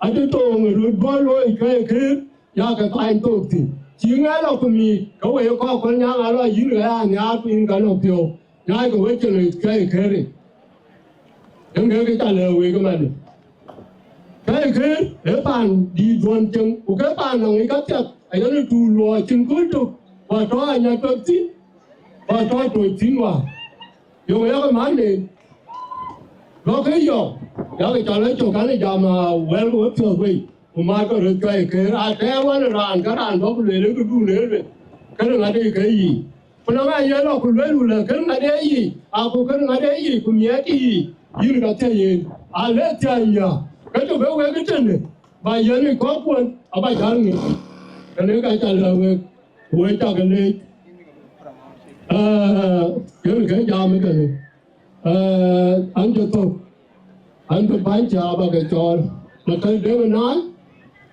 acï töŋ ë röt bɔ̈ looi cuai këër, ya ke kuany thok thïn. Cï ŋɛk lɔ ku miic, ke wei kɔ̈k kɔn nyaŋ alɔ yïn ke ya nhiaar piny ka nɔm piɔ̈u, nyaai ke wec cïn cuai këër yic. Yen ke ke ca lɛ̈k week ëmɛn. Cuai këër ë paan dïït dhuɔn cieŋ, ku ke paan nɔŋ yic kathiäk, ayen ë tuuc luɔɔi cïn kööl tök, ku atɔ̈ anya tuɔ̈k thïn, ku atɔ̈ tuɔ̈c thïn wäär. Yöŋ yak ë man den, gɔ̈kkë yɔ̈k, yak ë cɔl ë cök, an, ë jam, aa, wɛl ke wepiɔ̈ɔ̈th wei, ku matkë röt cuai këër, atɛ̈ɛ̈u wën raan, ke raan bɔ̈ ku lueel, ë këdun ë lueth, kënë ŋadï ke yiic. Ku nɔŋ aa ye lɔ ku lueel, ku lɛ, kënë ŋadï yiic, aku kënë ŋadï yiic, ku miɛt yiic, yïn ka thiëc yen, ale thiëc nya, ke tök ke wek ë tënë, ba yen ë kɔ̈k kuɔn, aba jäl ŋic. Kënë ka ca lɛ̈k wek, ku wek cak leec. Ee, yen ke jam ë kënë. Ee, an cï thök, an cï bäny cä ba ke cɔɔl, ma thël dek ë naan,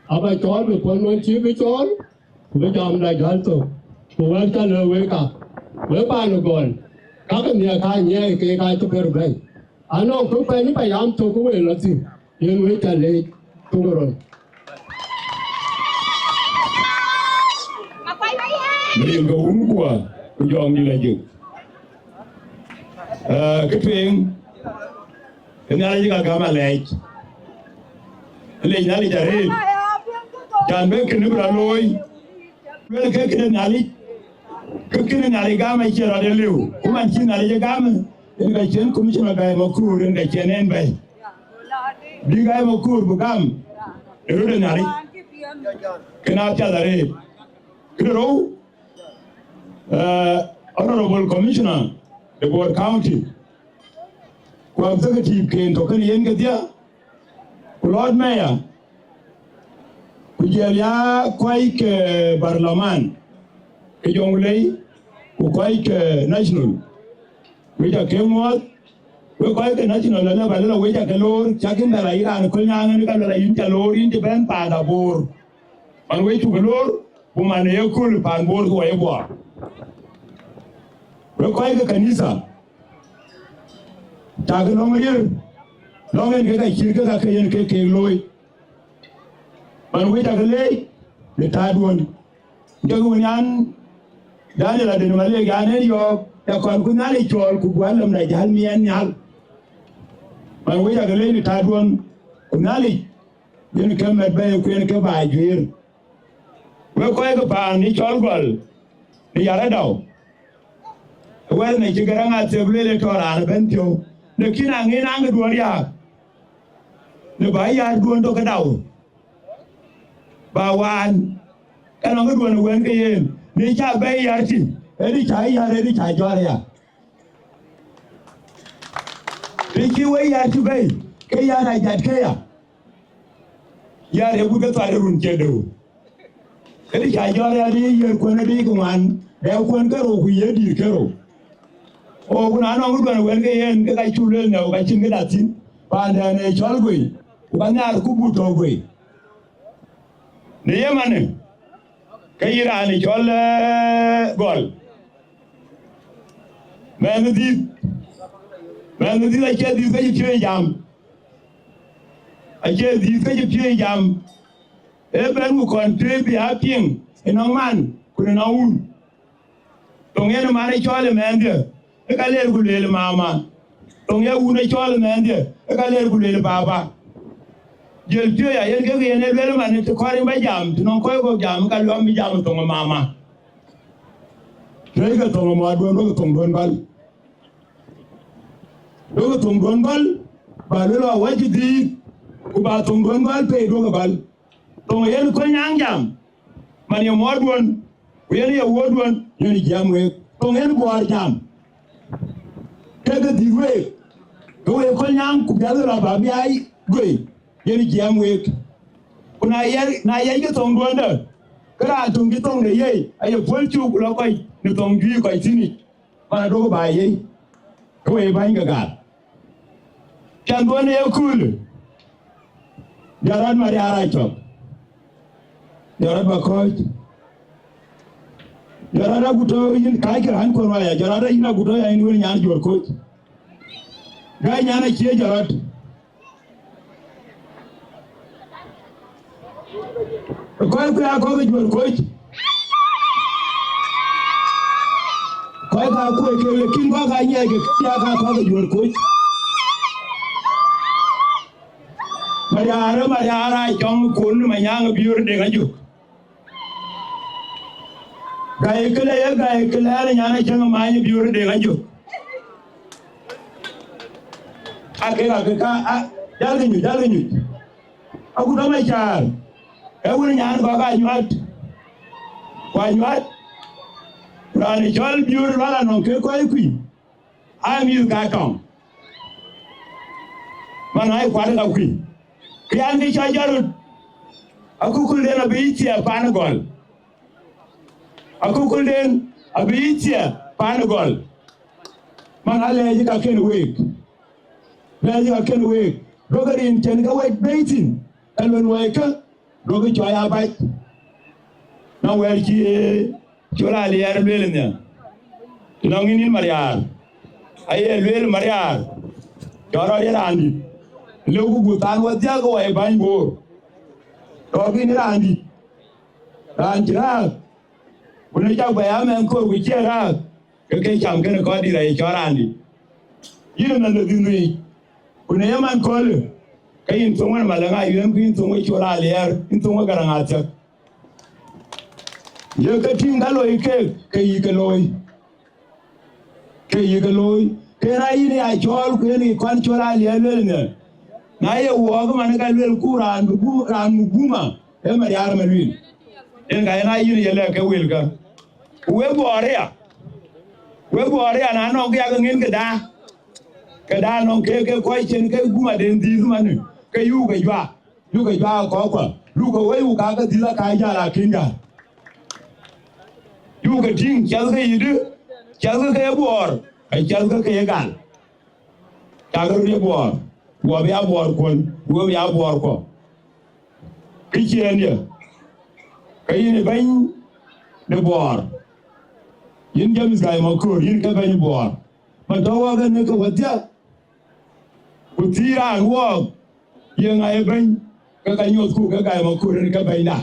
aba cɔɔl bï puɔ̈n ɣɔn cï bï cɔɔl, ku bï jamda jäl thök, ku wek ca lëu wek ka, wek paan ë gɔl, ka ke nhiɛɛr ka nyiɛɛi keek aa cï bɛ̈r bɛ̈i. Anɔŋ kë pɛ̈ny ë payam thök ku wek lɔ thïn, yen wek ca leec, thuk ë röl. Rin ke wun kuɔ, ku jɔŋdït ajök. Ee, kë tueŋ, ë Nhialic ka gäm alɛɛc. Lec Nhialic arëët. Can bï kënë bï rɔt looi. Luel ke kënë Nhialic. Ke kënë Nhialic gam acie rɔt ë lëu. Ku man cï Nhialic ë gam, yen ka cïn commissioner Gai Makur, yen ka cïn en bɛ̈i. Bï Gai Makur bï gam ë röt ë Nhialic. Kënë apiath arëët. Kënë rou, ee, Honorable Commissioner de Bor County, ku executive ken tɔ̈ kënë yen kedhie, ku Lord Mayor, ku jɔl ya kɔc ke barlaman ke Jonglei, ku kɔc ke national, wek aake muɔ̈ɔ̈th, wek kɔc ke national, ala ba lɔ wek aake loor, cak yïn bɛ la yï raan Kolnyaŋ, yen ka lɔ la yïn ca loor, yïn cï bɛ̈n paanda Bor. Man wek cuk loor, ku man ë ye kööl paan Bor ku wɔ ye Bor. Wek kɔc ke kanitha, cak lɔ̈ŋ ë yer, lɔ̈ŋ en ke ka cït ke ka ke yen ke keek looi. Man wek aake leec në taatduön. Jɔkï wën an, Daniel Adeni Malek an, en yɔ̈ɔ̈k, ya kɔn ku Nhialic cɔɔl, ku guɔ lɔ̈mda jäl miɛt nhial. Man wek aake leec në taatduön, ku Nhialic yen ke mɛt bɛ̈ɛ̈i ku yen ke baai juëër. Wek kɔc ke paan ë cɔl Gɔl në Yar Adau, wɛ̈t në cï Garaŋ Athep lueel ë tɔ̈ raan ëbɛ̈n piɔ̈u, lakin aŋic naŋ këduön riääk, në ba yärduön tɔ̈ ke dau, ba waan, ke nɔŋ këduön ë wën ke yen, në cä bɛ̈ɛ̈i yär tï, ëdï cä yär, ëdï cä jɔt aya. Të cï wek yär cï bɛ̈ɛ̈i, ke yär ajat këya. Yär ë gut ke thuat ë run ciëëŋdu. Këdï cä jɔt aya, dï yiëër kuën adï ke ŋuan, dɛ kuën ke rou ku ye dït ke rou. O, ku na nɔŋ këduön wën ke yen, ke ka cuk lueel në, ka cïn këda thïn, paandɛn ë cɔl guëi, ku ka nhiaar ku but tɔ̈u guëi. Në ye manë, ke yïn raan ë cɔl, ee, Gɔl, mɛnh ë dhiëth, mɛnh ë dhiëth acie dhiëth ke cï piööc jam, acie dhiëth ke cï piööc jam, ee bɛ̈n ku kɔn piööc bï a piŋ ënɔŋ man ku ënɔŋ wun. Thoŋ yen man ë cɔl ë mɛnhdiɛ̈, ë ka leer ku lueel mama. Thoŋ ye wun ë cɔl ë mɛnhdiɛ̈, ë ka leer ku lueel baba. Jël piööc a yen kek yen ë lueel man, të kɔɔr yïn ba jam, të nɔŋ kɔc kɔ̈k jam, ka luɔm bï jam thoŋ ë mama. Piööc ke thoŋ ë mɔɔrduön, duökï thoŋduön bäl. Duökï thoŋduön bäl, ba lueel awäc cï dhiëëth, ku ba thoŋduön bäl pei duökï bäl. Thoŋ yen Kolnyaŋ jam, man ye mɔɔrduön, ku yen ye wuɔ̈ɔ̈rduön, yen jiɛɛm week. Thoŋ yen Buɔɔr jam, ke ke dhiëth week, ke wek Kolnyaŋ, ku piɛth rɔt ba bï aa guëi, yen jiɛɛm week. Ku na yɛc, na yɛc ke thoŋduöndë, ke raan töŋ cï thoŋde yiëc, aye puɔ̈l cuk, ku lɔ kɔc në thoŋ juëc kɔc thïn yic. Man aduökï ba yiëc, ke wek bäny ke gäär. Can dhuɔ̈n ë ye köölë, jɔt rɔt Mariaar Acɔk, jɔt rɔt ba kɔ̈ɔ̈c, jɔt rɔt Aguto, yïn kääckë raan kuɔ̈n waya, jɔt rɔt yïn Aguto ya, yïn wën nyan Juɔ̈r Koc. Gai nyan acie jɔt rɔt. Kɔc kuë aa kɔ̈k ë Juɔ̈r Koc. Kɔc ka kuë ke, lakin kɔc ka nyiɛc ke, ke ya ka kɔ̈k ë Juɔ̈r Koc. Mariaar, Mariaar aa cɔŋ kun Manyaŋ Biöör Deŋ Ajök. Gai këlë ye gai këlë, nyan acäŋ Many Biöör Deŋ Ajök. Ake, ake ka, a, jalkï nyuc, jalkï nyuc. Aguto Macar, ee wën nyan kɔ̈k Anyuat, ku Anyuat, raan ë cɔl Biöör Lual anɔŋ ke kɔc kuï, aa mïth ka tɔŋ, man aa kuat ka kuï. Ke an, kë cä jɔt röt, akökölden abï yï thiɛɛp paan Gɔl, akökölden abï yï thiɛɛp paan Gɔl. Man alɛɛc ka kën week, lɛɛc ka kën week, duökï rin cïn ke wec bɛ̈ɛ̈i thïn, ka luel wɛ̈ikë, duökï cɔɔc abac. Na wɛ̈ɛ̈r cï Col Aliɛɛr lueel nhial, të nɔŋ yïn, yïn Mariaar, aye lueel Mariaar, cɔl rɔt ye raandït, lëuku guth than wedhie ke wɔ ye bäny Boor. Tɔ̈ kïn raandït, raan cï rääk, Ku në cak bɛ̈i amɛn koor ku ciɛɛr raak, ke ke cam kënë kɔc dït aye cɔl raandït. Yïn ëmɛn lɔ dhil nuiic, ku në ye man köölë, ke yïn thoŋ wën malë ŋa yuɛɛm, ku yïn thoŋ wë col aliɛɛr, yïn thoŋ wë garaŋ athiäk. Ye ke tïŋ ka loi keek, ke yï ke looi. Ke yï ke looi, ke na yïn ya cɔɔl, ku yen yï kɔn cɔl aliɛɛr lueel në. Na ye wɔɔk man ka lueel ku raan bï gu-, raan muk guma, ee Mariar Maluel. Yen ka yen a yïn ye lɛ̈k ke wëlkä. Ku wek Bor aya, wek Bor aya, na nɔŋ kë yak ŋen këda, këda nɔŋ ke, ke kɔc cïn ke guma den dhïth manë, ke yuk ke juak, yuk ke juak kɔ̈kkua, yuk ke wei, ku ka ke dhïth aka jäl akïn jäl. Yuk ke tïŋ, cath ke yïdï, cath ke ke Bor, ka cath ke ke gal. Cak röt ye Bor, guɔ bï ya Bor kuɔn, guɔ bï ya Bor kuɔ. Kë ciëën ye, ke yïn ë bɛ̈ny de Bor, yïn James Gai Makur, yïn ke bɛ̈ny Bor. Man tɔ̈ wɔk ënë ke wäthia, ku thiëëc raan wɔɔk, ye ŋa ye bɛ̈ny, ke ka nyuɔthku ke Gai Makur ënë ke bɛ̈nyda.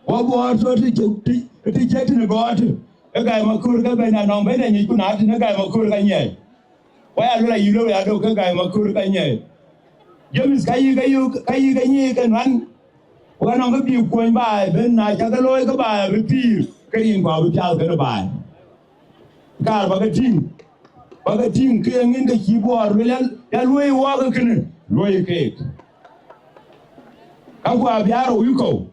Wɔ Bor tɔ̈ të cï, të, të cï tënë Bor të, ke Gai Makur ke bɛ̈nyda, nɔŋ bɛ̈nyda nyic, ku na tënë Gai Makur ka nyiɛɛi. Waya luel ayï luel ya dök ke Gai Makur ka nyiɛɛi. James ka yï ke yök, ka yï ke nyic ke nuan. Ku ka nɔŋ ke bï kuɔny baai, ben na cak ke looi ke baai abï pïïr, ke yïn ku abï pial kënë baai. Kaar ba ke tïŋ, ba ke tïŋ ke ye ŋin ke cï Bor luel ya, ya luɔi wɔɔk kënë, luɔi keek. Ka ku abï aa rou yï kɔ̈u.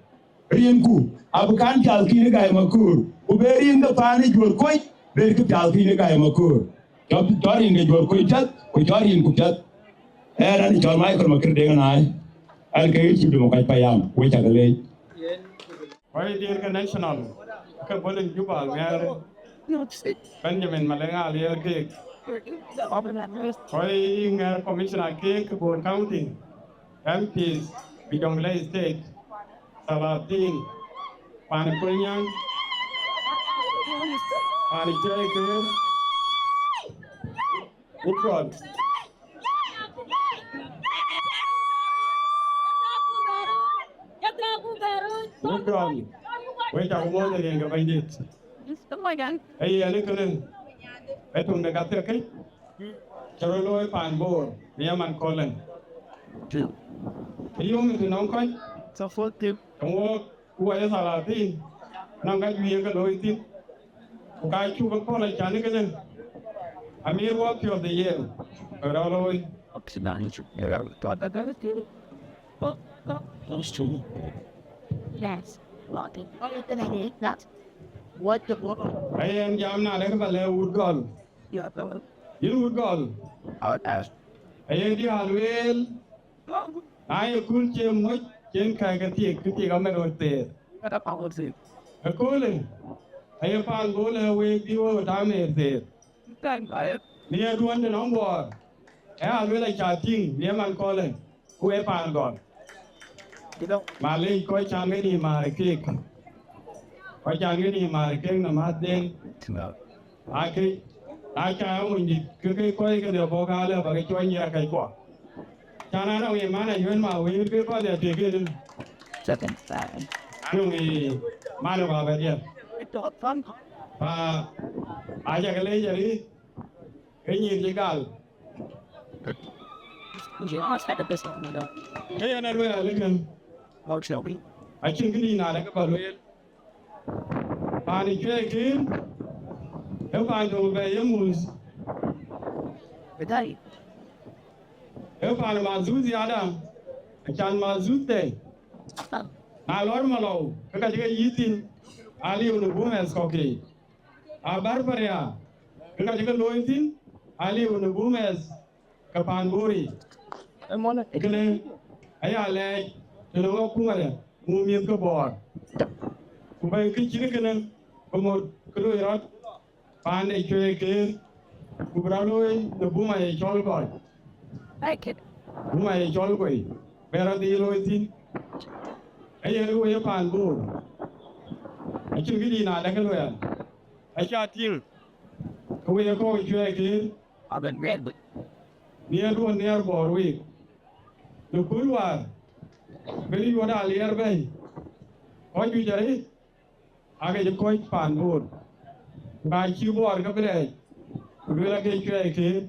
Riinku abï kan pial kïn ë Gai Makur, ku be rin ke paan ë Juɔ̈r Kuc, be kë pial kïn ë Gai Makur. Cɔl, cɔl rin ke Juɔ̈r Kuc piɛth, ku cɔl rinku piɛth. Ɛn, ɛn cɔl Michael Makir Deŋ Naai, ɛn ke yï cï döŋ kɔc payam, wek cak leec. Kɔc diɛɛr ke national, ke bɔ̈ in Juba ŋɛɛr, Benjamin Malek Aliɛɛr keek. Kɔc ŋɛɛr commissioner keek ke Bor County. M Ps bï Jonglei State, Salatin, pan Kolnyaŋ, pan Cuɛi Keer, Woodrow. Woodrow, wek cak muɔ̈th ë riɛ̈n ke Bɛ̈nydït. Ee yen ë kënë, ee töŋ de ka thiek këc, cä rɔt looi pan Bor, në ye man köölë. Ë yöŋ të nɔŋ kɔc, të ŋuɔɔk ku wɔ ye Salatin, nɔŋ ka juëc ke looi thïn. Ku ka cuk ë pɔ̈l acan ë kënë, amir wɔ piɔ̈ɔ̈th ë yen, ke rɔt looi. Yes. Ayen jam na dek ba lɛ wut gɔl. Yïn wut gɔl. Ayen diäär lueel, na ye kööl cie moc, cïn kɛ̈ɛ̈k ke thiek, ke thiek amer ɣöt theer. Ëköölë, aye paan Bor lɛ week bï wek ɣöt amer theer. Në ye duɔ̈n de nɔm Bor, ë aluel aca tïŋ në ye man köölë, ku ee paan gɔl. Malec, kɔc can ke nïïm määr keek. Kɔc can ke nïïm määr keek në mäthden. Akëc, na ca ya mony dït, ke ke kɔc kedhie bɔ̈ ka lë ba ke cuɔny nyïïr akɛckuɔ. Can anɔŋ ye man ayuën ma wëër ke kɔc ya tek en. Anɔŋ ye man ë baba diɛt. Pa, aca ke leec arëët, ke nyïïr cï gal. Ke yen alueel ëkën. Acïn këdï na dek ba lueel. Paan ë Cuɛi Keer, ee paan töŋ bɛ ye muth. Ee paan madhuth yada, acan madhuth de. Na lɔr Malɔu, ke ka cï ke yïth thïn, aliu në bumɛth kɔ̈k ke. A Barbara, ke ka cï ke looi thïn, aliu në bumɛth ke paan Bor yic. Ee kënë aya lɛɛc tënë ɣɔ̈k kumëdë, muk miɛ̈th ke Bor. Ku bɛ̈i kë cït kënë, bï ŋot kë loi rɔt paan de Cuɛi Keer, ku bï rɔt looi në buma ye cɔl Gɔl. Buma ye cɔl Gɔl, bï rɔt dhil looi thïn. Ee yen wek ye paan Bor, acïn këdï na dek luɛɛl. Aca tïŋ, ke wek ye kɔc Cuɛi Keer, në ye duɔ̈n nhiɛɛr Bor week. Në kööl wäär, bï yuɔ̈t aliɛɛr bɛ̈i, kɔc juëc arëët, aake cï kɔc paan Bor. Ka cï Bor ke bï rɛɛc, ku lueel ake cuɛɛi keet,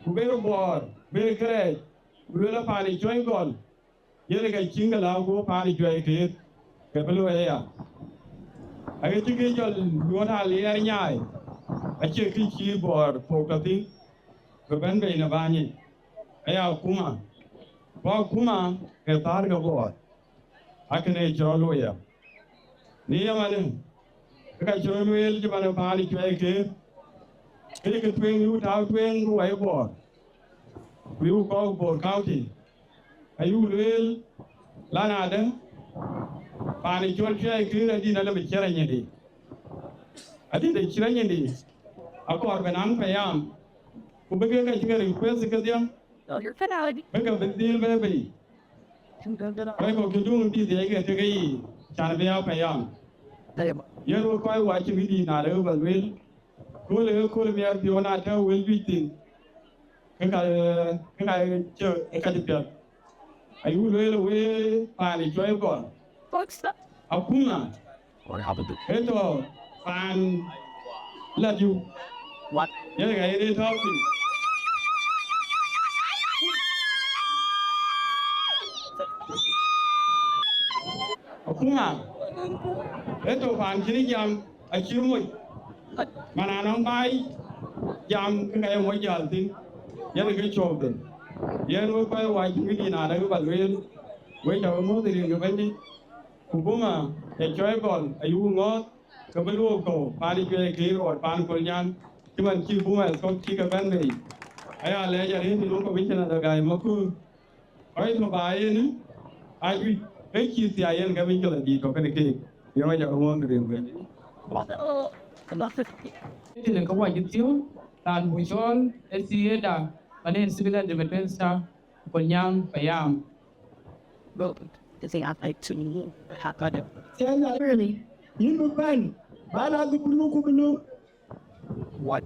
ku bï Bor bï kërɛɛc, ku lueel paan ë Cuɛi Gɔl, yen ke cïn ke lääu ku paan ë cuɛɛi keet, ke bï looi aya. Aɣet cï ke jɔl luɔt aliɛɛr nyaai, acie kë cï Bor pok tɔ thïn, ke bɛ̈n bei në bäny yic, aya akuma, ku akuma ke thäär ke Bor, akënë cï rɔt looi ya. Në yemënë, ke ka cï rɔt lueel cï man ë paan ë cuɛɛi keet, ke ke tueŋ yu tääu tueŋ ku wai Bor, ku yu kɔ̈u Bor County, ayuk lueel, lan adë, paan ë cɔl cuɛɛi keet adït alë bï cï rɛnyëdi. Adït ë cï rɛnyëdi, akɔɔr bï naŋ payam, ku bï ke ka cï ke request kedhie, bï ke bï dhil bɛ bei. Kɔc kɔ̈k cï duŋ dït dhiɛc ke tëk yiic, can bï aa payam. Yen wek kɔc wac cï bï dït na lëu bä lueel, kööl ë kööl miɛɛr piɔ̈u na tɛ̈ wël juëc thïn, ke ka, ke ka cï, ke ka cï piɛth. Ayuk lueel wee paan ë Cuɛi Gɔl, akuma, ë tɔ paan la diu. Yen ka yen ë tɔ piny. Akuma, ë tɔ paan cïn jam acï moc. Man anɔŋ baai jam ke ka ye moc jäl thïn, yen ke cɔɔk thïn. Yen wek kɔc wac cï bï dït na däk bä lueel, wek ca we muɔ̈th rin ke Bɛ̈nydït. Ku buma ë Cuɛi Gɔl ayuk ŋɔ̈ɔ̈th, ke bï luɔ̈k kɔ̈u paan ë Cuɛi keet rɔt paan Kolnyaŋ, cï man cï buma ë thok cï ke bɛ̈n bei. Aya lɛɛc arëët në nu commissioner de Gai Makuur. Kɔc tɔ baai ënë, ajuëc, ke cï thiai yen ke bï cɔl adït tɔ kënë keek, yen wek ca ke muɔ̈th rin ke. Tënë ke wac thiu, raan buk cɔɔl ë thiëëda, panen civilian defense ta, Kolnyaŋ payam. Really? Yïn bï bɛ̈n, ba la dhuk bï luk ku bï luk. What?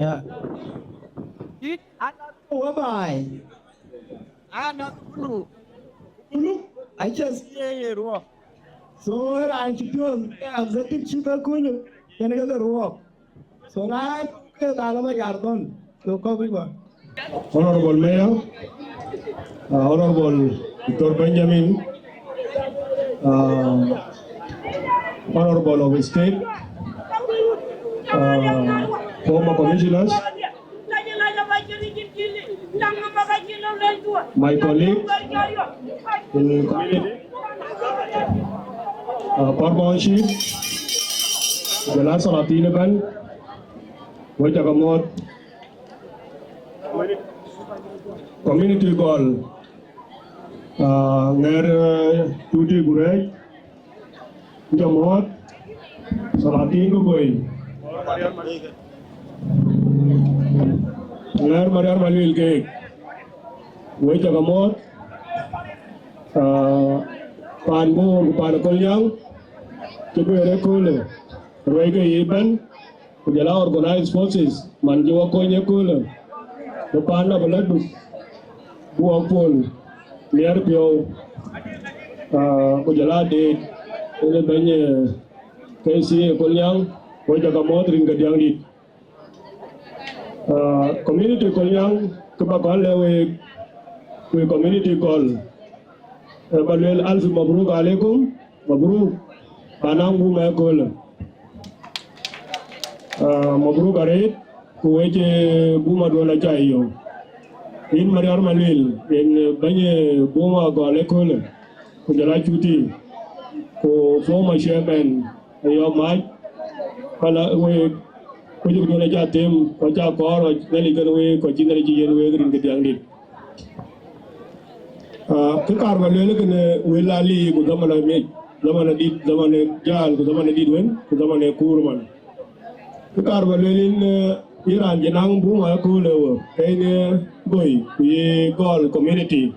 Yeah. Whereby? Bï luk. Bï luk. I just. So raan cï piɔ̈ɔ̈th, executive chief akuny, yen ke ke ruɔɔk. So na ke dal ba yar don, so kɔc bï ba. Honorable Mayor, uh, Honorable Doctor Benjamin, uh, Honorable of State, uh, former commissioners, my colleague in community, uh, paramount chief, jɔl a salatin ëbɛ̈n, wek ca ke muɔ̈th. Community Gɔl, uh, ŋɛɛr, uh, Tuti Gurɛɛc, wek ca muɔ̈th, salatin ke Goi. Ŋɛɛr Mariar Maluel keek, wek ca ke muɔ̈th, ah, paan Bor ku paan Kolnyaŋ, cï guëër ëköölë, ruɛc ke ye bɛ̈n, ku jɔl a organized forces, man cï wɔ kony ëköölë, bï paan abï la duk, bï wɔ pol, miɛt piɔ̈u, ah, ku jɔl a deet, ënë bɛ̈ny, eh, K C A Kolnyaŋ, wek ca ke muɔ̈th rin ke diäŋdït. Ah, community Kolnyaŋ, kë ba kɔn lɛ̈k week, wek community Gɔl, eh, ba lueel alfi mabruk aleikum, mabruk, ba naŋ buma ëköölë. Ah, mabruk arëët, ku wek, eh, bumaduɔn acä yök. Yïn Mariar Maluel, yen, eh, bɛ̈ny, eh, buma Gɔl ëköölë, ku jɔl a Cuti, ku former chairman, Ayɔ̈ɔ̈m mac, pala week, ku cï duɔ̈n acä them, ku acä kɔɔr, Nhialic kën week, ku acï Nhialic cï yiën week rin ke diäŋdït. Ah, kë kaar ba lueel kënë, wël aa lik, ku dhaman amic, dhaman adït, dhaman ë jäl, ku dhaman adït wën, ku dhaman ë kuur man. Kë kaar ba lueel yïn, eh, yïn raan cï naŋ buma ëköölë wë, ke yïn, eh, Goi, ku ye Gɔl community.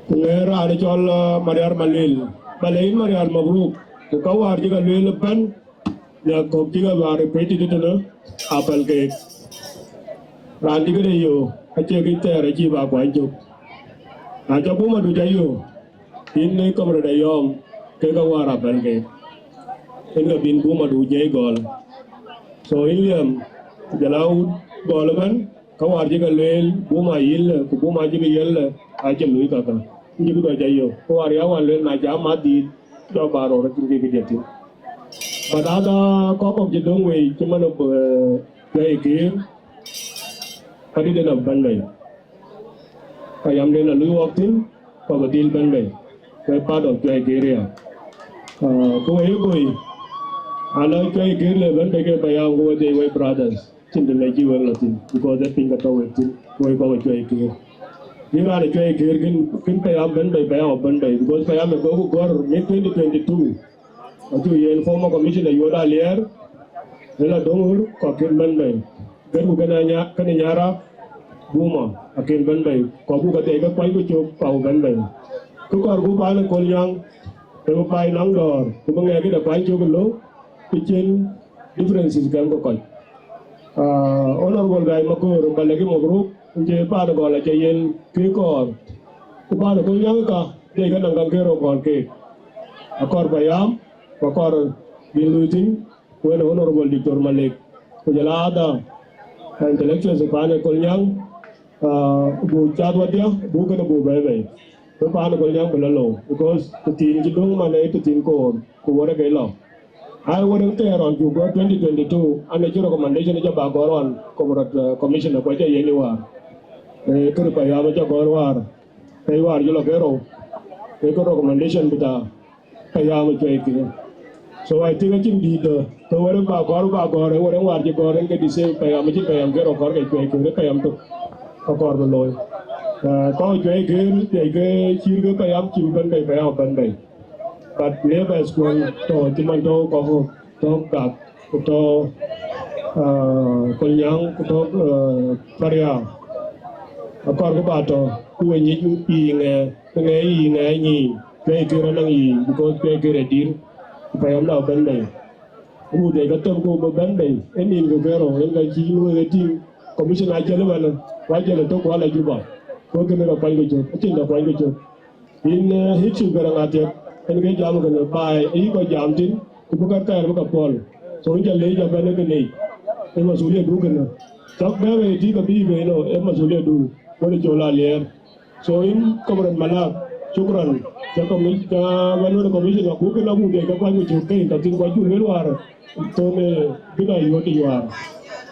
Ku ŋɛɛr raan cɔl, ah, Mariar Maluel. Ba le yïn Mariar mabruk. Ku ka wäär cï ke lueel ëbɛ̈n, nya kɔ̈k cï ke wäär ë pɛ̈i tëtënë, apɛl keek. Raan cï këde yök, acie kë thɛɛr acï ba kuany cök. Na cä buma du cä yök, yïn ë comrade Ayɔ̈ɔ̈m, ke ka wäär abɛ̈n ke. Yen ka bïn buma du jiɛc gɔl. So yïn Liɛm, ku jɔl a wut gɔl ëbɛ̈n, ka wäär cï ke lueel buma yïl, ku buma cï ke yɛl, acï lui kakë. Cï bï kɔc ca yök. Ka wäär ya wan lueel na jam adhil, jɔ ba rɔt rɔt cïn kë kë jɔt thïn. But ada kɔc kɔ̈k cï döŋ wei cï man, eh, Cuɛi Kiir, ka dït en abɛ̈n bei. Payamden alui wɔk thïn, ku abï dhil bɛ̈n bei. Ke part of Cuɛi Kiir ya. Ah, ku wei ë goi, ala Cuɛi Kiir le bɛ̈n bei ke payam ku we dhil wei brothers. Cïn të le cï wek lɔ thïn, because ee piny ka tɔ̈ wek thïn, ku wek kɔc Cuɛi Kiir. Yïn raan ë Cuɛi Kiir kën, kën payam bɛ̈n bei, payam abɛ̈n bei, because payam ë gɔ̈k gɔ̈r mid twenty twenty-two. Acuk yen former commissioner Yuɔt Aliɛɛr, ë la döŋ ɣöt, ku akën bɛ̈n bei. Gɛ̈tku kënë Anya-, kënë Nyara, buma, akën bɛ̈n bei. Ku abuk ke dhiɛc ke kuany ku cök, ku abuk bɛ̈n bei. Kë kɔɔrku paan ë Kolnyaŋ, ke bï paan naŋ dɔ̈ɔ̈r, ku bï ŋɛk këde kuany cök ë lou, ku cïn differences gɛm ke kɔc. Ah, Honorable Gai Makur, ba lɛ̈k yï mabruk, ku cie paan ë gɔl aca yen kë kɔɔr. Ku paan ë Kolnyaŋ ka, dhiɛc ke naŋ käŋ ke röt gɔl keek. Akɔɔr payam, ku akɔɔr bï luui thïn, ku en Honorable Doctor Malek, ku jɔl a other intellectuals paan ë Kolnyaŋ, ah, buk cath wadhia, buk kënë buk bɛ̈ɛ̈i bei. Bï paan ë Kolnyaŋ bï lɔ lou, because të thiin cï döŋ man ee të thiin koor, ku wärë ke lɔ. Ai wärë thɛɛr ɣɔn cuk gɔ̈ɔ̈r twenty twenty-two, an acï recommendation ca ba gɔ̈ɔ̈r ɣɔn, Comrade, eh, Commissioner, ku aca yen yï wäär. Eh, kërë payam aca gɔ̈ɔ̈r wäär, ke wäär cï lɔ ke rou, ke ke recommendation bï ta payam ë Cuɛi Kiir. So I think acïn dïït dɔ̈, ke wärë ba gɔ̈ɔ̈r, ba gɔ̈ɔ̈r, ë wärë wäär cï gɔ̈ɔ̈r en ke the same payam, acïn payam ke rou kɔɔr ke Cuɛi Kiir, ke payam tök akɔɔr bï looi. Ah, kɔc Cuɛi Kiir, Cuɛi ke cïïr ke payam, cïï bɛ̈n bei, payam abɛ̈n bei. But neighbors kuɔn tɔ̈ cï man tɔ̈ kɔ̈k, tɔ̈ Gak, ku tɔ̈, ah, Kolnyaŋ, ku tɔ̈, ah, Pariak. Akɔɔr ku ba tɔ̈, ku we nyic yï ŋɛɛ, ku ŋɛɛ yï ŋɛɛ nyic, Cuɛi Kiir anɔŋ yï, because Cuɛi Kiir adït, ku payamda bɛ̈n bei. Ku dhiɛc ke thëm ku bï bɛ̈n bei, ë nïn ke ke rou, en ka cï yïn wek e tïŋ, commissioner acï lë manë, ku acï lë tök ku ala Juba. Ku kënë ka kuany ke cök, acïn ka kuany ke cök. Yïn, eh, Hichil Garaŋ Athiek, en ke jam kënë baai, ayï kɔc jam thïn, ku bï ka thɛɛr bï ka pɔ̈l. So, yïn ca leec abɛ̈n ë kënë yic. Ee masulia du kënë. Cɔk bɛ̈ɛ̈i wei tïï ka bï bei nɔ, ee masulia du. Wën ë col Aliɛɛr. So, yïn Comrade Malak, shukran. Ca commi-, ca wën wën commissioner, ku kënë abuk dhiɛc ka kuany ku cök ke yïn ka thïn ku acuk lueel wäär. Thon, eh, bï ka yuɔ̈t yuaar.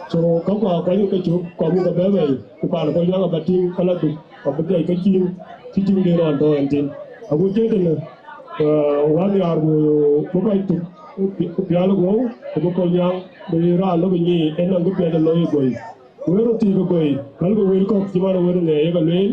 So, ka kua kuany ke cök, kua buk ke bɛ̈ɛ̈i bei, ku paan Kolnyaŋ aba tïŋ ka la dhuk, ka bï dhiɛc ke cïn, cï tïŋ de rɔn tɔ̈ en thïn. Agut cï tënë, eh, wän nhiaar ku bï kɔc thuk, ku pial guɔ̈u, ku bï Kolnyaŋ, bï raan lɔ bï nyic, en nɔŋ kë piɛth ë looi ë goi. Ku wël röt thiëëk ë goi, pälkï wël kɔ̈k cï man ë wël ŋɛɛ ye ke lueel,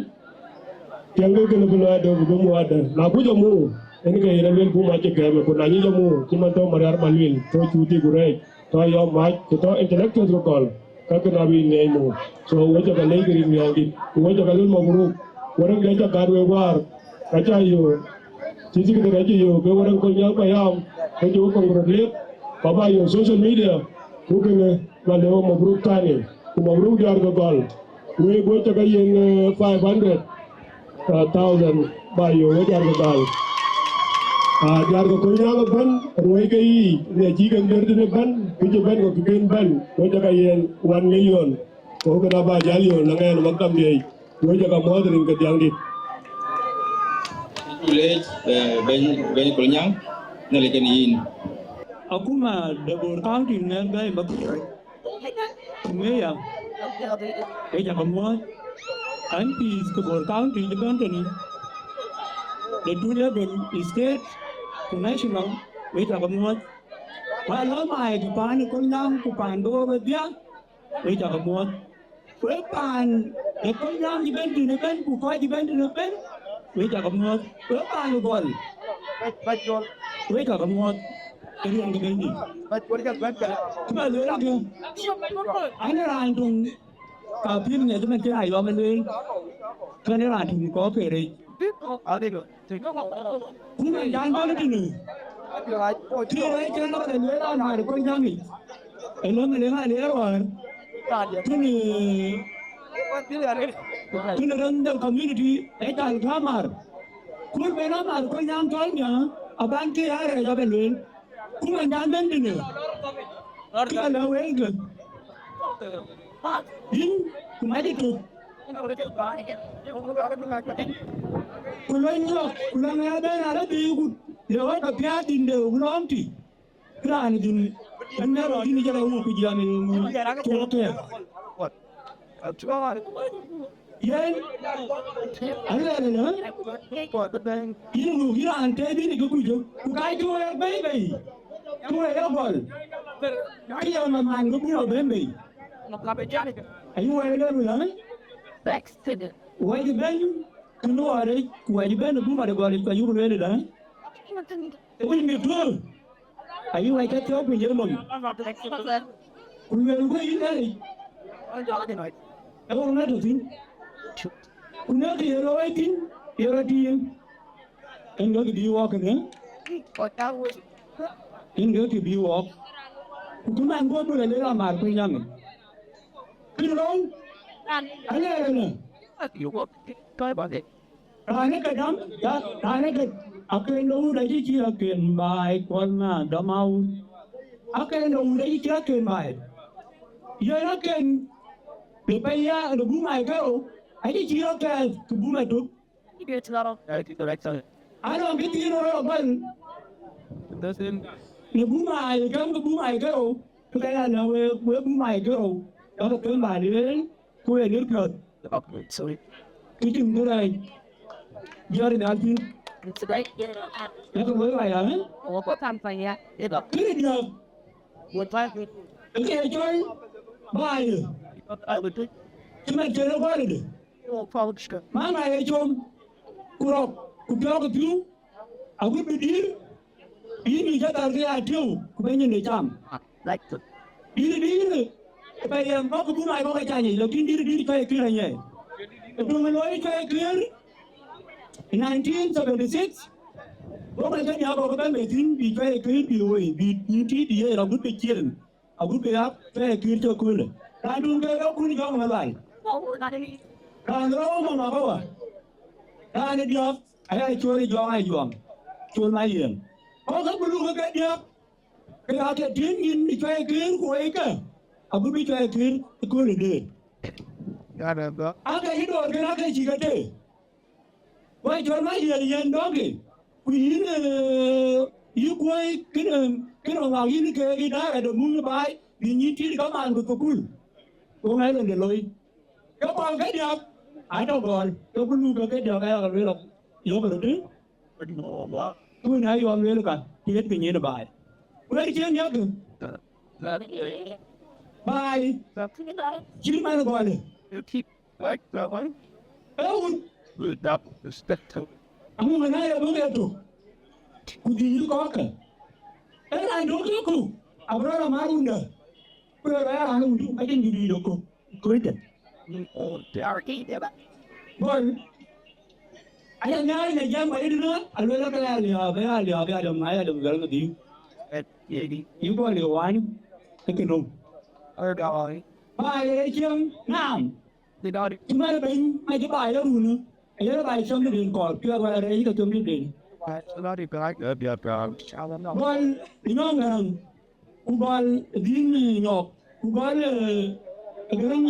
Tiɛŋkï kënë bï lɔ adë, bï muk adë. Na kuc amuk, en ke yen aluel bum acï gɛ̈m, ku na nyic amuk, cï man tɔ̈ Mariar Maluel, tɔ̈ Cuti ku Rɛɛc, tɔ̈ Yɔm Mac, ku tɔ̈ intellectuals ke gɔl, ka kënë abï ŋiɛc muk. So, wek ca ke leec ke rin miɔɔcdït, ku wek ca ke luel mabruk, wärëŋ de ca gat wek wäär, ka ca yöök, cï secretary acï yöök, ke wärëŋ Kolnyaŋ payam, ke cï wek congratulate, ku aba yöök social media, ku kënë, ba lëu mabruk tani, ku mabruk diäär ke gɔl. Wek guɔ ca ke yen, eh, five hundred, eh, thousand ba yöök wek diäär ke gɔl. Ah, diäär ke Kolnyaŋ ëbɛ̈n, ruɔi ke yiic, në cï kek der tënë bɛ̈n, ku cï bɛ̈n ke kën bɛ̈n, wek ca ke yen one million. Ku kënë aba jäl yöök në ŋɛn maktam diëëc, wek ca ke muɔ̈ɔ̈th rin ke dhiaŋdït. Too late, eh, bɛ̈ny, bɛ̈ny Kolnyaŋ, Nhialic kenë yïn. Akuma de Bor County nɛn bɛ̈ɛ̈i bä Meya, wek ca ke muɔ̈ɔ̈th. M Ps ke Bor County cï bɛ̈n tënë, the two level, state ku national, wek ca ke muɔ̈ɔ̈th. Ku alɔ maai ke paan ë Kolnyaŋ ku paan Bor ë dhiaŋ, wek ca ke muɔ̈ɔ̈th. Wek paan ë Kolnyaŋ cï bɛ̈n tënë bɛ̈n ku kɔc cï bɛ̈n tënë bɛ̈n, wek ca ke muɔ̈ɔ̈th. Wek paan ë gɔl, wek ca ke muɔ̈ɔ̈th. Ë riɛn ke bɛ̈nydït. Kë ba lueel akë, an, raan töŋ ka piëth ŋiɛc ëmën cï Ayɔm ë lueel, kën raan töŋ kɔ̈k ke rec. Ku man dan bäk tënë, tënë rɛc cän bäk ke lueel an, maar Kolnyaŋ yic, ë lɔ Maleŋ Aliɛɛr wäär, tënë, tënë rɛn de community ë can gäm maar. Ku ben amaar Kolnyaŋ cɔl miäk, aban ke ya rɛɛc abɛ lueel. Ku man dan ben dine. Kë la wël ke. Yïn, ku mac ëtök. Ku lony lɔk, ku lɔny abɛn ala bï ku le wä ka piath dïnde ku lɔm tï. Raan dïn, en mɛ̈r rɔt yïn jɔl a wok ku jiɛm ë ŋö tuɔɔk kɛ̈ɛ̈k. Yen, alɛɛr ëlä, yïn ŋuk yïn raan tëë bïn ë kë kuc, ku ka cï wek bɛ̈i bei, cï wek ya gɔl, ke ya maman ke bï rɔt ben bei. Ayï wek lëu ëlä, wɛ̈c bɛ̈n, kë nuɔɔr yic, ku wɛ̈c bɛ̈n ë buma de gɔl yic, ku ayuk lueel ëlä, ë wïc mïth tuɔ̈ɔ̈r. Ayï wɛ̈c ke thiɔ̈k piny ë lom. Ku luelku yïn Nhialic, ee wok nɔ̈k tɔ̈ thïn. Ku nɔ̈k kë ye looi thïn, ye rɔt tiiŋ. Yen ke kë bï wɔɔk kënë. Yen ke kë bï wɔɔk. Ku cï man guɔ̈p bï lɔ lek amat piny nɔm. Kën rou, alɛɛr ënë. Raan ë ke dam, ya, raan ë ke, akën de wut acï cï akën baai, kuɔl na dam awut. Akën de wut acï cï akën baai. Yen akën de pɛ̈i ya, de bum ai kërou, acï cï rɔt kɛɛth, ku bum atök. Anɔŋ kë thiin rɔt abal. Në bum ai, gam ke bum ai kërou, ke ka ya lɔ we, we bum ai kërou, ka ke kën baai yen. Ku ë lir piɔ̈ɔ̈th. Sorry. Kë cïn bï rɛɛc. Jɔ̈ɔ̈r ë nhial thïn. Yak loi wai ëlä, ë? Kërë diäk. Ë ke cɔl baai. Cï man cïn ë gɔl ëdë. Mama ye com. Ku rɔk. Ku piɔ̈ɔ̈k ë piu. Agut bï dïïr, dïïr bï jɔ thar ke ya tiëu, ku bï nyin de cam. Dïïr, dïïr, ë pɛ̈i yɛn bɔ̈ ke bum ai bɔ̈ ke cany yic, lakin dïïr, dïïr cɔl ë kër anyɛ. Ë töŋ looi cɔl ë kër, nineteen seventy-six, bɔ̈ ke ke diäk bɔ̈ ke bɛ̈n bei thïn, bï cɔl ë kër bï woi, bï nyin tïït ye, agut bï ciëën. Agut bï ya, ke kïr cök köölë. Raan dun ke rɔ̈k kun jɔŋ Malual. Raan rɔ̈k mama bä wä. Raan ë diɔ̈k, aya col ë jɔŋ aa juɔm. Col ma yen. Kɔc ke bulu ke ke diɔ̈k. Ke ya ke tiëŋ nyin ë cuai kïr ku wei ke. Agut bï cuai kïr ë köölë deet. Ake yï dɔɔr kën ake cï ke tëë. Wek jɔl ma yiël yen dɔ̈ŋkï, ku yïn, ee, yï kuöi kënë, kënë ŋak yïn ke idara de mum baai, bï nyin tït kaman ku thukul. Ku ŋɛ̈i lon de loi. Ke kɔn ke diäk, atɔ̈ gɔl, ke ku luk ke ke diäk aya ke lueel yök röt. Ku na yɔm lueel ka, tiët ke nyin baai. Wek cïn yakë. Baai. Cït man gɔl. Ee wut. Aŋu ŋa na ye buk ye tuk, ku dhil yï kɔ̈kkë. Ee raan tök ke ku, abï rɔt amär wunda. Ku rɔt aya raan wut, ka cïn kë dhil yök ku. Kuëëtë. Gɔl. Aya nhiaar në jam ba yïn na, aluel ke ya liɔɔk, ya liɔɔk, ya dom, ya dom gäl ke dhil. Yï gɔl yï wany, ke ke dom. Ba ye cieŋ, naam. Cï man bɛ̈ny mac cï baai la run, aye la baai cɔm tëden kɔɔr, piɔ̈ɔ̈th wala rɛɛc ke cɔm tëden. Gɔl ë nyɔŋ Gäräŋ, ku gɔl ë dhïn nyɔk, ku gɔl, ee, Gäräŋ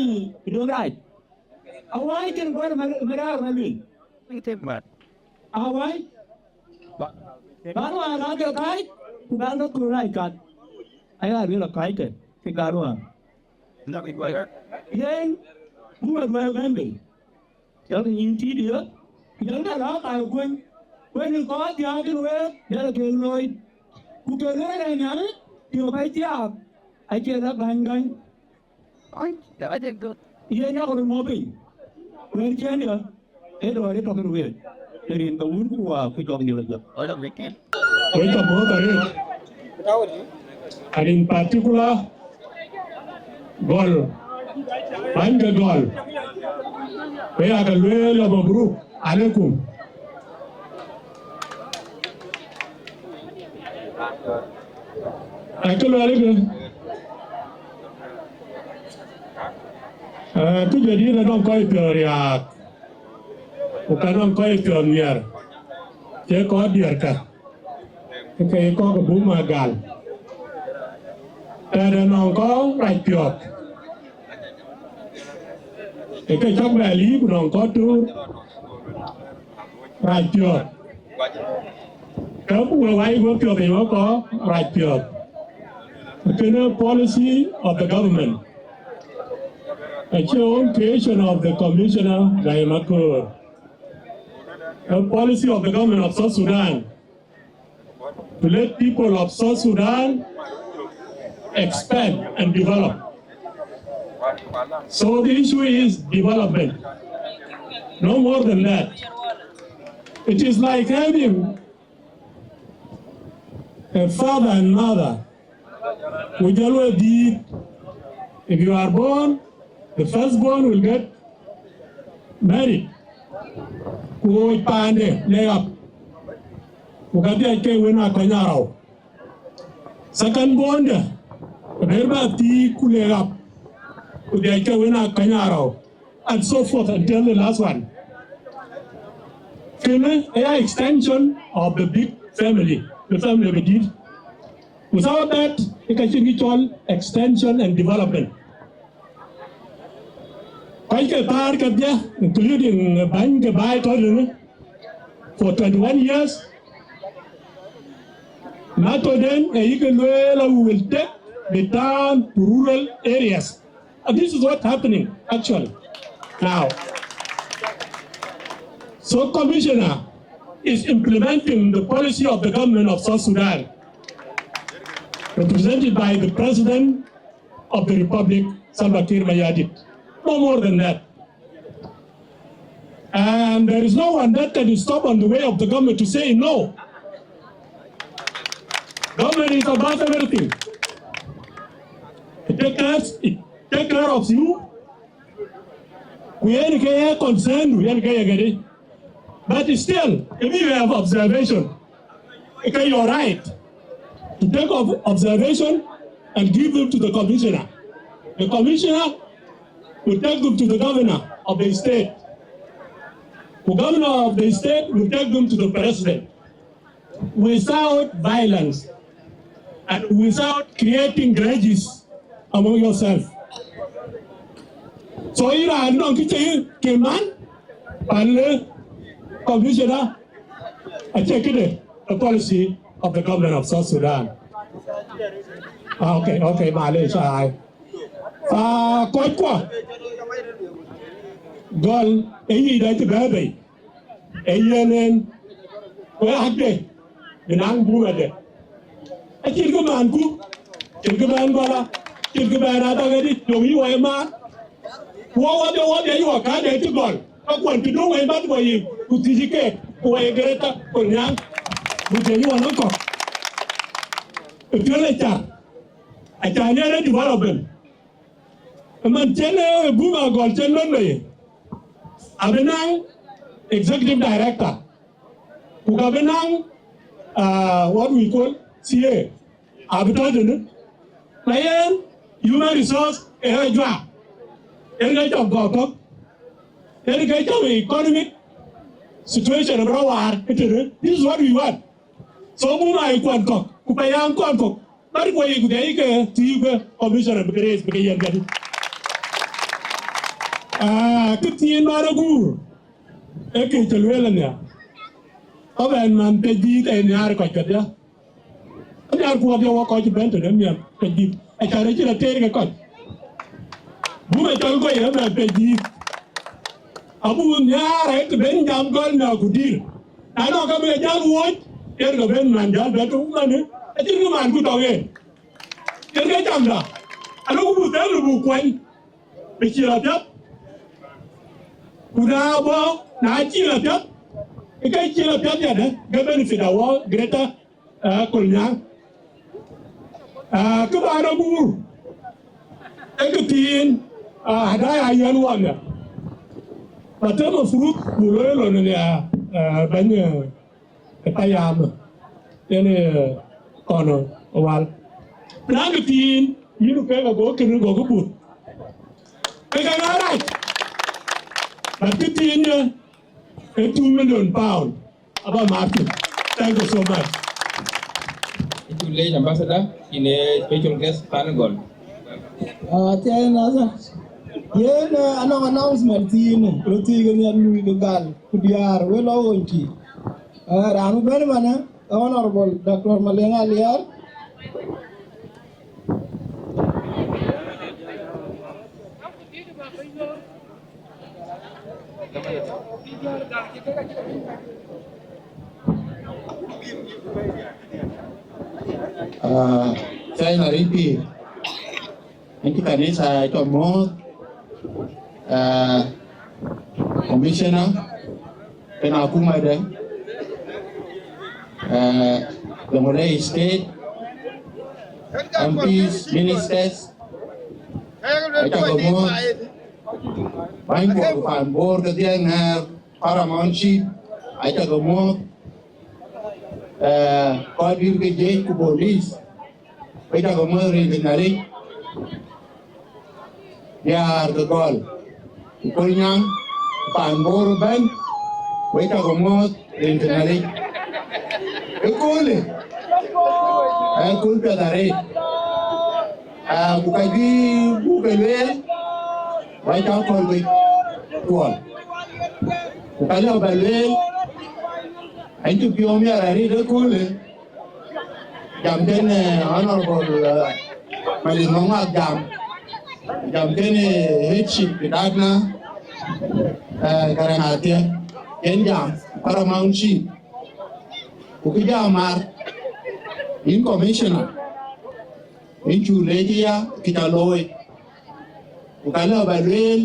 ë döŋ rac. Awäc tën gɔl ë Maraar ë Maluel. Awäc. Ban wään aa ke kääc, ku ban ke kɔɔr rac kat. Aya luel akääckë, ke gat wään. Yen, ku wek wek bɛ̈n bei. Jɔlkï nyin tïït ë, jɔlkï la kaai kueny, kueny kɔc thiääk tënë week, jɔlkï kek looi. Ku ke lueel ë nhial, tiök bɛ̈i thiaak, acie la gäny gäny. Yen yak röt mɔ̈u piny, wëër ciëën ya, ee dɔ̈ɔ̈r ë tɔ̈ kën week, ë rin ke wun ku waak ku jɔk nhial ë jɔk. Wek cä bɔ̈ arëët, and in particular, Gɔl, bäny ke Gɔl, ke ya ke lueel, mabruk alaikum. Ë kë luɛɛl kë, ee, kë jadid anɔŋ kɔc piɔ̈ɔ̈th riääk, ku ka nɔŋ kɔc piɔ̈ɔ̈th nhiɛɛr, cie kɔc diɛɛr ka. Ke kɔc ke Buma gal. Tɛ̈dë nɔŋ kɔc rac piɔ̈ɔ̈th. Ke cɔk bɛ liu ku nɔŋ kɔc tuur rac piɔ̈ɔ̈th. Ke ku we wai we piɔ̈ɔ̈th, we kɔc rac piɔ̈ɔ̈th. Kënë policy of the government. Acie own creation of the commissioner Gai Makur. A policy of the government of South Sudan to let people of South Sudan expand and develop. So the issue is development, no more than that. It is like having a father and mother. We always did, if you are born, the firstborn will get married. Ku ɣööc paande le ɣap. Ku ka dhiac ke wën aa kɔc arou. Second born de, rëër bä thiëëk ku le ɣap. Ku dhiac ke wën aa kɔc arou. And so forth until the last one. Kënë ë ya extension of the big family, the family of the deed. Without that, ë ka cïn kë cɔl extension and development. Kɔc ke thäär kedhie, including bäny ke baai tɔ̈ tënë, for twenty-one years, motto den ë yï ke lueel, we will take the town to rural areas. And this is what's happening actually now. So commissioner is implementing the policy of the government of South Sudan, represented by the president of the republic, Salva Kiir Mayardit. No more than that. And there is no one that can stop on the way of the government to say no. Government is above everything. It take care, it take care of you. Ku yen ke ye concern, yen ke ye gede. But still, if you have observation, okay, your right to take of observation and give them to the commissioner. The commissioner will take them to the governor of the state. The governor of the state will take them to the president without violence and without creating grudges among yourself. So ira nɔŋ kë cï ke man pan le commissioner, acie këde, a policy of the government of South Sudan. Ah, okay, okay, malesh, ai. Ah, kɔc kuɔ. Gɔl, ë yic da cï bɛ̈ɛ̈i bei. Ë yen en, ku ë hakde, bï naŋ bumade. Acïn kë man ku, cïn kë bɛ̈n gɔla, cïn kë bɛ̈n adhäŋ adï, yöŋ yï wai maan. Ku wɔ wadhie, wadhie yï wɔ kääc ë cï gɔl, ka kuɔn cï duŋ wai bäth wɔ yiic, ku thiëc keek, ku wai gërëta, ku nyaŋ, ku thiëc yï wɔ nɔm kɔ̈k. Ë piɔ̈l ë car, acan yen ë development. Ëmën cen ë buma gɔl cen mën bei, abï naŋ executive director, ku ka bï naŋ, ah, what we call C A, abï tɔ̈ tënë. Na yen human resource ë rɔt juak, yen ke cɔk gɔk kɔ̈k, yen ke cɔk economic situation abï rɔt waar ë tënë. This is what we want. So buma ë kuɔn kɔ̈k, ku payam kuɔn kɔ̈k, bäk wɔ yiic ku dhiac ke thiëëk ke commissioner bï ke raise bï ke yen kedï. Ah, kë thiin man aguur, ee kë cï lueel ënhial. Ëbɛ̈n man pec dïït ee nhiaar kɔc kedhie. Nhiaar kuɔɔth ye wɔ kɔc bɛ̈n tëde miɛt pec dïït. Acan acïn ateer ke kɔc. Buk acɔl guɔ ye ëbɛ̈n pec dïït. Abuk nhiaar ee të ben jam gɔl na ku dïr. Na nɔŋ ka bï jal wuɔ̈c, yen ke ben man jal bɛ̈n tök manë, acïn kë man ku tɔ̈ yen. Yen ke jamda, alok buk thɛl buk kuany, bï cil apiɛth. Ku na bɔ̈, na cil apiɛth, ke cil apiɛth yadë, ke benefit awɔ greater, eh, Kolnyaŋ. Ah, kë bä rɔt guur, ee kë thiin, ah, hadaya yɛn wɔ nhial. Ba të mafurut buk looi lon nhial, ah, bɛ̈ny, eh, ë payam, yen, eh, kɔn wal. Na kë thiin, yïn kek ago kënë gokï buth. Ke ke ŋa rac? But kë thiin, eh, ee two million pound. Aba Martin. Thank you so much. Ambassador, yen ë special guest pan Gɔl. Ah, tɛ̈n asa. Yen, eh, anɔŋ announcement thiin, röt thiin ke nhial lui ke gal, ku diäär, we lɔ ɣööc tï. Eh, raan bɛ̈n ëmën, eh, Honorable Doctor Maleŋ Aliɛɛr. Ah, China ripi. Ënë kanitha cɔk mɔ̈ɔ̈th, ah, commissioner, kenë akumade, ah, Jonglei State, M Ps, ministers, acɔk mɔ̈ɔ̈th, bäny kuɔk pan Bor ke dhiɛl ŋɛɛr, paramount chief, acɔk mɔ̈ɔ̈th, eh, kɔc dït ke jiëc ku police, wek cä ke muɔ̈th rin ke Nhialic, diäär ke Gɔl, ku Kolnyaŋ, ku paan Bor ëbɛ̈n, wek cä ke muɔ̈th rin ke Nhialic. Ëköölë, ee kööl piɛth arëët, ah, ku ka juëc buk ke lueel, wek cä kɔl ke cuɔl. Ku ka lëu bä lueel, acï piɔ̈u miɛt arëët ëköölë, jam kenë, eh, Honorable, eh, Malik Maŋuak jam, jam kenë, eh, head chief bitatna, eh, Garaŋ Athiɛɛr, yen jam, paramount chief. Ku kë jam mar, yïn commissioner, yïn cuk leec ya kë ca looi. Ku ka lëu bä lueel,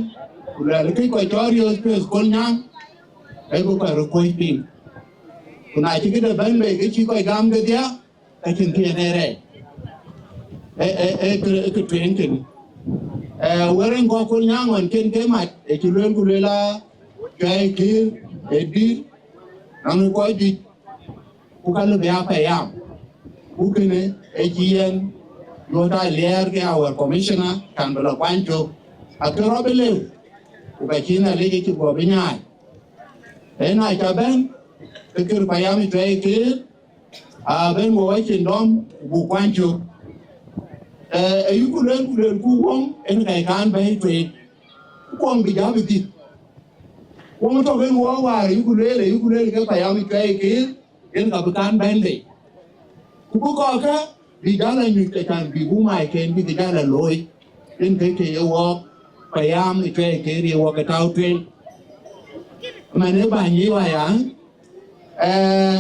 ku luɛɛl kë kɔc cɔl riɔ̈ɔ̈c Kolnyaŋ, ee bï kɔc röt kuöc piŋ. Ku na cï këde bɛ̈n bei, ke cï kɔc gam kedhie, ka cïn kë yen ee rɛɛc. Ee, ee, ee, kë, ee kë tueŋ kënë. Ee, wërën kɔc Kolnyaŋ ɣɔn cïn ke mac, ee cï lueel ku lueel aa, cuai kïïr, ee dït, nɔn kɔc juëc, ku ka lëu bï aa pɛ̈i yam. Ku kënë ee cï yen Luɔt Aliɛɛr ke our commissioner, kan bï lɔ kuany cök. Akë rɔt bï lëu, ku ka cï Nhialic cï guɔ bï nyaai. Ëna ca bɛ̈n, ke kër payam ë cuai kër, a bɛ̈n wɔ wacin dɔm, ku buk kuany cök. Ee, ayuku lueel, ku lueel ku wöŋ, en ka kan bɛ̈i tueŋ. Ku wöŋ bï jam ë dhïth. Wöŋ tök en wɔ wäär, ayuku lueel, ayuku lueel ke payam ë cuai kër, yen ka bï kan bɛ̈n bei. Ku bï kɔckë bï jäl a nyuc ke can bï buk mac ken bï ke jäl a looi. Yen ke ke ye wɔɔk payam ë cuɛi ke ye wɔɔk ke tau tueŋ. Man ë bäny ye waya, eh,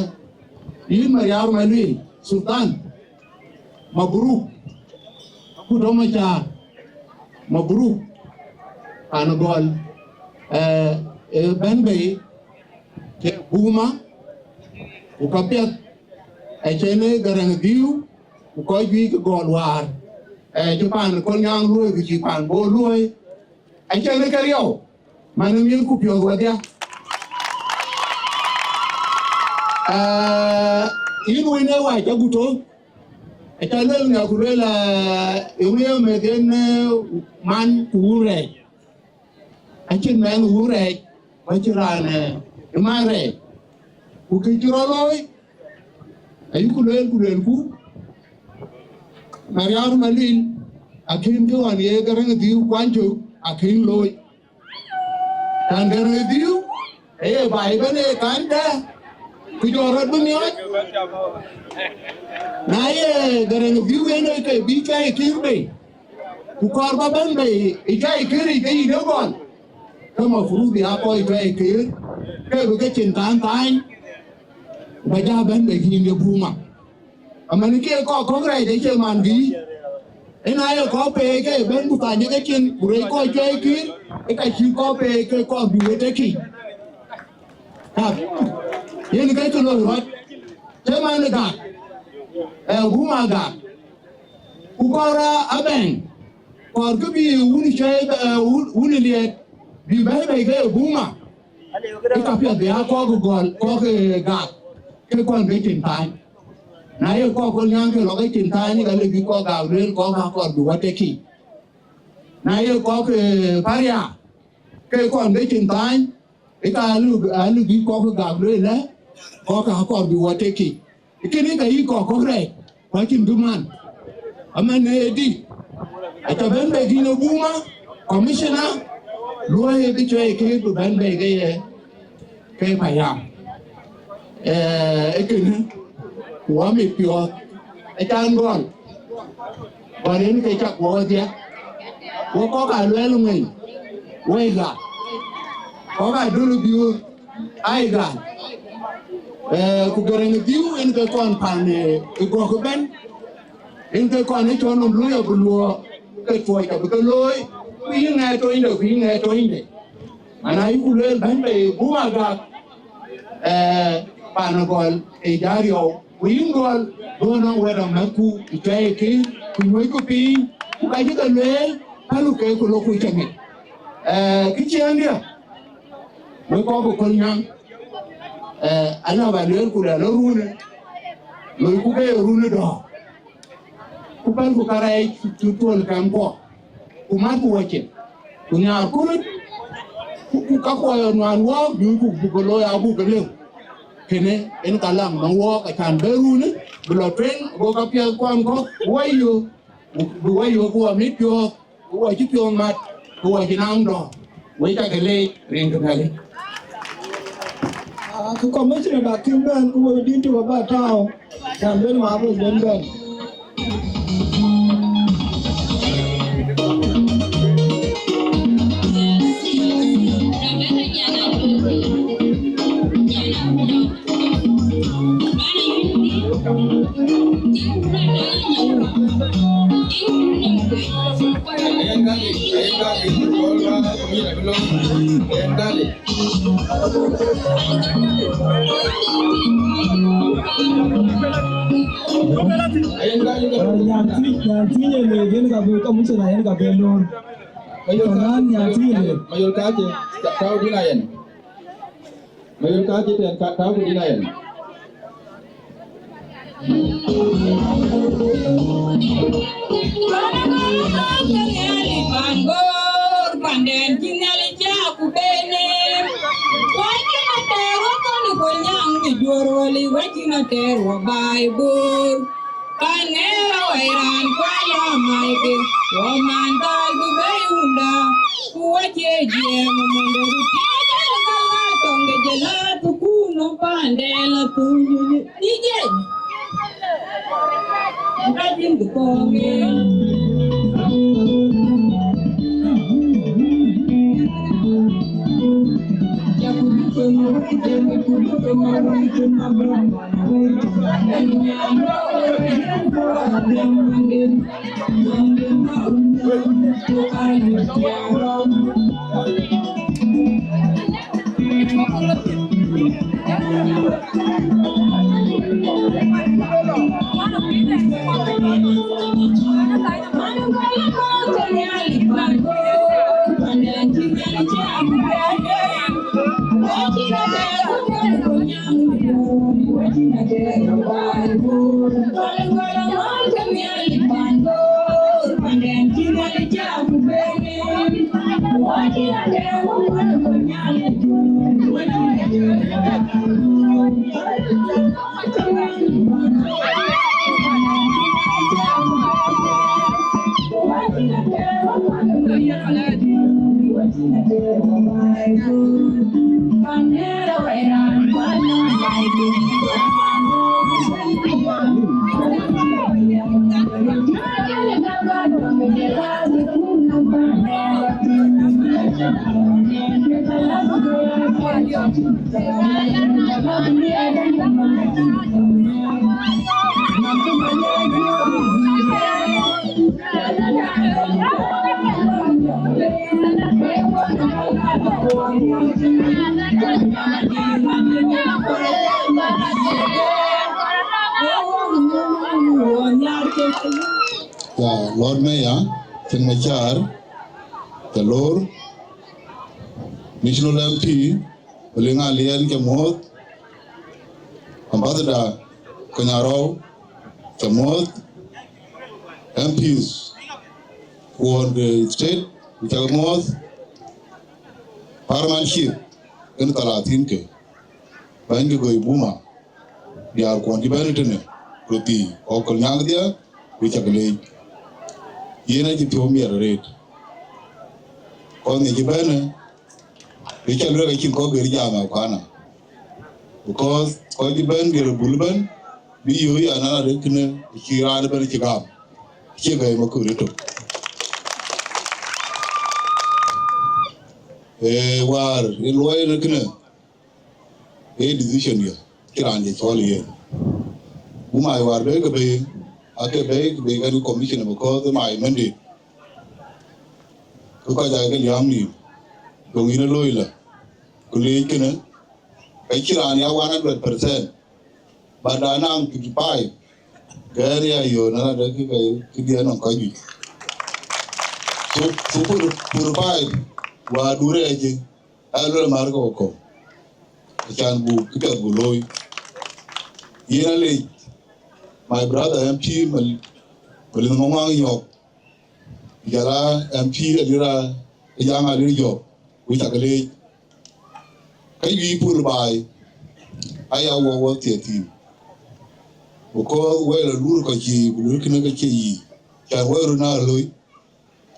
yïn Mariar Maluel Sultan, mabruk. Ku dɔm acaar, mabruk. An gɔl, eh, eh, bɛ̈n bei, ke Buma, ku ka piɛth, acïn ë Garaŋ Dhiu, ku kɔc juëc ke gɔl wäär, ee, cï paan Kolnyaŋ luöi, ku cï paan Bor luöi, acïn ë ke riɔu, man ë miëth ku piɔ̈ɔ̈th wadhia. Ee, yïn wën ë wac aguto, aca luel ŋa ku luel, ee, yöŋ ye meth en, ee, man ku wun rɛɛc. Acïn mɛnh wun rɛɛc, ku acïn raan, eh, ë man rɛɛc. Ku kë cï rɔt looi, ayuku lueel ku luelku, Mariar Maluel, akën kë ɣɔn ye Garaŋ Dhiu kuany cök, akën looi. Kan Garaŋ Dhiu, ee baai ëbɛ̈n ee kan dɛ, ku jɔ rɔt bï miɔɔc. Na ye Garaŋ Dhiu en ee ke bï cuai kër bei, ku kɔɔr bä bɛ̈n bei ë cuai kër yic ke yïn ë gɔl, ke mafurudh bï aa kɔc cuai kër, ke bï ke cin kan thaany, bä ja bɛ̈n bei yïn ye Buma. Aman ke kɔc kɔ̈k rɛɛc acie man bï, en aye kɔc peei ke bɛ̈n ku thany ke cin, ku rɛɛc kɔc cuai kër, ë ka cï kɔc peei ke kɔc bï wet ë kic. Ka, yen ke cï loi rɔt, cï man ë gak, ë Buma gak. Ku kɔɔr abɛ̈n, kɔɔr kë bï wun cuai, eh, wun, wun liɛɛt, bï bɛ̈i bei ke Buma. Ë ka piɛth bï aa kɔc gɔl, kɔc, eh, gak, ke kɔn ke cin thaany. Na ye kɔc Kolnyaŋ ke lɔ ke cin thaany, ka lë bï kɔc gak lueel kɔc ka kɔɔr bï wä tek kic. Na ye kɔc, eh, Pariak, ke kɔn ke cin thaany, ë ka alë, alë bï kɔc ke gak lueel ë, kɔc ka kɔɔr bï wä tek kic. Kënë ka yï kɔc kɔ̈k rɛɛc, Ku acïn bï man, aman ë dï, aca bɛ̈n bei kïn ë Buma, commissioner, luɔi ë kë cuɛi kë bï bɛ̈n bei ke ye, ke payam. Ee, ee kënë, ku amit piɔ̈ɔ̈th, acan gɔl, gɔl yen ke cak wɔ dhiɛl, wɔ kɔ̈k aa luɛl ŋuɛny, wɔ ë gal, kɔ̈k aa döl biöör, aa ë gal. Ee, ku Garaŋ ë Dhiu en ke kɔn pan, ee, ë gɔ̈k ëbɛ̈n, en ke kɔn ë cɔl nɔm luɔi abï luɔɔk ke tuɔɔc abï ke looi, ku yï ŋɛɛr tonyde, ku yï ŋɛɛr tonyde. Mana yï ku lueel bɛ̈n bei Buma Gak, ee, pan ë gɔl ë jariɔu, ku yïn gɔl, duɔ̈n nɔŋ wɛ̈t amɛ̈thku, ku cuɛi kë, ku nyuɔ̈cku piny, ku ka cï ke lueel, pälku ke ku lokku cä ŋic. Ee, kë ciëëŋdiɛ̈, wek kɔc ke Kolnyaŋ, ee, alä bä lueel ku lɛ lɔ runë, loiku ke ye runë dɔ̈ɔ̈r. Ku pälku karɛc tuɔl kɛmkuɔ, ku matku wacin, ku nhiaarku röt, ku, ku kakuɔ ye nuan wɔɔk, bï ku bï ke looi abuk ke lëu. Kënë en ka laŋ nɔŋ wɔɔk, acan bɛ runë bï lɔ tueŋ, go ka piɛth kuan kɔ̈k, wä yök, bï wä yök, ku wä mit piɔ̈ɔ̈th, ku wä cï piɔ̈ɔ̈th mat, ku wä cï naŋ dɔ̈ɔ̈r. Wek cä ke leec, rin ke Nhialic. Ah, kë commissioner da kïn bɛ̈n, ku wek dït tï wä bä tääu, can ben ma bï ben bɛ̈n. Nyan Tuïc, Nyan Tuïc ë lëk yen ka bï commissioner yen ka bï loor. Mayol Kanan, Nyan Tuïc ë lëk. Mayol Kace, tääu dïn ayen. Mayol Kace tɛ̈n, tääu dïn ayen. Panden cï Nhialic cak ku bene, wacin ater wä kɔn ë Kolnyaŋ, mi juɔ̈r wä liu, wacin ater wä baai Bor. Kan ŋɛɛr awäc raan kual amaike, wä man dhal bï bɛ̈i wunda, ku wä cie jiɛɛm ë mɔ̈nde rut. Cie jɔl gal ŋa tɔŋ de jëlä thukun nɔm panden la thunyuni. Ya, Lord Mayor, Ken Machar, the Lord, National M P, Oliŋ Aliɛn, ke muɔ̈th, Ambassador Kony Arɔu, ke muɔ̈th, M Ps, kuɔn ke state, ku cak muɔ̈th, Paramount Chief, ken thalathïn ke, bäny ke goi Buma, diäär kuɔn cï bɛ̈n tënë, röt thii, kɔc Kolnyaŋ dhiɛl, ku cak leec. Yen acï piɔ̈u miɛt arëët. Kɔc ŋic ëbɛ̈n, ë cä lueel acïn kɔc gëër jam akuana. Because kɔc ëbɛ̈n gëër bul ëbɛ̈n, bï yöö ya nana de kënë, cï raan ëbɛ̈n cï gam. Cie gäi makör ëtök. Ee, wäär ë luɔi në kënë, ee decision yë, cï raan ye cɔl yen. Ku mai wäär bɛ̈ɛ̈i ke bɛ̈ɛ̈i, ake bɛ̈ɛ̈i ke bɛ̈ɛ̈i kɛn commissioner, because ë mai mɛ̈nde. Ke kɔc aa ke liääm nïïm, döŋ yïn ë looi lä, ku leec kënë, ka cï raan ya one hundred percent. But da naŋ fifty five, gɛɛr ya yöö na de kë, kë, këdiɛ̈n nɔŋ kɔc juëc. So, so forty, forty five, wäär du rɛɛc, aa luel mär ke wakɔ̈u. Acan buk këpiɛth buk looi. Yen alec, my brother M P Mal-, Malith Maŋuaŋ Yɔ̈k, jɔl a M P Alira, Jaŋ Alira Jɔk, wïc cak leec. Ka yï pur baai, aya wɔ wɔ thiëëthïn. Because wɛl alur kɔc cï, ku lur kënë ke cie yï. Can wɛl run aa loi.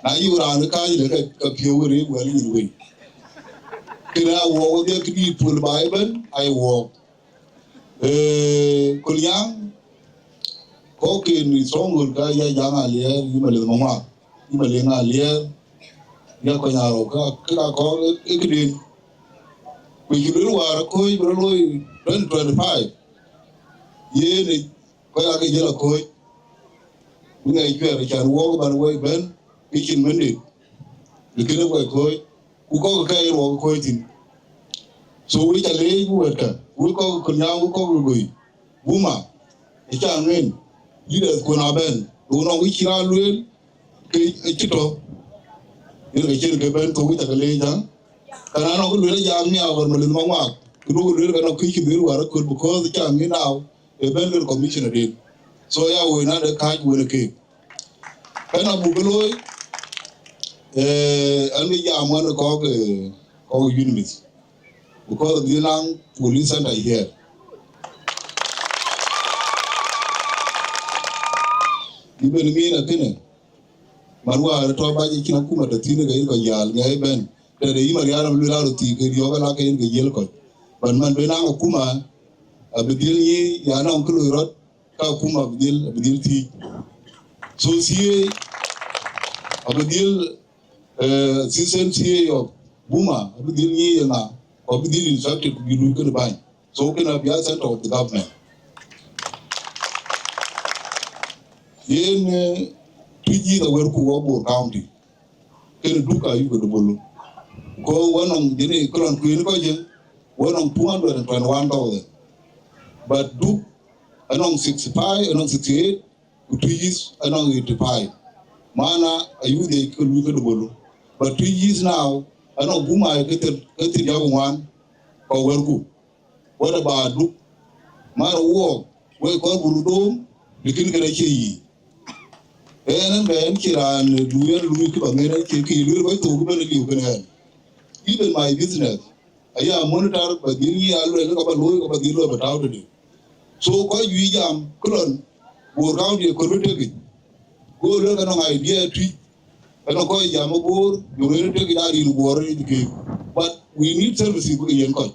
Na yï raan ë kääc lë ka, ka piɔ̈u wëri wɛl yïn wei. Kënë a wɔ wɔ dhiëk këdï pur baai ëbɛ̈n, aya wɔ. Ee, Kolnyaŋ, kɔ̈k ken stronghold ka ya Jaŋ Aliɛɛr, yï Malith Maŋuak, yï Malith Aliɛɛr, ya Kony Arok, ka, ka kɔ̈k ë, ë këden. Ku cï luel wäär akööc bï rɔt looi twenty twenty-five. Yen ë kɔc ake jël akööc. Bï ŋɛc cuɛɛr, can wɔk ban wɛ̈i bɛ̈n, ke cïn mɛ̈nde. Lakini wɛ̈i akööc, ku kɔ̈k ke ye wɔk akööc thïn. So wek ca leec ku wɛ̈ɛ̈tkë, wek kɔ̈k Kolnyaŋ, wek kɔ̈k Goi, Buma, ë ca ŋen, leaders kun abɛ̈n, ku nɔŋ wïc cï raan lueel, ke ë cï tɔ̈, yen ke cïn ke bɛ̈n thok, wek ca ke leec, aa. Ka na nɔŋ kë lueel ë jam nhiaar wär Malith Maŋuak, kë duökï lueel ka nɔŋ kë cï lueel wäär aköl, because ë ca ŋen now, ë bɛ̈n lueel commissioner den. So ya wëë na de kääc wën ë keek. Kɛn abuk looi, eh, an bï jam wan kɔ̈k, eh, kɔ̈k UNMISS. Because of the lang police center here. Even ŋiɛn akënë, man wäär tɔ̈ bac ë cïn akuma tɔ̈ thïn ke yen kɔc jäl, ŋɛk ëbɛ̈n. Tëde yï Marial am luel aröt thii ke diɔ̈k ala ke yen ke jiël kɔc. But man bï naŋ akuma, abï dhil nyi ya nɔŋ kë loi rɔt, ka akuma abï dhil, abï dhil thiëëc. So C A abï dhil, eh, assistant C A of Buma abï dhil nyi ye ŋa, ku abï dhil instructed ku bï luui kënë bäny. So kënë abï a center of the government. Yen, eh, Twic East awärku wɔ Bor County. Kënë Duk ayuk ke dubulu. Ku wɔ nɔŋ jënë këlɔn kueen kɔc jë, wɔ nɔŋ two hundred and twenty-one thousand. But Duk anɔŋ sixty-five, anɔŋ sixty-eight, ku Twic East anɔŋ eighty-five. Mana ayuk de ke lui ke dubulu. But Twic East now, anɔŋ Buma ke thil, ke thil yak ŋuan, ka wärku. What about Duk? Mara wɔk, wek kɔc buru dom, lakin kënë acie yic. Ɣɛn, ɣɛn bɛ ɣɛn cï raan luui, ɣɛn luui kë ba ŋën, ɣɛn cï kë lueel kɔc thok ëbɛ̈n aliu kënë ɣɛn. Even my business, aya monitor ba dhil nyi aluel ka ba looi, ka ba dhil looi ba tääu tëde. So kɔc juëc jam, këlɔn, Bor County akɔ̈l bï tekic. Go lueel ka nɔŋ idea Twic, ka nɔŋ kɔc jam ë Bor, jɔ ɣɛn tekic aa rin Bor ë keek. But we need services bï ke yen kɔc.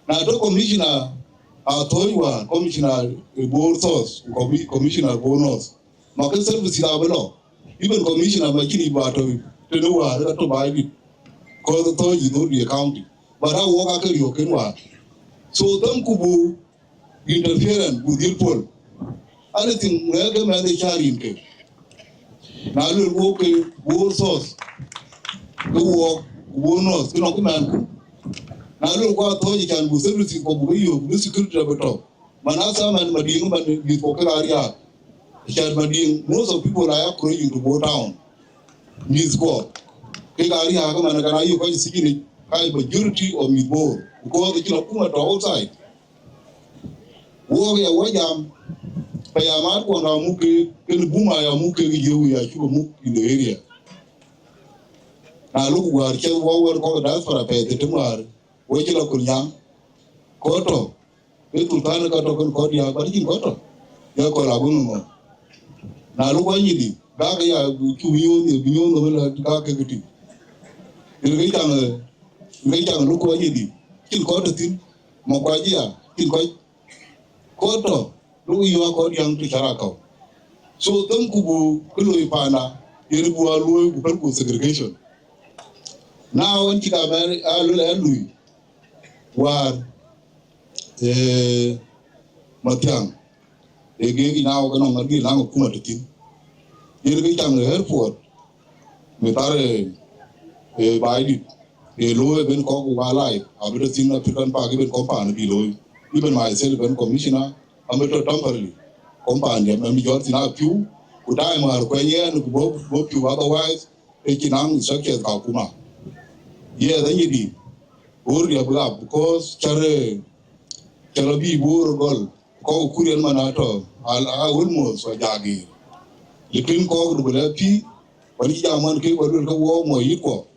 Na tɔ̈ commissioner Athööc wäär, commissioner ë Bor South, ku commi-, commissioner Bor North, ma ke services abï lɔ. Even commissioner ma cïn yic ba tɔ̈ tënë wäär, ka tɔ̈ baai dït, cause Athööc is only a county. But a wɔk ake riɔ̈k kën wäär. So them ku bu interference, bu dhil pol. Anything ŋɛk ke mɛnh ë cä rin ke. Na luel wok ke Bor South, ke wok Bor North, ke nɔŋ ke mɛnhku. Na luel ku Athööc, can bu services ku bu ke yök, bu security abï tɔ̈. Man asa man Madiŋ, man mïth ku ke ka riääk. Can Madiŋ, most of people are crossing to Bor town. Mïth ku ke ka riääk, man ka na yök kɔc sijini, ka majority of mïth Bor. Because the cïn akuma tɔ̈ outside. Wok ya wɔ jam, payamaat kuɔn ka muk ke, kën Buma ya muk ke, ke yeu ya cuk muk in the area. Na luk wäär cɛ wɔ wɛr kɔk diaspora pɛth të wäär, wɔ cï lɔ Kolnyaŋ. Kɔc tɔ̈, ke Turkana ka tɔ̈ kën kɔc diaak, but cïn kɔc tɔ̈. Ya kɔl abun ŋɔ. Na luk wany di, ga ke ya cu bi nyuɔn, bi nyuɔn ŋɔ la ga ke ke ti. Yen ke chang, ke chang luk wany di. Cin kɔt tin, mo kwa ji ya, cin kɔt. Kɔt to, luk yo kɔt yang tu chara kau. So them ku bu ku lo panda, yen bu a lo ku pel ku segregation. Na won ci ka ba a lo la lui. War, eh, Matiang. E ge gi na wo ke nong ngar gi lang kuma tin. Yen ke chang airport. Me tare, eh, bai dit. E lo e ben kɔk wa lai. Abi to tin African Park, even compound bi lo. Even myself, ben commissioner, am to temporarily. Compound ya, am jor tin a piu. Ku time war kwenye, ku bo, bo piu, otherwise, e ci naŋ structures ka kuma. Yes, anyi di. Bor dia bla, because care, care bi bor gol. Kɔk kuriɛn man atɔ, al, a almost wa jagi. Lakin kɔk du bla pi, wani jaman ke wa dul ka wo mo yiko.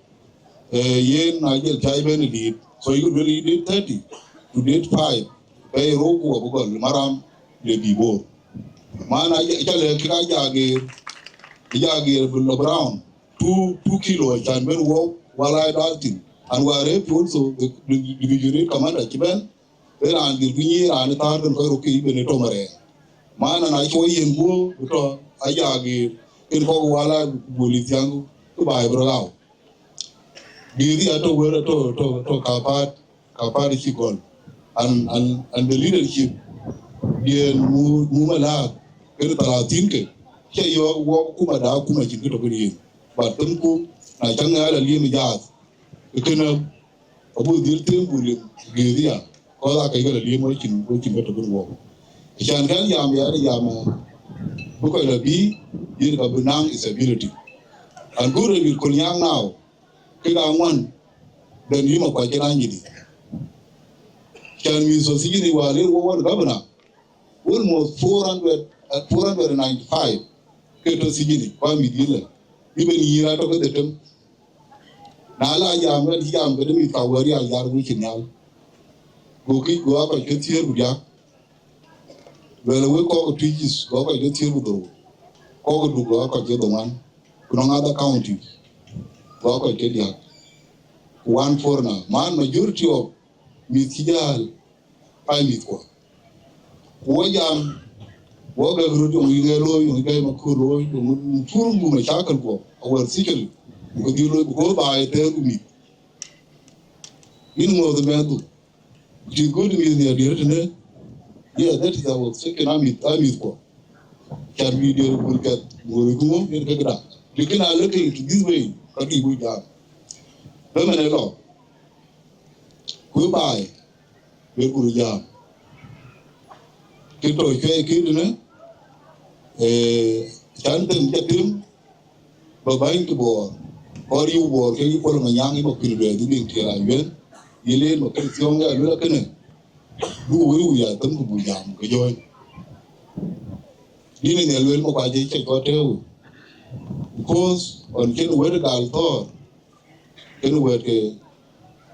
Eh, yen na jel chai ben di. So you really did thirty to date five. Bay roku wa bugol maram le bi bor. Man a jale kira jagi, jagi bla brown. Two, two kilo, chan ben wo, wala daltin. And we are happy also, the, the, the divisionary commander, ci ben, ben an, the, the, and the third and Koro Ki, ben to Mare. Man, and I show him go, to, a jagi, in Koro wala, buli tiang, to buy bro. Gidi ato, where to, to, to, kapat, Ka party ci gol. And, and, and the leadership, yen mu, mu malak, kene talatin ke, ke yo wo kuma da kuma cin ke to kene yen. But tem ku, na chang ya la lim jazz, kene abu dil tem bu lim geria, ko la ke la lim wo cin, wo cin ke to kene wo. Chan kan yam ya, yam, bu ko la bi, yin ka bu nang is ability. And good will call yang now, ke ga one, then yima kwa kena nyidi. Can mi so sijini wa le wo won governor. Almost four hundred, uh, four hundred and ninety-five. Ke to sijini, kwa mi dile. Even yira to ke detem. Na la jam, ga jam, ga mi ka wari al yar wi kinyal. Go ki, go apa ke tier gudia. Well, we kok Twic, go apa ke tier gudo. Kok du, go apa ke doman. Kunong other counties. Go apa ke dia. One foreigner. Man, majority of mith ci jal, ai mith kuɔ. Ku wo jam, wo gɛk röt yɔŋ yï ŋɛ looi, yɔŋ yï gɛi maköör looi, yɔŋ yï pur bu mashakil kuɔ, awär thikil, ku ke dhil looi, because baai tɛɛr ku mith. Yïn ŋuɔth ë mɛnhdu. It is good mith nhiar diɛɛr tënë. Yeah, that is our second amith, amith kuɔ. Can be there will get, will go in the ground. Lakin a looking to this way, ka ki bu jam. Bemene lɔ. Ku baai, be kuru jam. Ke to cuɛi ke dine, eh, can them ke tim, ba bany ke bor, or you bor, ke you pol ma nyang, ba pil be, di ding tira yuen, yi len ma ke thiong ya lula kene. Du we wu ya them ku bu jam, ke joy. Dini ne lwel ma kwa je che ko tewu. Because on ken wet dal thor, ken wet ke,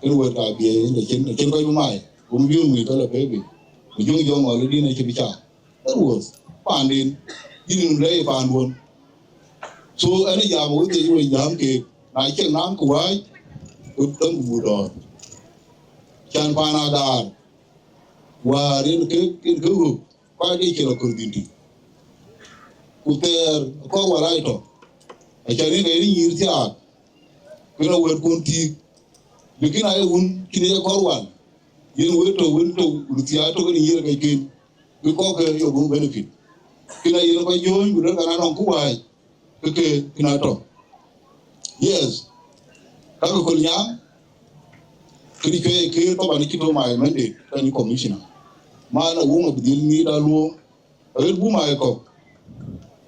ken wet ka bie, ne ken, ne ken ko mai. Kum biun mi kala baby. Ku jong jong ol dini che bicha. That was. Pandin. Dini le pandun. So, any jam with the way jam ke, na che nam ku wai, ku them ku dor. Chan pana dar. War in ke, in ke ru. Kɔc ke cï lɔ kɔ̈r dhil tïŋ. Ku thɛɛr kɔ̈r wal aa tɔ. Acan yen ka yen nyïïr thiaak, ku yen awɛ̈ɛ̈tkun thiik. Lakin aye wun cïn ye kɔ̈r wal, yen wëët tɔ, wën tɔ, wun thiaak tɔ kën nyïïr kɛcken, bï kɔ̈k ke yök wun benefit. Kën aye yen kɔc jɔ̈ɔ̈ny, ku duɛ̈r kan anɔŋ ku wääc. Ke ke kën atɔ. Yes. Ka ke kol nyaŋ, kën cuɛi ke tɔban cï tɔ my mandate tani commissioner. Man a wuŋ abï dhil miit aluɔm. Aɣet bum ai kɔk.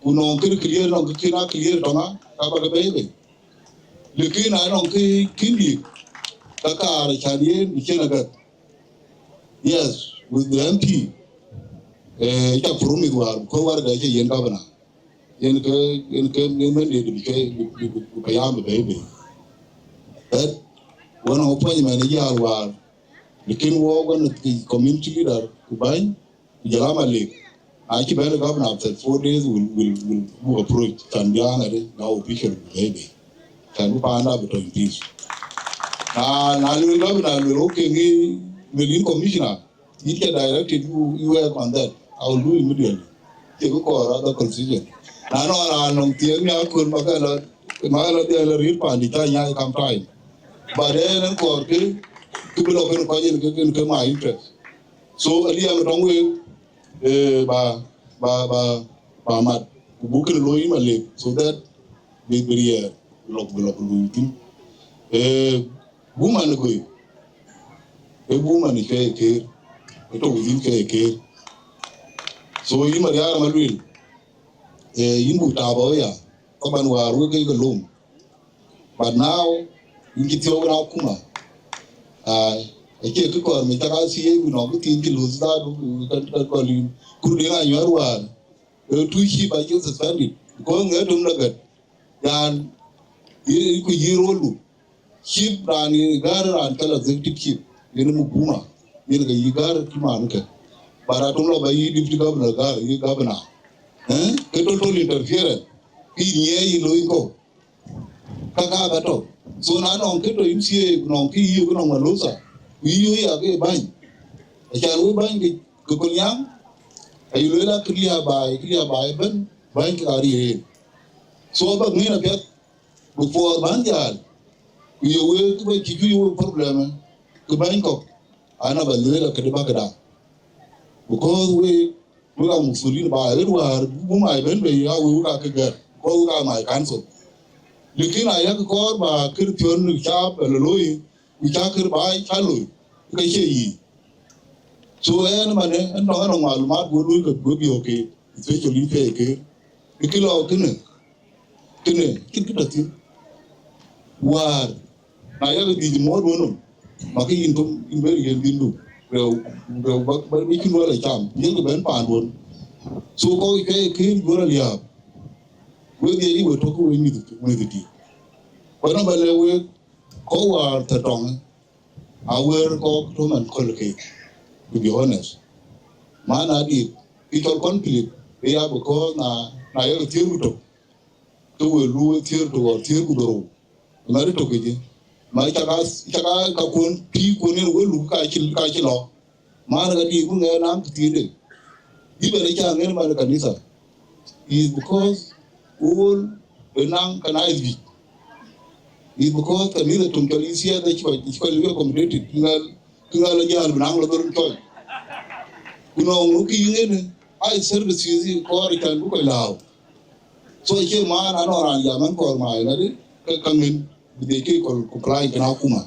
Ku nɔŋ kën clear, nɔŋ kë cïn a clear tɔŋa, ka ba ke bɛ̈i bei. Lakin a nɔŋ kë kïn dik, ka kaar can yen bï cïn agäk. Yes, with the M P. Eh, ca promise war, ko war da cï yen governor. Yen ke, yen ke, yen men de bi ke, bi, bi, bi, bi payam baby. That one appointment ya war. Lakin wo wan the community leader ku bany, ku jala malik. Acï bɛ̈n governor, after four days will will will do approach, can bï aŋade na official baby, can bï paanda bï tɔ̈ in peace. Na na luel governor, luel, okay, ngi luel in commissioner, you get directed, you you work on that, I will do immediately. Cï kɔɔr other constitution. Na nɔŋ raan nɔŋ thiëëŋ nya kör, ma ka la ma ka la dhiɛl rït paan dï, ca nyai kam time. But then en kɔɔr kë kë bï lɔ kën kɔc en kë kën kë my interest. So aliɛm tɔŋ wek, eh, ba ba ba ba mat ku buk kën looi malek, so that bï bï riɛɛr lɔk bï lɔk lui thïn. Eh, buma në goi, e buma në cuɛi e keer, e tɔ̈ within cuɛi e keer. So yïn Mariar Maluel, eh, yïn buk taap aya, kaban wäär wek ke ke lom. But now, yïn cï thiɔ̈k na kuma. Ai, acie kë kɔɔr mi cak athie ku nɔŋ kë thiin cï luth dhadu, kan kan kɔl yïn. Kur de ŋa nyuar wäär, e two chief acï suspended. Because ŋɛ tum na gät. Yan, yï ku yï rolu. Chief raan yï gäär raan cɔl executive chief. Yen muk buma. Yen ke yï gäär cï man ke. But atum lɔ ba yï deputy governor gäär, yï governor. Eh? Ke total interference. Kë yï nyiɛɛi yï looi kɔ̈u. Ka ka ka tɔ̈. So na nɔŋ kë tɔ̈ yïn thie, nɔŋ kë yï yök nɔŋ Malosa, ku yï yök ya ke bäny. Acan wek bäny ke ke Kolnyaŋ, aye lueel a clear by, clear by ëbɛ̈n, bäny ke ka riëëc. So aba ŋiɛn apiɛth, before bän jäl, ku ye wek kë ba cï juëc wek problem, ke bäny kɔ̈k, an aba lueel a këde ba këda. Because wek, wek a musulin ba ɣet wäär buk mai bɛ̈n bei, a wek, wek a ke gɛ̈r, because wek a my council. Lakin a yak kɔɔr ba kër piɔ̈n në caap ë lɔ looi, ku ca kër ba ca loi, ke cie yic. So ɛn man ë, ɛn nɔŋ, ɛn nɔŋ malumat go lui ke go biɔ̈ɔ̈k ke, especially ke ke. Ke kë lɔ kënë, kënë, cïn kë tɔ̈ thïn. Wäär, na yak dhïc muɔ̈ɔ̈t wën nɔm, ma ke yïn thom, yïn ber yen dhïndu. Rɛu, rɛu ba, ba, ba cïn wala cam, yen ke bɛ̈n paanduɔ̈n. So kɔc ke kë duɔ̈r aliääp. Wek dhiëc yï wek tɔ̈ ke wek mïth, mïth dït. Ku ɛn nɔm ba lɛ̈k wek, kɔc wäär tɔ̈ tɔŋ, a wër kɔc tɔ̈ man köl keek, to be honest. Man adït, kë cɔl conflict, ë ya because na, na yak thiëër ku tök, ke we lu thiëër tök or thiëër ku dhorou. Mɛ̈t tök ke jë. Ma cak a, cak a ka kuɔn, pïï kuɔn yen we lu ka cï, ka cï lɔ. Man ka dï ku ŋɛn naŋ këthiinde. Even ë cä ŋɛn man kanitha. Is because all ë naŋ kanitha juëc. Is because kanitha töŋ cɔl yï thiɛɛth ë cï kɔc, cï kɔc lëu accommodated. Kï ŋɛl, kï ŋɛl ë jäl bï naŋ lɔ dhorou cɔl. Ku nɔŋ ŋö kï yï ŋɛn ë, ai services yï kɔɔr ë can bï kɔc lääu. So acie man anɔŋ raan jam ɛn kɔɔr maai ŋädï, ke ka ŋën bï dhiëc ke kɔl comply kën akuma.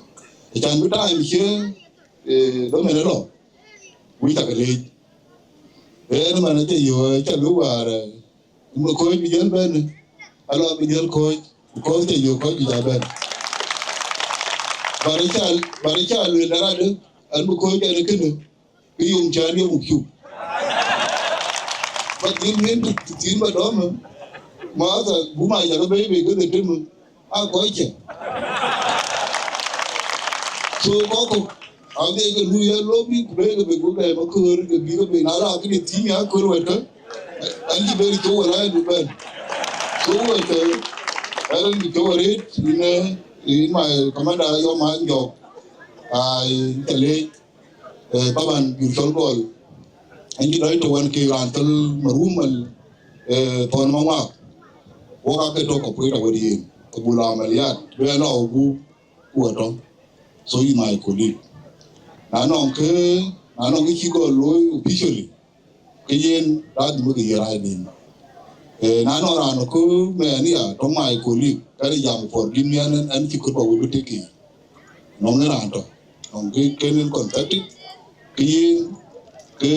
Acan bï time cie, eh, bä mɛn ë lɔ, wïc tak leec. Ɛn man acie yö, acan bï wäär, eh, më kɔc bï jäl bɛ̈n, alɔ bï jäl kɔc, because acie yö kɔc bï jäl bɛ̈n. Bä rï ca, bä rï ca lueel na radë, an bï kɔc ɛn kënë, ke yom cän ye muk cuk. Ba dhil yen tï, tï thin ba dɔm, ma asa buma jal bei bei ke dhetem, a kɔc cɛ. So kɔk kɔk, a be ke lu ya lobi, ku be ke be ku be ba kör, ke bi ke be na la ke de thim ya kör wɛt ke. An ji be ri to wala du ben. So wɛt ke, an ji to wala in, in my commander, your man job. Ai, tele. Eh, taban, jur cɔl Gɔl, ɛn cï dɔc tɔ̈ wën ke raan thöl marum al, eh, thɔn maŋuak, wok ake tɔ̈ kɔpuɔ̈c tɔ̈ wët yen, ke bul amaliat, bï ɛ lɔ ku, ku ɛ tɔ̈. So, he's my colleague. Na nɔŋ ke, na nɔŋ ke cï Gɔl looi officially, ke yen, lazim ke ye rac den. Eh, na nɔŋ raan ku mɛn ya, tɔ̈ my colleague, kɛn jam for din yan, ɛn, ɛn cï kut ba wut bï tek. Nɔŋ ë raan tɔ̈, nɔŋ ke, ke nin contacted, ke yen, ke,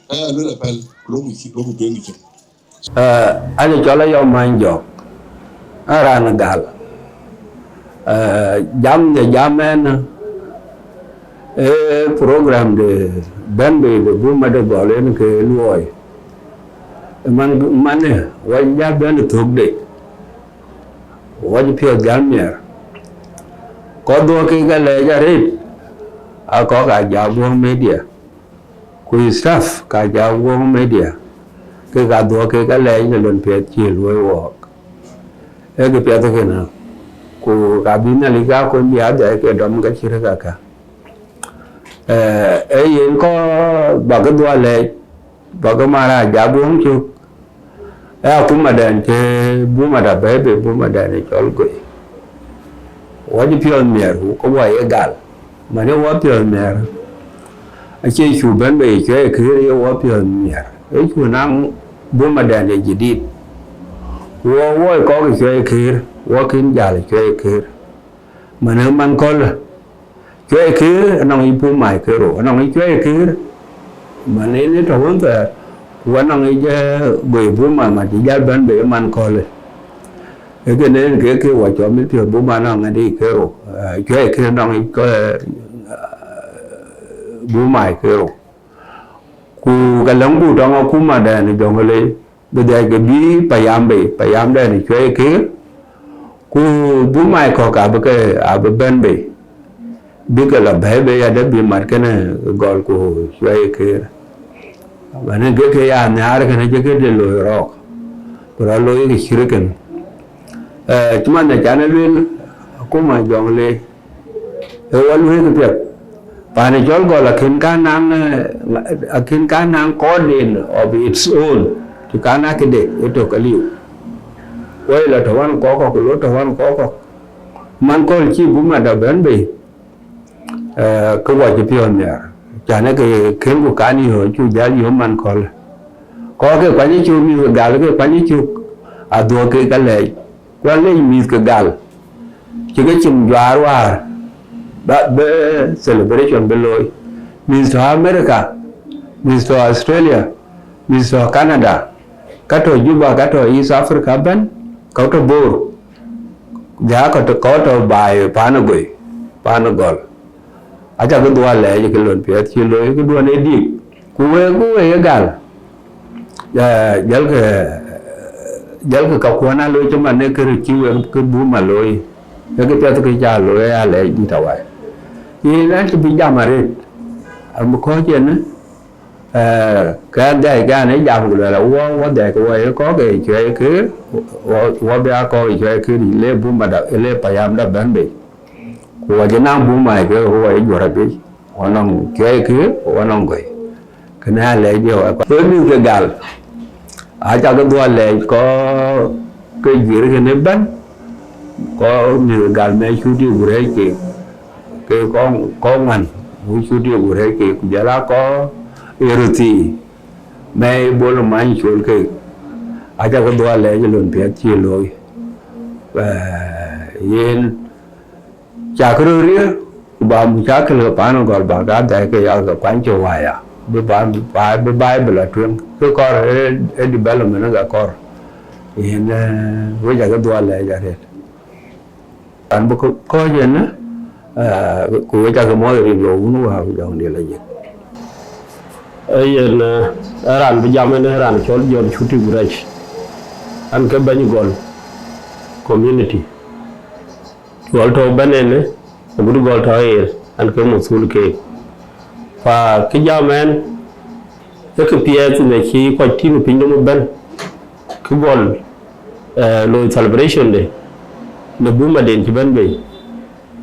ke ya luel apɛl, loku cï, loku tueŋ cïn. Eh, an cɔl Ayɔm Many Jɔk, an raan gal. Eh, jam de jam ɛn, eh, program de bɛ̈n bei de buma de Gɔl en ke luɔi. Man, man, eh, wa ja bɛ̈n thök de. Wɔ cï piɔ̈ɔ̈th jäl miɛr. Kɔc dhuɔ̈k kek alɛɛc arëët, aa kɔc ka jak guɔ̈ŋ media, ku staff ka jak guɔ̈ŋ media. kek adhuɔ̈k kek alɛɛc në lon piɛth cï luɔ̈i wɔɔk. Ee kë piɛth kënë, ku ka bï Nhialic ka kony bï adhɛɛc ke dɔm ke cït käkkä. Ee yen kɔɔr bäk dhuɔ̈k lɛɛc, bäk Marac jak guɔ̈ŋ cök, ee akumadɛn cï Buma da bɛ̈ɛ̈i bei, Buma dɛn ë cɔl Goi. Wɔ cï piɔ̈ɔ̈th miɛt, ku ke wɔ ye gal, man ë wɔ piɔ̈ɔ̈th miɛt, acie cu bɛ̈n bei cuɛi kër ye wɔ piɔ̈ɔ̈th miɛt, ee cu naŋ Buma dɛn ë jadid. Wɔ, wɔ kɔ̈k ë cuɛi kër, wɔ kën jäl ë cuɛi kër, man ë man köölë. Cuɛi kër anɔŋ yic Buma ke rou, anɔŋ yic cuɛi kër, man ë në tɔ̈ wën thɛɛr, ku anɔŋ yic, ee, Goi Buma man cï jäl bɛ̈n bei man köölë. Ee kënë en ke ke wɔ cɔl mit piɔ̈ɔ̈th Buma anɔŋ ŋadï ke rou, ee, cuɛi kër anɔŋ yic kë, ee, Buma ke rou. Ku ka lëŋku tɔŋ akumadɛn ë Jɔŋlei, bï dhiac ke bï payam bei, payamdɛn ë cuɛi kër, ku Buma kɔ̈k abï ke, abï bɛ̈n bei, bï ke lɔ bɛ̈ɛ̈i bei adë bï mat kënë gɔl ku cuɛi kër. Mɛnë ke ke ya nhiaar kënë cï këde looi rɔɔk, ku rɔt looi ke cït kënë. Ee, cï man ë can ë lueel, akuma Jɔŋlei, ee wɔ lueel kë piɛth. Paan ë cɔl gɔl akën ka naŋ, ee, akën ka naŋ court of its own, cï kan a këde ë tök aliu. Wɔ ye lɔ tɔ̈ wän kɔ̈k kɔ̈k, ku lɔ tɔ̈ wän kɔ̈k kɔ̈k. Man kööl cï Buma da bɛ̈n bei, ee, ke wɔ cï piɔ̈ɔ̈th miɛt. Can ë ke kën ku kan yöö, cu jäl yöö man kööl. Kɔc ke kuany cök, mïth ke gal ke kuany cök, adhuɔ̈k kek alɛɛc. Ku alɛɛc mïth ke gal, cï ke cin juaar wäär, ba, bï celebration bï looi. Mïth tɔ̈ America, mïth tɔ̈ Australia, mïth tɔ̈ Canada, ka tɔ̈ Juba, ka tɔ̈ East Africa ëbɛ̈n, ka tɔ̈ Bor, ja ka tɔ̈, ka tɔ̈ baai paan ë Goi, paan ë gɔl. Aca ke dhuɔ̈k lɛɛc ke lon piɛth cï looi, këduɔ̈n ë dik. Ku wek, ku wek ye gal, ee, jälkë, jälkë ka kuɔn a looi cï man ë kërë cï wek ke Buma looi, ee kë piɛth kë ca looi ë alɛɛc dït awai. Yen an cï bï jam arëët, am bï kɔ̈ɔ̈c en, ee, ke an dhiac ke an ë jam ku luɛl a wɔ, wɔ dhiac ke wɔ ye kɔ̈k ë cuɛi kër, wɔ, wɔ bï a kɔ̈k ë cuɛi kër, le Buma da, le payam da bɛ̈n bei. Ku wɔ cï naŋ Buma ke wɔ ye juɔ̈r apiɛth, wɔ nɔŋ cuɛi kër, wɔ nɔŋ Goi. Kënë alɛɛc diɛ̈ wɔ kɔc. Wek mïth ke gal, aca ke dhuɔ̈k lɛɛc kɔc ke juëër kënë ëbɛ̈n, kɔc mïth ke gal mɛc cut yï ku rɛ̈ɛ̈c keek, ke kɔc, kɔc ŋuan, ku cut yï ku rɛ̈ɛ̈c keek, ku jɔl a kɔc ë röt thii, mɛc Bol Many col keek. Aca ke dhuɔ̈k lɛɛc ë lon piɛth cï looi. Ee, yen, cak röt riëër, ku ba mucakil ke paan ë gɔl bäk adhɛɛc ke ya ke kuany cï waya. Bï ba, ba, bï Baibul a tueŋ. Kë kɔɔr ë, ë development ke kɔɔr. Yen, ee, wek aca ke dhuɔ̈k lɛɛc arëët. An bï kɔ̈-, kɔ̈ɔ̈c en, ee, ku wek aca ke muɔ̈th rin, wɔ wun wäär ku jɔŋdï la jik. Ee yen, ee, raan bï jam en, ee raan cɔl John Cuti Gurec. An ke bɛ̈ny gɔl community. Gɔl tɔ̈ bɛ̈n en, agut gɔl tɔ̈ ɣer, an ke muthul keek. Pa kë jam ɛn, ee kë piɛth në cï kɔc tïŋ ë pinynhom ëbɛ̈n, kë gɔl, ee, looi celebration de, në Buma den cï bɛ̈n bei.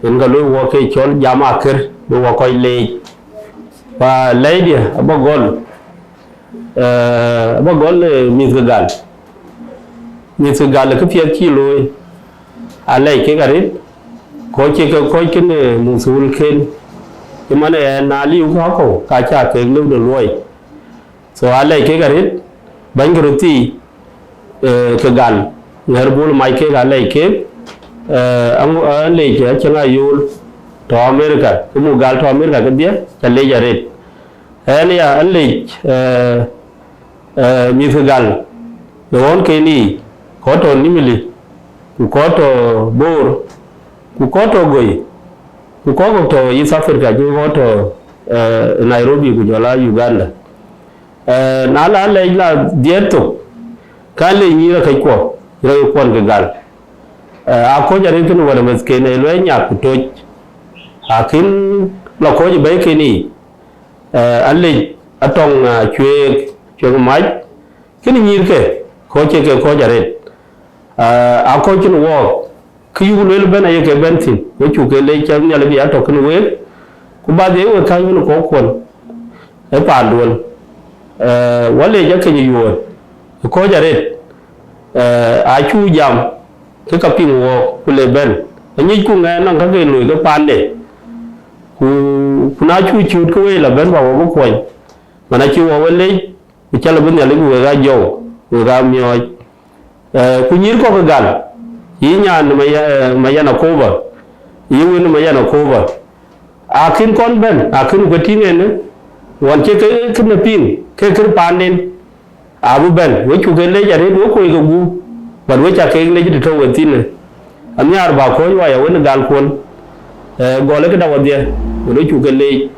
Yen ka looi wɔ ke cɔl jam akër, bï wɔ kɔc leec. Pa lɛ̈i diɛ̈ abä gɔl, ee, abä gɔl, ee, mïth ke gal. Mïth ke gal kë piɛth cï looi, alɛc kek arëët, kɔc cï ke kɔc kënë muthul ken, cï man ë na liu kakɔ̈u, ka ca kek lëu de luɔi. So alɛc kek arëët, bäny ke röt thii, ee, ke gal, ŋɛ̈r Bol Mac kek alɛc kek, ee, aŋ-, alɛc Acieŋ Ayol tɔ̈ America, ke muk gal tɔ̈ America kedhie, ca lec arëët. Ɛn ya, alɛc, ee, ee, mïth ke gal, në ɣɔn ken yiic, kɔc tɔ̈ Nimili, ku kɔc tɔ̈ Bor, ku kɔc tɔ̈ Goi, ku kɔc kɔ̈k tɔ̈ East Africa, cï kɔc tɔ̈, ee, Nairobi, ku jɔl a Uganda. Ee, na la lɛc la dhiëëth thok, ka lec nyïïr akëckuɔ, rɛ̈ɛ̈r kuɔn ke gal. Ee, akɔ̈c arëët kënë wär meth ken ë luɛɛc nyak ku toc. Akïn la kɔ̈ɔ̈c ë bɛ̈i ken yiic, ee, alec atɔŋ, ee, cueek, cueek mac, Kënë nyïïr ke, kɔc cie ke kɔc arëët. Aa, aa kɔc cïn wɔɔk, kë yuk lueel bɛ̈n aye ke bɛ̈n thïn, we cuk ke leec cä Nhialic bï ya tɔ̈ kënë week, ku ba dhiëëth we käc wën ë kɔ̈k kuɔn ë paanduön. Ee, wä leec akeny ë yuöör ë kɔc arëët, ee, aa cuk jam, ke ka piŋ wɔɔk, ku le bɛ̈n. Aŋicku ŋɛɛn nɔŋ ka ke looi ke paande, ku, ku na cuk cuut ke wei la bɛ̈n ba wɔ bï kuɔny, man acï wɔ we leec, ku cä lɔ bï Nhialic bï wek aa jɔu, wek aa miɔɔc. Ee, ku nyïïr kɔ̈k ë gal, yï nyan Maya-, ee, Mayan Akoba, yï wën Mayan Akoba, akïn kɔn bɛ̈n, akïn ku ke tïŋ en, ɣɔn cï ke, kënë piŋ, ke kër paanden, abï bɛ̈n, we cuk ke leec arëët, we kuöc ke gup, but we cä keek leec të tɔ̈u we thïn. Anhiaar bä kɔ̈ɔ̈c wä ya wën ë galkuön, ee, gɔl ë këda wɔdhiɛ, we cuk ke leec.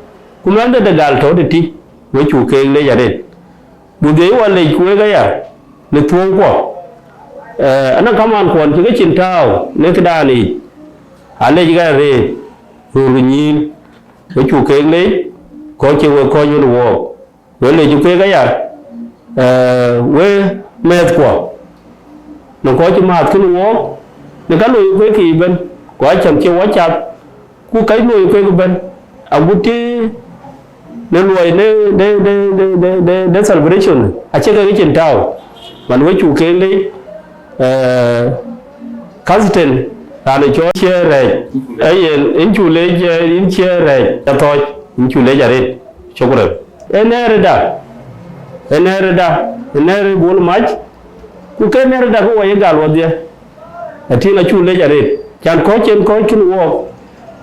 Ku mɛnhde de gal tɔ̈ tëtï, we cuk keek leec arëët. Buk dhiëc wä lec ku wek aya në thuɔ̈ɔ̈ŋkuɔ, ee, anɔŋ kamaan kuɔn cï ke cin tääu në këdaan yic, aa lec ɣɛn rëët, röör ku nyïïn, we cuk keek leec, kɔc cie wek kɔc wën ë wɔɔk, we lec ku keek aya, ee, we mɛ̈thkuɔ, në kɔc cï määth kënë wɔɔk, në ka loi kueek kï ëbɛ̈n, ku acäm cie wä cath, ku ka loi kueek ëbɛ̈n, agut cï në luɔi de, de, de celebration, acie kek cin tääu, man we cuk keek leec, ee, Kasiten, raan ë cɔl cie rɛɛc, ee yen, yïn cuk leec, ee, yïn cie rɛɛc, ca thɔɔc, yïn cuk leec arëët, cukran. Ee nɛ̈ɛ̈rëda, ee nɛ̈ɛ̈rëda, ee nɛ̈ɛ̈rë Bol Mac, ku ke nɛ̈ɛ̈rëda ke wɔ ye gal wɔdhiɛ, atïŋ acuk leec arëët, can kɔ̈c cïn kɔ̈c kën wɔɔk,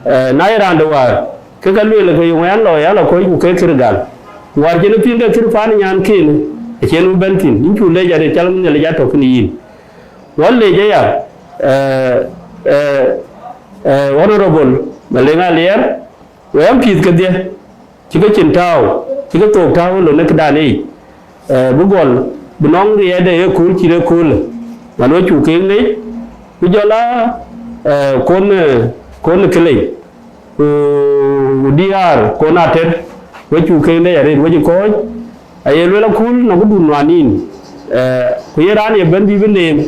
ee, na ye raan de wäär, ke ka lueel ke yöŋ an lɔ, ya lɔ kɔc ku ke kër gal. Ku wäär cïn piŋ ke kër paan nyan ken, acïn bï bɛ̈n thïn, yïn cuk leec arëët, cal Nhialic atɔ̈ kën yïn. Wä leec aya, ee, ee, ee, Honorable Maleŋ Aliɛr, we M Ps kedhie, cï ke cin tääu, cï ke thook tääu ë lon ë këdan yic, ee, bï gɔl, bï nɔŋ riɛɛtde ë kööl cït ë köölë, man we cuk keek leec, ku jɔl aa, ee, kon, ee, kon ë Kelei, ku, ku D R kon Ater, we cuk keek leec arëët, we cï kɔ̈ɔ̈c, aye lueel akul nɔŋ këdun nuan yïn, ee, ku ye raan ye bɛ̈n bï bï neem,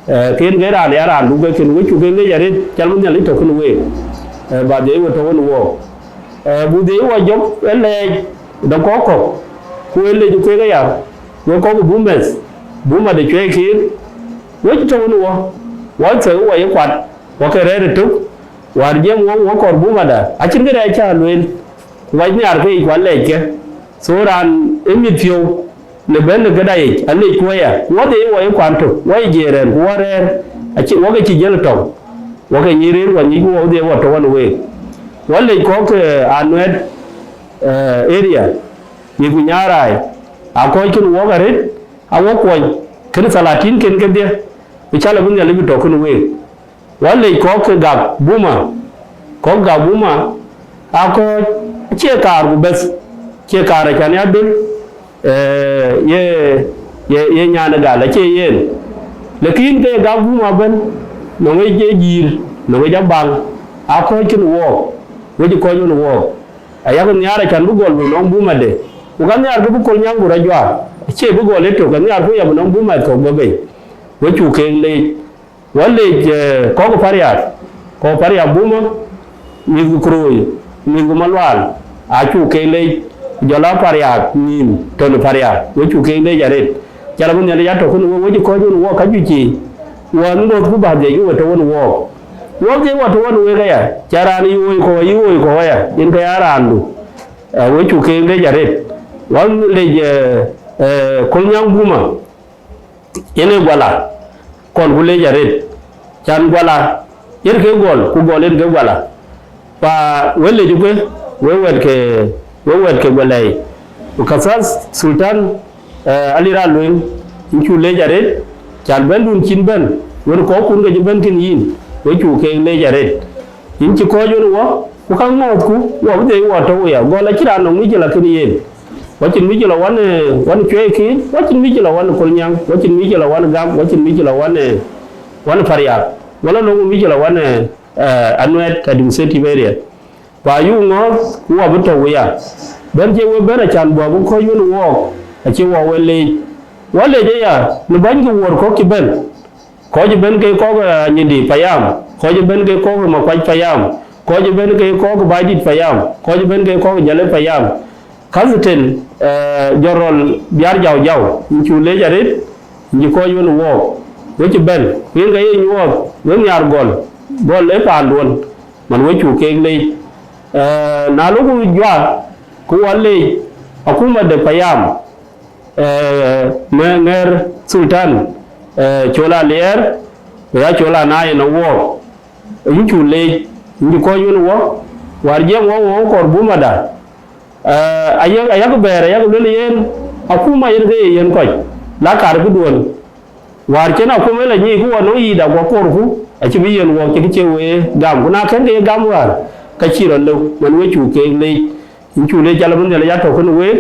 ee, ken ke raan ya raandu ke kën, we cuk keek leec arëët, cal bï Nhialic tɔ̈ kën week, ee, ba dhiëc we tɔ̈ wën wɔɔk. Ee, buk dhiëc wɔ jɔk ë lɛɛc de kɔ̈k kɔ̈k, ku ë lec kueek aya, we kɔ̈k ë Bumɛth, Buma de Cuɛi Kiir, we cï tɔ̈u në wɔ, wɔ thek wɔ ye kuat, wɔ ke rɛ̈ɛ̈r ëtök, wäär jiɛɛm wɔ, wɔ kɔɔr Bumada, acïn këdɛ̈ cä lueel, ku wac nhiaar ke yic ku alɛɛc ke, so raan ë mit piɔ̈u, në bɛ̈n në këda yic, alec ku aya, ku wɔ dhiëc wɔ ye kuan tök, wɔ ye jiëër rɛ̈ɛ̈r, ku wɔ rɛ̈ɛ̈r, acï, wɔ ke cï jiël tɔŋ, wɔ ke nyic rëër wɔ nyic, ku wɔ dhiëc wɔ tɔ̈ ɣɔn week. Wɔ lec kɔ̈k ke Anuɛt, ee, area, mïth ku nyaar raai, aa kɔ̈ɔ̈c kën wɔɔk arëët, a wɔ kuɔny, kën thalatin kën kedhie, ku cal abï Nhialic bï tɔ̈ kën week. Wä lec kɔ̈k ke gak Buma, kɔ̈k gak Buma, aa kɔ̈ɔ̈c, acie kaar ku bɛ̈th, cie kaar acan ya döl, ee, ye, ye, ye nyan ë gal, acie yen. Lakin ke gak Buma ëbɛ̈n, nɔŋ ë ye jïïr, nɔŋ ë jɔ baŋ, aa kɔ̈ɔ̈c kën wɔɔk, wec ë kɔc wën wɔɔk. Ayak nhiaar acan bï gɔl bï nɔŋ Buma de, ku ka nhiaar ke bï Kolnyaŋ ku rɔt juaar, acie bï gɔl ëtök, anhiaar ku ya bï nɔŋ Buma ë thok bɔ̈ bei, we cuk keek leec. Wä lec, ee, kɔ̈k ë Pariak, kɔ̈k ë Pariak Buma, mïth ku Kurooi, mïth ku Malual, aa cuk keek leec, ku jɔl aa Pariak nïïm tɔ̈ në Pariak, we cuk keek leec arëët. Cal abï Nhialic atɔ̈ kën wek, we cï kɔ̈ɔ̈c wën wɔɔk ka juëc cï, wä ŋoth ku bä dhiëc ke we tɔ̈ wën wɔɔk. Wä dhiëc wä tɔ̈ wën week aya, ca raan yï woi kɔ̈u, yï woi kɔ̈u aya, yen ke ya raandu, ee, we cuk keek leec arëët. Wä lec, ee, ee, Kolnyaŋ Buma, yen ee Guala, kɔn ku leec arëët, can Guala, yen ke gɔl, ku gɔl yen ke Guala. Pa we lec ke, we wɛ̈t ke, we wɛ̈t ke Gualɛi. Ku kathas Sultan, ee, Ali Ral Lueŋ, yïn cuk leec arëët, can bɛ̈ndun cïn bɛ̈n, wën kɔ̈kkun ke cï bɛ̈n kën yïn, we cuk keek leec arëët. Yïn cï kɔ̈ɔ̈c wën wɔ, ku ka ŋɔɔthku, wɔ bï dhiëc wɔ tɔ̈u ya, gɔl acïn raan nɔŋ mïcïla kën yen. Wacïn mïcïla wan, ee, wan Cuɛi Kiir, wacïn mïcïla wan Kolnyaŋ, wacïn mïcïla wan Gam, wacïn mïcïla wan, ee, wan Pariak, wala nɔŋ mïcïla wan, ee, ee, Anuɛt Administrative Area. Pa yuk ŋɔ̈ɔ̈th, ku wɔ bï tɔ̈u ya. Bɛ̈n cie we bɛ̈n acan bä bï kɔ̈ɔ̈c wën wɔɔk, acie wɔ we leec. Wɔ lec aya në bäny ke wuɔ̈r kɔ̈k cï bɛ̈n, kɔc ëbɛ̈n ke kɔ̈k ë Anyidi payam, kɔc ëbɛ̈n ke kɔ̈k ë Makuac payam, kɔc ëbɛ̈n ke kɔ̈k ë Baidït payam, kɔc ëbɛ̈n ke kɔ̈k ë Jalë payam. Kathiten, eh, Jɔrɔl Biar Jau Jau, yïn cuk lec arëët, yïn cï kɔc wën ë wɔɔk, wek cï bɛ̈n, ku yen ka ye nyuɔɔth, wek nhiaar gɔl, gɔl ë paanduɔn, man wek cuk keek lec. Eh, na loku juak, ku wɔ lec akuma de payam, eh, me ŋɛ̈r Sultan, eh, Col Aliɛɛr, ku ya Col Anai në wɔɔk, yïn cuk leec, yïn cï kɔc wën wɔ, wäär jiɛɛm wɔ wɔ kɔɔr bumada. Eh, ayak, ayak bɛ̈ɛ̈r, ayak lueel yen, akuma yen ke ye yen kɔc, la kaar këduɔ̈n. Wäär cïn akuma ë la nyic ku wɔ nɔŋ yiic dak wɔ koorku, acï bï yen wɔɔk cï kë cie wee gam, ku na kën ke ye gam wäär, ka cï rɔt lëu, man wek cuk keek leec, yïn cuk leec, cal abï Nhialic atɔ̈ kënë week,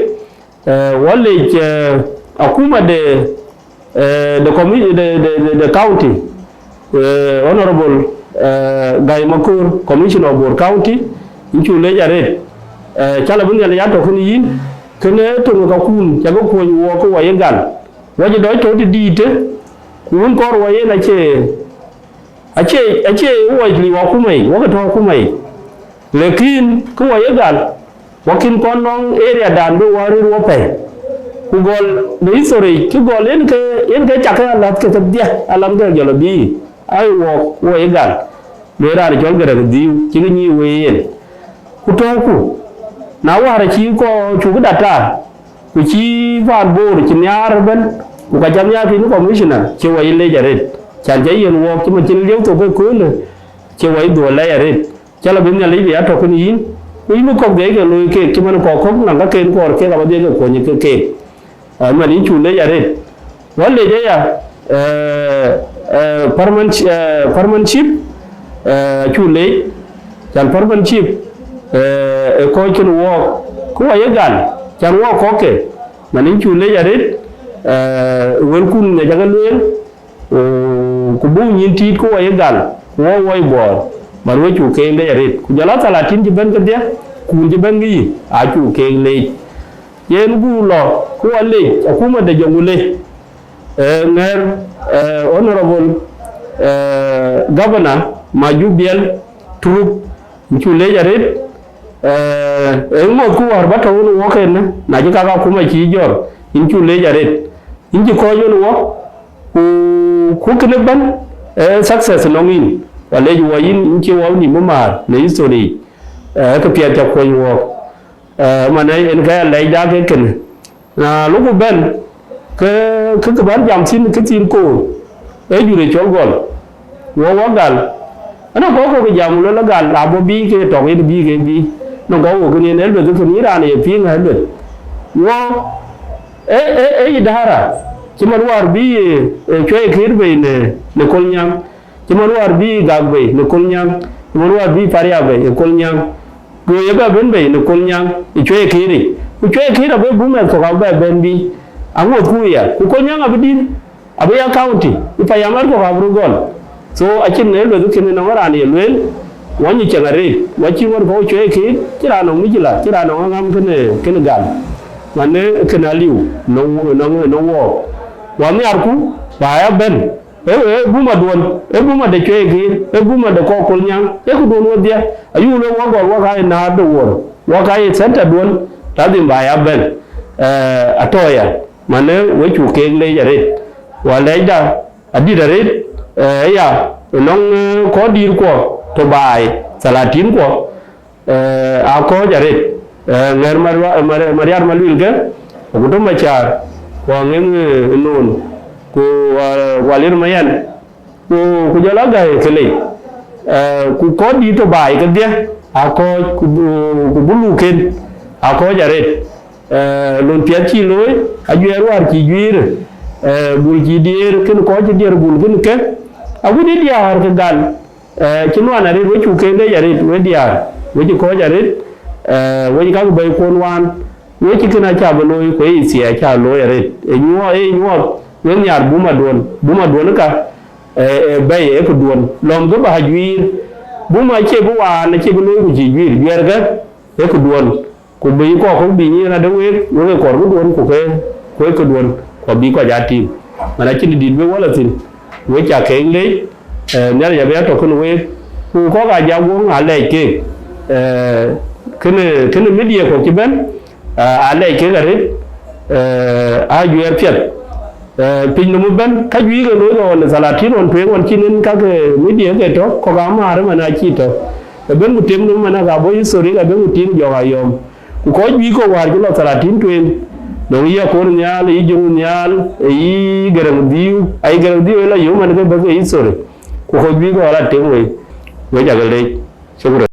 eh, wɔ lec, eh, akuma de, eh, de commi-, de, de, de, de county, eh, Honorable, eh, Gai Makur, Commissioner of Bor County, yïn cuk leec arëët, eh, cal abï Nhialic atɔ̈ kënë yïn, kënë töŋ ë kakun, ca ke kuɔny wɔɔk ke wɔ ye gal. Wɔ cï dɔc tɔ̈ tëdïïtë, ku wën kɔɔr wɔ yen acie, acie, acie wɔ liu akuma yic, wɔ ke tɔ̈ akuma yic. Lakin kë wɔ ye gal, wɔ kën kɔn nɔŋ area dan bï wɔ rëër wɔ pɛ̈i. Ku gɔl në history, kë gɔl yen ke, yen ke cak ke alath ke kedhie, alam ke jɔl abï, ai wɔɔk wɔ ye gal. Lueel raan cɔl Gɛrɛk Dhiu, cï ke nyic wei yen. Ku tɔ̈ɔ̈ku, na wäär acï kɔc cuk data, ku cï paan Bor cï nhiaar ëbɛ̈n, ku ka cä nhiaar kïn commissioner, cï wɔ yï leec arëët, can cä yen wɔɔk cï man cïn liep thok ke köölë, cï wɔ yï dhuɔl lɛc arëët. Cä lɔ bï Nhialic bï ya tɔ̈ kënë yïn, ku yïn bï kɔ̈k dhiɛc ke looi keek, cï man kɔ̈k kɔ̈k naŋ ka ken kɔɔr kek abä dhiɛc ke kuɔny ke keek. Ë, man yïn cuk leec arëët. Wɔ lec aya, eh, eh, Parman-, eh, Parmanship, eh, cuk leec, can Parmanship, eh, ë kɔc kën wɔɔk, ku wɔ ye gal, can wɔɔk kɔ̈k ke, man yïn cuk leec arëët, eh, wëlkun ŋic aake lueel, ku, ku buk nyïn tiit ku wɔ ye gal, ku wɔ wɔ ye Bor, man wek cuk keek leec arëët. Ku jɔl a thalatin cï bɛ̈n kedhie, kun cï bɛ̈n ke yï, aa cuk keek leec. Yen guur lɔ, ku wɔ lec, akuma de Jonglei, eh, ŋɛ̈r, eh, Honorable, eh, Governor Majuk Biɛl Turup, yïn cuk leec arëët, eh, ë ŋoth ku wäär bä tɔ̈u në wɔk ënë, na cï kak akuma cï jɔ̈ɔ̈r, yïn cuk leec arëët. Yïn cï kɔc wën wɔ, ku, ku kënë bɛ̈n, eh, success nɔŋ yïn, wɔ lec wɔ yïn, yïn cï wɔ nïm ë määr në history, eh, kë piɛth cä kuɔny wɔɔk. Eh, man ë en kë ya lɛc dak ke kënë. Na loku bɛ̈n, ke, ke, ke bän jam thïn, ke thïn koor, ee jur ë cɔl gɔl, wɔ wɔ gal. Ënɔŋ kɔc kɔ̈k ke jam, ku luel gal, abɔ bï ke tɔk, yen bï ke bï. Nɔŋ kɔc wɔ kënë yen ë lueth, kënë yïn raan ye piŋ ë lueth. Wɔ, e, e, e idara, cï man wäär bï, e, e cuɛi kër bei në, në Kolnyaŋ. Cï man wäär bï Gak bei në Kolnyaŋ, cï man wäär bï Paria bei ë Kolnyaŋ, go ye bɛ bɛ̈n bei në Kolnyaŋ ë cuɛi kër yic. Ku cuɛi kër abï bumɛth kɔ̈k abï bɛ bɛ̈n bï, aŋothku ya. Ku Kolnyaŋ abï dït, abï ya county, ë payam ɣer kɔ̈k abï röt gɔl. So, acïn ë lueth kënë nɔŋ raan ye lueel, wɔ nyic cieŋ arëët, wɔ cï ŋuɔ̈t kɔ̈u cuɛi kër, cï raan nɔŋ micila, cï raan nɔŋ aŋäm kënë, kënë gal. Man ë kënë aliu, nɔŋ, nɔŋ, nɔŋ wɔɔk. Wɔ nhiarku, ba ya bɛ̈n, Ë, ë buma duɔn, ë buma de cuɛi kër, ë buma de kɔk Kolnyaŋ, ë këduɔn wedhie, ayuk lueel wɔ gɔl wɔ ka ye näär de wuɔr, wɔ ka ye center duɔn, ta dhim ba ya bɛ̈n, eh, atɔ̈ ya, man ë we cuk keek leec arëët, wɔ lɛcda adït arëët, eh, ya, ënɔŋ, eh, kɔc dïïtkuɔ, tɔ̈ baai, thalatinkuɔ, Eh, aa kɔ̈ɔ̈c arëët, eh, ŋɛ̈r Mar-, Mar-, Mariar Maluil ke, ku tɔ̈ Macar, ku aŋeŋ, eh, Noon, ku, ah, ku Alier Mayen, ku, ku jɔl a Gäi ke lec. Eh, ku kɔc dïït tɔ̈ baai kedhie, aa kɔ̈ɔ̈c, ku bu-, ku buluuken, aa kɔ̈ɔ̈c arëët. Eh, lon piɛth cï looi, ajuɛɛr wäär cï juiir, eh, bul cï diëër, kën kɔc cï diëër bul kën ke, agut ë diäär ke gal, Eh, cï nuan arëët, we cuk keek leec arëët, we diäär, we cï kɔ̈ɔ̈c arëët, eh, we cï kak bɛ̈ikuɔn waan, we cï kën acä bï looi, ku ë yï thia acä looi arëët. Ë nyuɔɔth, ë nyuɔɔth, we nhiaar buma duɔn, buma duɔn ë ka, eh, eh, bɛ̈i ë këduɔn. Lɔ̈m ke bä juiir, buma acie bï waan, acie bï looi ku cï juiir, juɛɛrkë ë këduɔn. Ku bï kɔc kɔ̈k bï nyiɛɛn adë week, wek ë kɔɔr këduɔn, ku ke, ku ë këduɔn. ku abï kɔc aa tïŋ. Man acïn dït bï wala thïn, wek ca keek leec, eh, Nhialic abï atɔ̈ kënë week, ku kɔ̈k aa jak guɔ̈ŋ aa lɛɛc keek, eh, kënë, kënë media kɔ̈k cï bɛ̈n, eh, aa lɛɛc keek arëët, eh, aa juɛɛr piɛth. Eh, piny nɔm ëbɛ̈n, ka juëc ke looi ke ɣɔn ë thalatin ɣɔn tueŋ ɣɔn cïn en kake media ke tɔ̈, kɔ̈k aa määr ëmën aa cïï tɔ̈. Ëbɛ̈n ku tem nɔm ëmën aka bɔ̈ history, ka bɛ̈n ku tim jɔk ayɔ̈ɔ̈m. Ku kɔc juëc kɔ̈k wäär cï lɔ thalatin tueŋ, nɔŋ yï Akon Nhial, yï Jɔŋ Nhial, yï Garaŋ Dhiu, ayï Garaŋ Dhiu ë lɔ yök man ke bäk ke history. Ku kɔc juëc kɔ̈k ala tem wei, wek ca ke leec. Shukran.